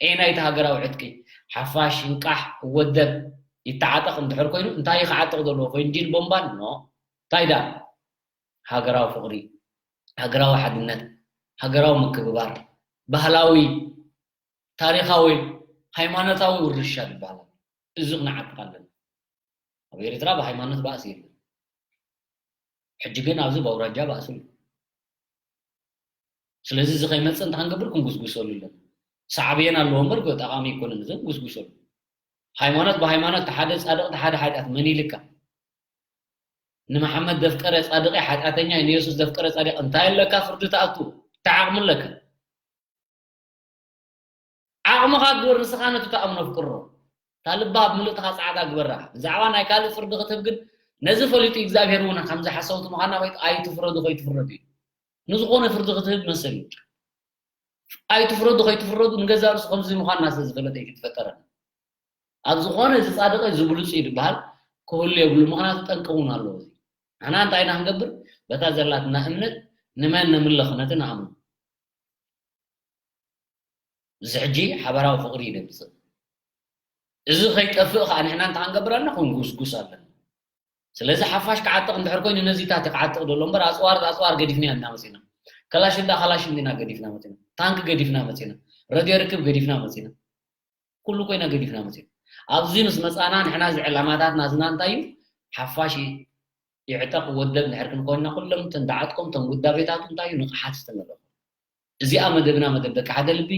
ኤ ናይቲ ሃገራዊ ዕጥቂ ሓፋሽ፣ ይንቃሕ፣ ይወደብ፣ ይተዓጠቕ እንድሕር ኮይኑ እንታይ እዩ ክዓጥቕ ዘለዎ? ፈንጂን ቦምባን ኖ። እንታይ ዳ ሃገራዊ ፍቕሪ፣ ሃገራዊ ሓድነት፣ ሃገራዊ ምክብባር፣ ባህላዊ ታሪኻዊ ሃይማኖታዊ ውርሻ ዝበሃል ኣሎ። እዚ ክንዓቅብ ኣለና። ኣብ ኤርትራ ብሃይማኖት ባእሲ የለን። ሕጂ ግን ኣብዚ ብኣውራጃ ባእሲ ኣሎ። ስለዚ እዚ ከይመፅእ እንታይ ክንገብር ክንጉስጉሰሉ ኣለና። ሳዕቤን ኣለዎ እምበር ጠቓሚ ኣይኮነን። እዚ ክንጉስጉሰሉ ሃይማኖት ብሃይማኖት ሓደ ፃድቕ ሓደ ሓጢኣት መን ኢልካ? ንመሓመድ ዘፍቀረ ፃድቕ ሓጢኣተኛ፣ ንየሱስ ዘፍቀረ ፃድቕ እንታይ ኣለካ ፍርዲ ትኣቱ? እንታይ ዓቕሚ ኣለካ? ዓቕምኻ ግበር፣ ንስኻ ነቲ ትኣምኖ ፍቅሮ። እታ ልባ ኣብ ምልእትኻ ፃዕዳ ግበራ። ብዛዕባ ናይ ካልእ ፍርዲ ክትህብ ግን ነዚ ፈሊጡ እግዚኣብሔር እውን ከምዚ ሓሰውቲ ምዃንና ወይ ኣይትፍረዱ ከይትፍረዱ እዩ። ንዝኾነ ፍርዲ ክትህብ መሰል እዩ። ኣይትፍረዱ ከይትፍረዱ ንገዛ ርእሱ ከምዚ ምዃንና ስለ ዝፈለጠ እዩ ዝፈጠረና። ኣብ ዝኾነ እዚ ፃድቕ እዩ፣ እዚ ብሉፅ እዩ ዝበሃል ክህሉ የብሉ። ምኽንያቱ ጠንቂ እውን ኣለዎ። እዚ ንሕና እንታይ ኢና ክንገብር? በታ ዘላትና እምነት ንመን ነምልኽ ነቲ ንኣምኖ። እዚ ሕጂ ሓበራዊ ፍቕሪ እዩ ደምፅእ። እዚ ከይጠፍእ ከዓ ንሕና እንታይ ክንገብር ኣለና? ክንጉስጉስ ኣለና። ስለዚ ሓፋሽ ክዓጥቕ እንድሕር ኮይኑ ነዚታት እዩ ክዓጥቕ ዘሎ እምበር ኣፅዋር ኣፅዋር ገዲፍና ኢና መፂና። ከላሽን ዳ ከላሽን ኢና ገዲፍና መፂና። ታንክ ገዲፍና መፂና። ረድዮ ርክብ ገዲፍና መፂና። ኩሉ ኮይና ገዲፍና መፂና። ኣብዚ ምስ መፃና ንሕና እዚ ዕላማታት ናዝና እንታይ እዩ? ሓፋሽ ይዕጠቕ ወደብ ንሕር ክንኮንና ኩሎም እቶም ዳዓጥቆም እቶም ውዳቤታቱ እንታይ እዩ? ንቕሓት ዝተመለኹ። እዚኣ መደብና መደብ ደቂ ሓደ ልቢ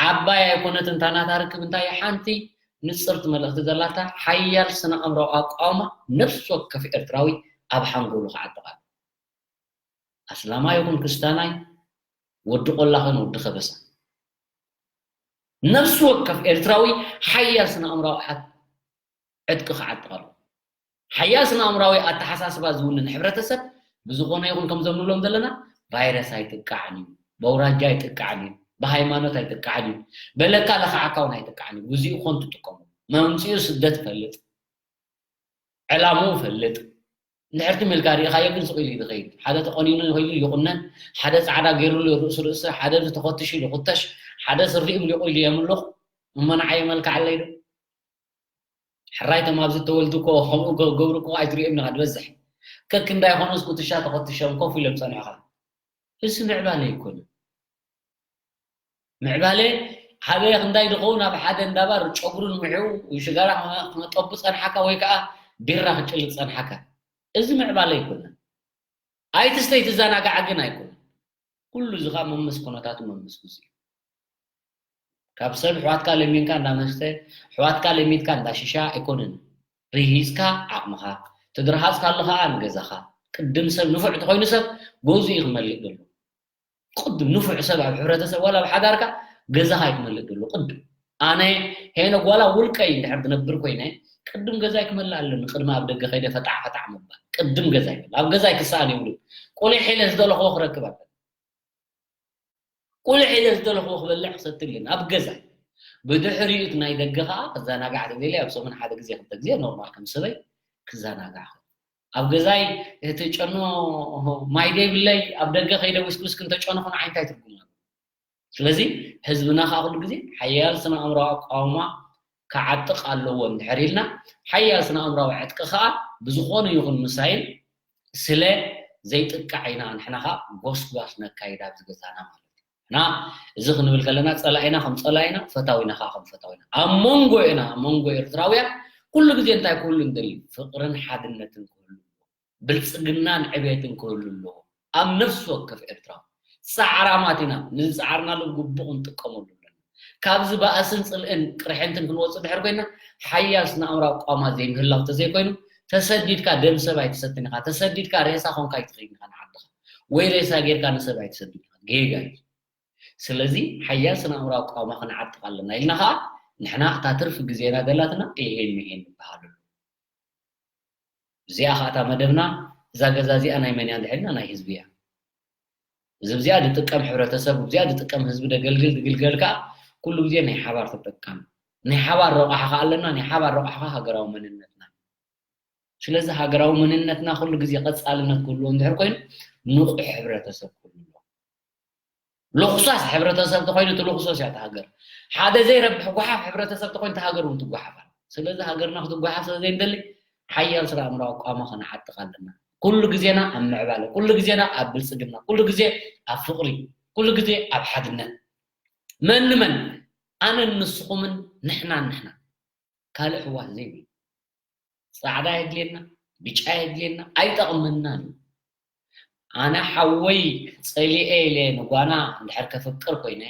ዓባይ ኣይኮነትን። እታ ናታ ርክብ እንታይ እያ? ሓንቲ ንፅርቲ መልእኽቲ ዘላታ ሓያል ስነ ኣእምራዊ ኣቃውማ ነፍሲ ወከፍ ኤርትራዊ ኣብ ሓንጎሉ ክዓጥቓ። ኣስላማይ ይኹን ክስታናይ፣ ወዲ ቆላ ኾን ወዲ ከበሳ፣ ነፍሲ ወከፍ ኤርትራዊ ሓያል ስነ ኣእምራዊ ዓት ዕጥቂ ክዓጥቕ ኣለዎ። ሓያል ስነ ኣእምራዊ ኣተሓሳስባ ዝውንን ሕብረተሰብ ብዝኾነ ይኹን ከምዞም ንብሎም ዘለና ቫይረስ ኣይጥቃዕን እዩ፣ በውራጃ ኣይጥቃዕን እዩ፣ ብሃይማኖት ኣይጥቃዕን እዩ፣ በለካ ለኻዓካ እውን ኣይጥቃዕን እዩ። ግዚኡ ኮን ትጥቀሙ መምፅኡ ስደት ይፈልጥ፣ ዕላምኡ ይፈልጥ፣ እንድሕር ትም ኢልካ ርኢኻዮ ግን ስቕ ኢሉ እዩ ዝኸይድ። ሓደ ተቖኒኑ ኢሉ ይቑነን፣ ሓደ ጻዕዳ ገይሩሉ ርእሱ ርእሲ፣ ሓደ ተኾትሹ ኢሉ ይኹተሽ፣ ሓደ ስሪኡ ምሊቑ ኢሉ የምልቕ። እሞ ንዓይ መልክዓለይ ዶ? ሕራይ እቶም ኣብዚ ተወልዱ እኮ ከምኡ ክገብሩ እኮ ኣይትሪኦም ኢኻ ዝበዝሕ። ከክንዳይ ኾኑስ ኩትሻ ተኾትሾም ኮፍ ኢሎም ጸኒሖኻ። እዚ ምዕባለ ኣይኮነን። ምዕባለ ሓደ ክንዳይ ድኸውን ኣብ ሓደ እንዳባር ጨጉሩን ምሕው ሽጋራ ክነጠቡ ጸንሓካ ወይ ከዓ ቢራ ክጭልጥ ጸንሓካ። እዚ ምዕባለ ኣይኮነን። ኣይትስተይ ትዘናጋዕ ግን ኣይኮነን። ኩሉ እዚ ከዓ መምስ ኩነታቱ መምስ ግዜ እዩ። ካብ ሰብ ኣሕዋትካ ለሚንካ እንዳመስተ ኣሕዋትካ ለሚንካ እንዳሽሻ ኣይኮነን። ርሂፅካ ዓቕምኻ ትድርሃፅ ካሎ ከዓ ንገዛኻ ቅድም ሰብ ንፉዕ ተኮይኑ ሰብ ገዝኡ እዩ ክመልእ ዘሎ። ቅድም ንፉዕ ሰብ ኣብ ሕብረተሰብ ዋላ ኣብ ሓዳርካ ገዛኻ እዩ ክመልእ ዘሎ ቅድም። ኣነ ሄኖ ጓላ ውልቀይ እንድሕር ዝነብር ኮይነ ቅድም ገዛይ ክመልእ ኣለኒ ቅድሚ ኣብ ደገ ከይደ ፈጣዕ ፈጣዕ ምባል ቅድም ገዛይ ይበል ኣብ ገዛይ ክሰኣን የብሉን። ቁሊሕ ኢለ ዝደለኽዎ ክረክብ ኣለኒ። ቁልሕ ኢለ ዝደለኽዎ ክበልዕ ክሰቲ ኣለኒ ኣብ ገዛይ። ብድሕሪኡ እቲ ናይ ደገ ከዓ ክዘናጋዕ ተደልየ ኣብ ሰሙን ሓደ ግዜ ክልተ ግዜ ኖርማል ከም ሰበይ ክዘናጋዕ። ኣብ ገዛይ እቲ ጨኖ ማይ ደይብለይ ኣብ ደገ ከይደ ዊስኪ ዊስኪ እንተጨነኹ ንዓይ እንታይ ትርጉም ኣለዎ? ስለዚ ህዝብና ከዓ ኩሉ ግዜ ሓያል ስነ ኣእምሮዊ ኣቃውማ ክዓጥቕ ኣለዎ እንድሕር ኢልና ሓያል ስነ ኣእምሮዊ ዕጥቂ ከዓ ብዝኾነ ይኹን ምሳይል ስለ ዘይጥቃዕ ኢና ንሕና ከዓ ጎስጓስ ነካይድ ኣብዚ ገዛና ማለት እዩ። እና እዚ ክንብል ከለና ፀላኢና ከም ፀላኢና ፈታዊና ከዓ ከም ፈታዊና ኣብ መንጎ ኢና ኣብ መንጎ ኤርትራውያን ኩሉ ግዜ እንታይ ክህሉ እንደሊ ፍቅርን ሓድነትን ክህሉ ኣለዎ። ብልፅግናን ዕቤትን ክህሉ ኣለዎ። ኣብ ነፍሲ ወከፍ ኤርትራዊ ፃዕራማት ኢና። ንዝፃዓርናሉ ብግቡእ ክንጥቀመሉ ኣለና። ካብዚ ባእስን ፅልእን ቅርሕንትን ክንወፅእ ድሕር ኮይና ሓያል ስነ ኣእምራዊ ኣቋማት ዘይምህላው ተዘይኮይኑ ተሰዲድካ ደም ሰብ ኣይትሰትን ኢኻ። ተሰዲድካ ሬሳ ኮንካ ኣይትኸይድን ኢኻ ንዓድኻ ወይ ሬሳ ጌርካ ንሰብ ኣይትሰድን ኢኻ። ጌጋ እዩ። ስለዚ ሓያል ስነ ኣእምራዊ ኣቋማ ክንዓጥቕ ኣለና ኢልና ከዓ ንሕና እታ ትርፊ ግዜና ዘላትና ይሄን ይሄን ይበሃሉ። እዚኣ ከዓ እታ መደብና እዛ ገዛ እዚኣ ናይ መን እያ እንድሕልና ናይ ህዝቢ እያ። እዚ ብዚኣ ዝጥቀም ሕብረተሰብ ብዚኣ ዝጥቀም ህዝቢ ደገልግል ዝግልገል ከዓ ኩሉ ግዜ ናይ ሓባር ተጠቃሚ ናይ ሓባር ረቋሒ ከዓ ኣለና ናይ ሓባር ረቋሒ ከዓ ሃገራዊ መንነትና። ስለዚ ሃገራዊ መንነትና ኩሉ ግዜ ቀፃልነት ክህልዎ እንድሕር ኮይኑ ንቑሕ ሕብረተሰብ ክህሉ ኣለዎ። ልኹሳስ ሕብረተሰብ ተኮይኑ እቲ ልኹሶስ እያ ተሃገር ሓደ ዘይረብሕ ጓሓፍ ሕብረተሰብ ተኮይኑ ተሃገር እውን ትጓሓፍ ኣላ። ስለዚ ሃገርና ክትጓሓፍ ስለ ዘይንደሊ ሓያል ስራ ኣእምራዊ ኣቋማ ከነዓጥቕ ኣለና። ኩሉ ግዜና ኣብ ምዕባለ ኩሉ ግዜና ኣብ ብልፅግና ኩሉ ግዜ ኣብ ፍቕሪ ኩሉ ግዜ ኣብ ሓድነት መን ንመን ኣነን ንስኹምን ንሕናን ንሕና ካልእ ሕዋስ ዘይብሉ ፃዕዳ የድልየና ብጫ የድልየና ኣይጠቕመናን እዩ። ኣነ ሓወይ ፀሊኤ ኢለ ንጓና እንድሕር ከፍቅር ኮይነ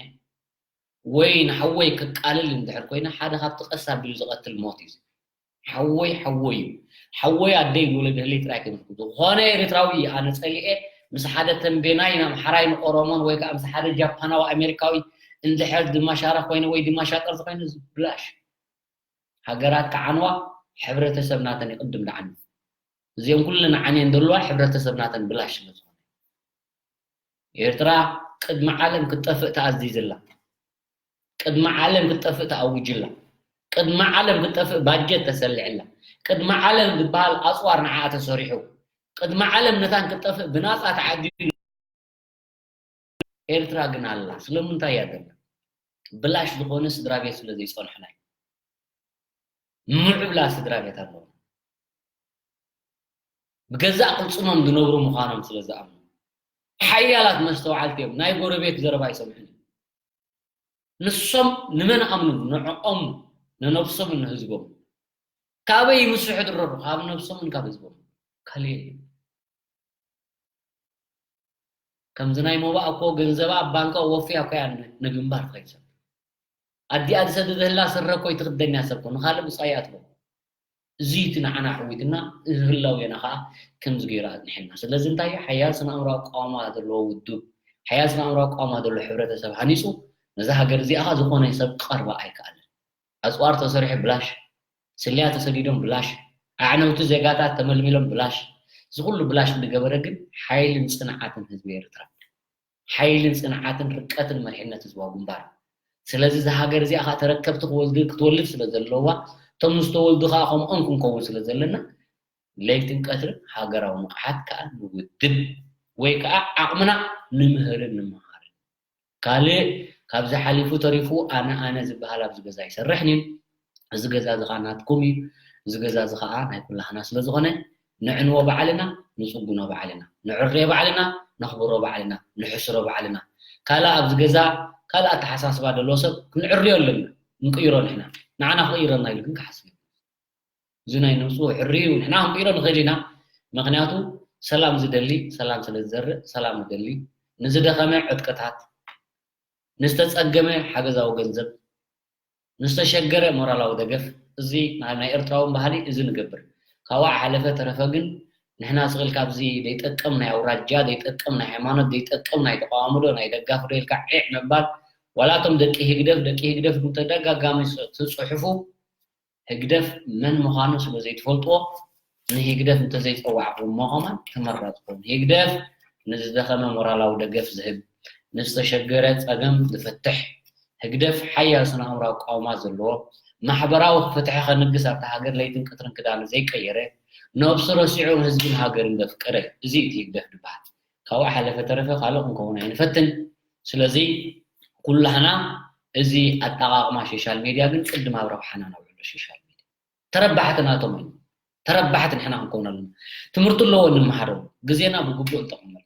ወይ ንሓወይ ከቃልል እንድሕር ኮይነ ሓደ ካብቲ ቀስ ኣቢሉ ዝቐትል ሞት እዩ። ሓወይ ሓወይ እዩ። ሓወይ ኣደይ ንወለድ ህልይ ጥራይ ከይመስኩ ዝኾነ ኤርትራዊ ኣነ ፀሊኤ ምስ ሓደ ተንቤናይ ንኣምሓራይ ንኦሮሞን ወይ ከዓ ምስ ሓደ ጃፓናዊ ኣሜሪካዊ እንድሕር ድማ ሻራ ኮይነ ወይ ድማ ሻጠር ዝኾይነ ብላሽ ሃገራት ክዓንዋ ሕብረተሰብ ናተን ይቕድም ድዓኒ። እዚኦም ኩለን ዓንየን ዘለዋ ሕብረተሰብ ናተን ብላሽ ስለ ዝኾነ። ኤርትራ ቅድሚ ዓለም ክትጠፍእ ተኣዚዝላ፣ ቅድሚ ዓለም ክትጠፍእ ተኣውጅላ፣ ቅድሚ ዓለም ክትጠፍእ ባጀት ተሰሊዕላ፣ ቅድሚ ዓለም ዝበሃል ኣፅዋር ንዓኣ ተሰሪሑ፣ ቅድሚ ዓለም ነታን ክትጠፍእ ብናፃ ተዓዲሉ ኤርትራ ግን ኣላ። ስለምንታይ እያ ዘላ? ብላሽ ዝኾነ ስድራ ቤት ስለ ዘይጸንሑና እዩ። ምዕብላ ስድራ ቤት ኣለዎ። ብገዛእ ቅልጽሞም ዝነብሩ ምዃኖም ስለ ዝኣምኑ። ሓያላት መስተውዓልቲ እዮም። ናይ ጎረቤት ዘረባ ኣይሰምዑን እዮም። ንሶም ንመን ኣምኑ? ንዕኦም፣ ንነብሶምን ንህዝቦም። ካበይ ይምስሑ ድረሩ? ካብ ነብሶምን ካብ ህዝቦም። ካልእ የለን። ከምዚ ናይ ሞባእ እኮ ገንዘባ ኣብ ባንካ ወፍያ እኮ እያ ን- ንግንባር ትኸይድ ሰብ። ኣዲኣ ዝሰደደላ ስረ እኮ ይትኽደን እያ ሰብ እኮ ንኻልእ ብጻይ እያ ትብሎ። እዚ እቲ ንዓና ኣሕዊትና እዚ ህላዌና ከዓ ከምዚ ገይሩ ኣጽኒሐና። ስለዚ እንታይ ሓያል ስነ ኣእምራዊ ኣቃውማ ዘለዎ ውድብ፣ ሓያል ስነ ኣእምራዊ ኣቃውማ ዘለዎ ሕብረተሰብ ሃኒጹ ነዛ ሃገር እዚኣ ከዓ ዝኾነ ሰብ ክቐርባ ኣይከኣልን። ኣፅዋር ተሰሪሑ ብላሽ፣ ስልያ ተሰዲዶም ብላሽ፣ ኣዕነውቲ ዜጋታት ተመልሚሎም ብላሽ፣ እዚ ኩሉ ብላሽ ዝገበረ ግን ሓይልን ፅንዓትን ህዝቢ ኤርትራ፣ ሓይልን ፅንዓትን ርቀትን መሪሕነት ህዝባዊ ግንባር። ስለዚ እዛ ሃገር እዚኣ ከዓ ተረከብቲ ክወልድ ክትወልድ ስለ ዘለዋ እቶም ዝተወልዱ ከዓ ከምኦም ክንከውን ስለ ዘለና ለይትን ቀትርን ሃገራዊ ንቕሓት ከኣ ንውድብ ወይ ከኣ ዓቕምና ንምህርን ንምሃርን። ካልእ ካብዚ ሓሊፉ ተሪፉ ኣነ ኣነ ዝበሃል ኣብዚ ገዛ ይሰርሕን እዩ። እዚ ገዛ እዚ ኸዓ ናትኩም እዩ። እዚ ገዛ እዚ ኸዓ ናይ ኩላህና ስለ ዝኾነ ንዕንዎ ባዕልና፣ ንጽጉኖ ባዕልና፣ ንዕርዮ ባዕልና፣ ነኽብሮ ባዕልና፣ ንሕስሮ ባዕልና። ካልእ ኣብዚ ገዛ ካልእ ኣተሓሳስባ ዘለዎ ሰብ ክንዕርዮ ኣለና፣ ክንቅይሮ ንሕና። ንዓና ክቕይረና ኢሉ ግን ክሓስብ እዩ። እዚ ናይ ነብሱ ሕሪ እዩ፣ ንሕና ክንቅይሮ ንኽእል ኢና። ምኽንያቱ ሰላም ዝደሊ ሰላም ስለ ዝዘርእ፣ ሰላም ንደሊ። ንዝደኸመ ዕጥቅታት፣ ንዝተጸገመ ሓገዛዊ ገንዘብ፣ ንዝተሸገረ ሞራላዊ ደገፍ። እዚ ናይ ናይ ኤርትራውን ባህሊ እዚ ንገብር። ካብኡ ሓለፈ ተረፈ ግን ንሕና ስቕ ኢልካ ኣብዚ ዘይጠቅም ናይ ኣውራጃ፣ ዘይጠቅም ናይ ሃይማኖት፣ ዘይጠቅም ናይ ተቃዋሚ ዶ ናይ ደጋፊ ዶ ኢልካ ዒዕ ምባል፣ ዋላ እቶም ደቂ ህግደፍ፣ ደቂ ህግደፍ ኢልኩም ተደጋጋሚ ትጽሕፉ፣ ህግደፍ መን ምዃኑ ስለ ዘይትፈልጥዎ፣ ንህግደፍ እንተዘይጸዋዕኹሞ ከማን ተመራጺ ኮን። ህግደፍ ንዝደኸመ ሞራላዊ ደገፍ ዝህብ፣ ንዝተሸገረ ጸገም ዝፈትሕ፣ ህግደፍ ሓያል ስነ ኣእምራዊ ኣቃውማ ዘለዎ፣ ማሕበራዊ ፍትሒ ከንግስ ኣብታ ሃገር ለይትን ቀትርን ክዳኑ ዘይቀየረ፣ ነብሱ ረሲዑ ህዝብን ሃገርን ዘፍቀረ፣ እዚ እቲ ህግደፍ ዝበሃል። ካብኡ ሓለፈ ተረፈ ካልእ ክንከውን ኣይንፈትን። ስለዚ ኩላህና እዚ ኣጠቓቕማ ሶሻል ሜድያ ግን ቅድም ኣብ ረብሓና ነውዕሎ። ሶሻል ሜድያ ተረባሕቲ ናቶም እዮም። ተረባሕቲ ንሕና ክንከውን ኣለና። ትምህርቲ ኣለዎ፣ ንምሃረሉ። ግዜና ብግቡእ ንጠቕመሉ።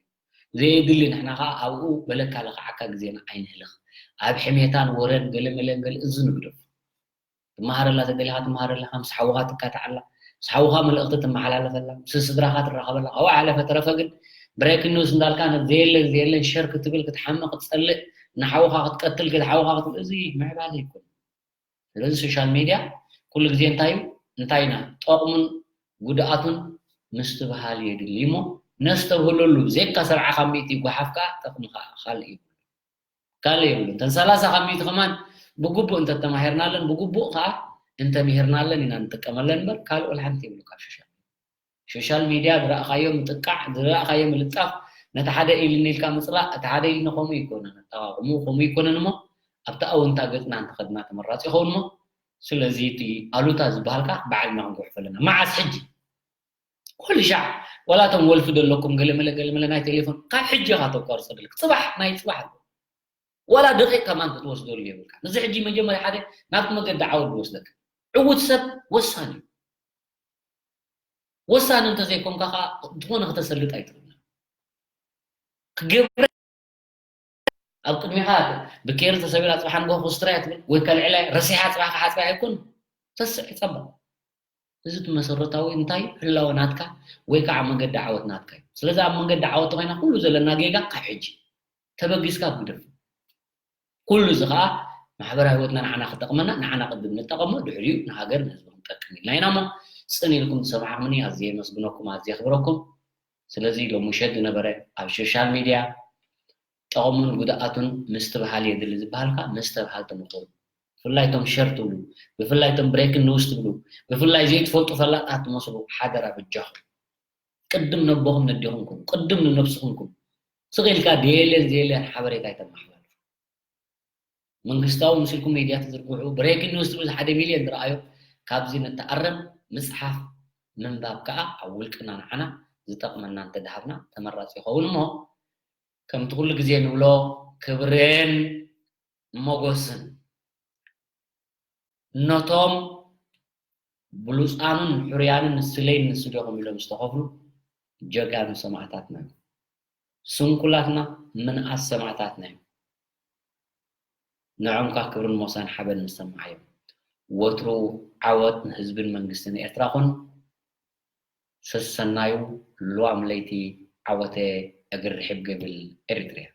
ዘየድሊ ንሕና ኸዓ ኣብኡ በለካ ለኽዓካ ግዜና ኣይንህልኽ። ኣብ ሕሜታን ወረን ገለመለን ገለ እዚ ንግደፍ። ትመሃረላ ተደሊኻ ትመሃረላ፣ ምስ ሓውኻ ትካታዓላ፣ ምስ ሓውኻ መልእኽቲ ትመሓላለፈላ፣ ምስ ስድራኻ ትራኸበላ። ካብኡ ሓለፈ ተረፈ ግን ብሬክ ኒውስ እንዳልካ ዘየለን ዘየለን ሸር ክትብል ክትሓምቕ ክትጸልእ፣ ንሓውኻ ክትቀትል ክትሓውኻ ክትብል፣ እዚ ምዕባለ ይኮን። ስለዚ ሶሻል ሜድያ ኩሉ ግዜ እንታይ እዩ? እንታይ ኢና? ጠቕሙን ጉድኣቱን ምስትብሃል የድሊ እሞ ነስተብህለሉ። ብዘይካ ሰብዓ ካብ ሚእቲ ጓሓፍ ከኣ ጠቕሚ ከኣ ካልእ እዩ። ካልእ የብሉን። እተን ሰላሳ ካብ ሚእቲ ከማን ብግቡእ እንተተማሂርናለን፣ ብግቡእ ከኣ እንተምሂርናለን ኢና ንጥቀመለን እምበር ካልእ ወላ ሓንቲ የብሉ ካብ ሶሻል ሜድያ። ሶሻል ሜድያ ዝረኣኻዮ ምጥቃዕ፣ ዝረኣኻዮ ምልጣፍ፣ ነቲ ሓደ ኢልኒ ኢልካ ምጽላእ፣ እቲ ሓደ ኢልኒ ከምኡ ይኮነን፣ ኣጠቓቕምኡ ከምኡ ይኮነን እሞ ኣብቲ ኣወንታ ገጽና እንተኸድና ተመራጺ ይኸውን እሞ ስለዚ እቲ ኣሉታ ዝበሃል ከኣ ባዕልና ክንጉሕፎ ኣለና። መዓስ ሕጂ? ኩሉ ሻዕ ዋላ እቶም ወልፊ ዘለኩም ገለመለ ገለመለ ናይ ቴሌፎን ካብ ሕጂ ኢኻ ተቋርጾ ደለክ። ጽባሕ ናይ ጽባሕ ኣሎ። ዋላ ደቂቕ ከማን ክትወስደሉ የብልካ። እዚ ሕጂ መጀመርያ ሓደ ናብቲ መገዲ ዓወት ዝወስደካ። ዕዉት ሰብ ወሳኒ እዩ። ወሳኒ እንተዘይኮንካ ከኣ ዝኾነ ክተሰልጥ ኣይትኽእልን። ክገብረ ኣብ ቅድሚኻ ብኬሪ ተሰቢራ ጽባሕ ንግሆ ክስትራያ ትብል ወይ ከልዕላ ረሲሓ ጽባሕ ክሓጽራ ኣይኮን። ተስዕ ጸባ። እዚ እቲ መሰረታዊ እንታይ ህላወ ናትካ ወይ ከዓ መገዲ ዓወት ናትካ እዩ። ስለዚ ኣብ መገዲ ዓወት ተኾይና ኩሉ ዘለና ጌጋ ካብ ሕጂ ተበጊስካ ግደፍ። ኩሉ እዚ ከዓ ማሕበራዊ ህይወትና ንዓና ክጠቕመና ንዓና ቅድም ንጠቐሞ ድሕሪኡ ንሃገር ንህዝቢ ክንጠቅም ኢልና ኢና እሞ ጽን ኢልኩም ዝሰማዕኩምኒ ኣዝየ የመስግነኩም ኣዝየ የኽብረኩም። ስለዚ ሎሚ ምሸት ዝነበረ ኣብ ሶሻል ሚድያ ጠቕሙን ጉድኣቱን ምስትብሃል የድሊ ዝበሃል ከዓ መስተብሃልቲ ንኹን። ብፍላይ እቶም ሸር ትብሉ፣ ብፍላይ እቶም ብሬክን ኒውስ ትብሉ፣ ብፍላይ ዘይትፈልጡ ፈላጣት ትመስሉ ሓደራ በጃኹም ቅድም ነቦኹም ነዴኹም ኩኑ፣ ቅድም ንነብስኹም ኩኑ። ስቕ ኢልካ ደየለን ዘየለን ሓበሬታ ኣይተመሓላልፉ። መንግስታዊ መሲልኩም ሜድያ ትዝርግሑ፣ ብሬኪንግ ኒውስ ትብሉ ሓደ ሚልዮን ዝረኣዮ፣ ካብዚ ንተኣረም። ምጽሓፍ ምንባብ ከኣ ኣብ ውልቅና ንዓና ዝጠቕመና እንተደሃብና ተመራጺ ይኸውን እሞ ከምቲ ኩሉ ግዜ ንብሎ ክብርን ሞጎስን ነቶም ብሉጻኑን ሕሩያንን ንስለይን ንስደኹም ኢሎም ዝተኸፍሉ ጀጋኑ ሰማእታትና እዮም። ስንኩላትና ምንኣስ ሰማእታትና እዮም። ንዖም ከኣ ክብርን ሞሳን ሓበን ንሰማዓዮም። ወትሩ ዓወት ንህዝብን መንግስትን ኤርትራ ኩን። ሰሰናዩ ሉዋም ለይቲ ዓወተ እግሪ ርሒብ ገብል ኤሪትርያ።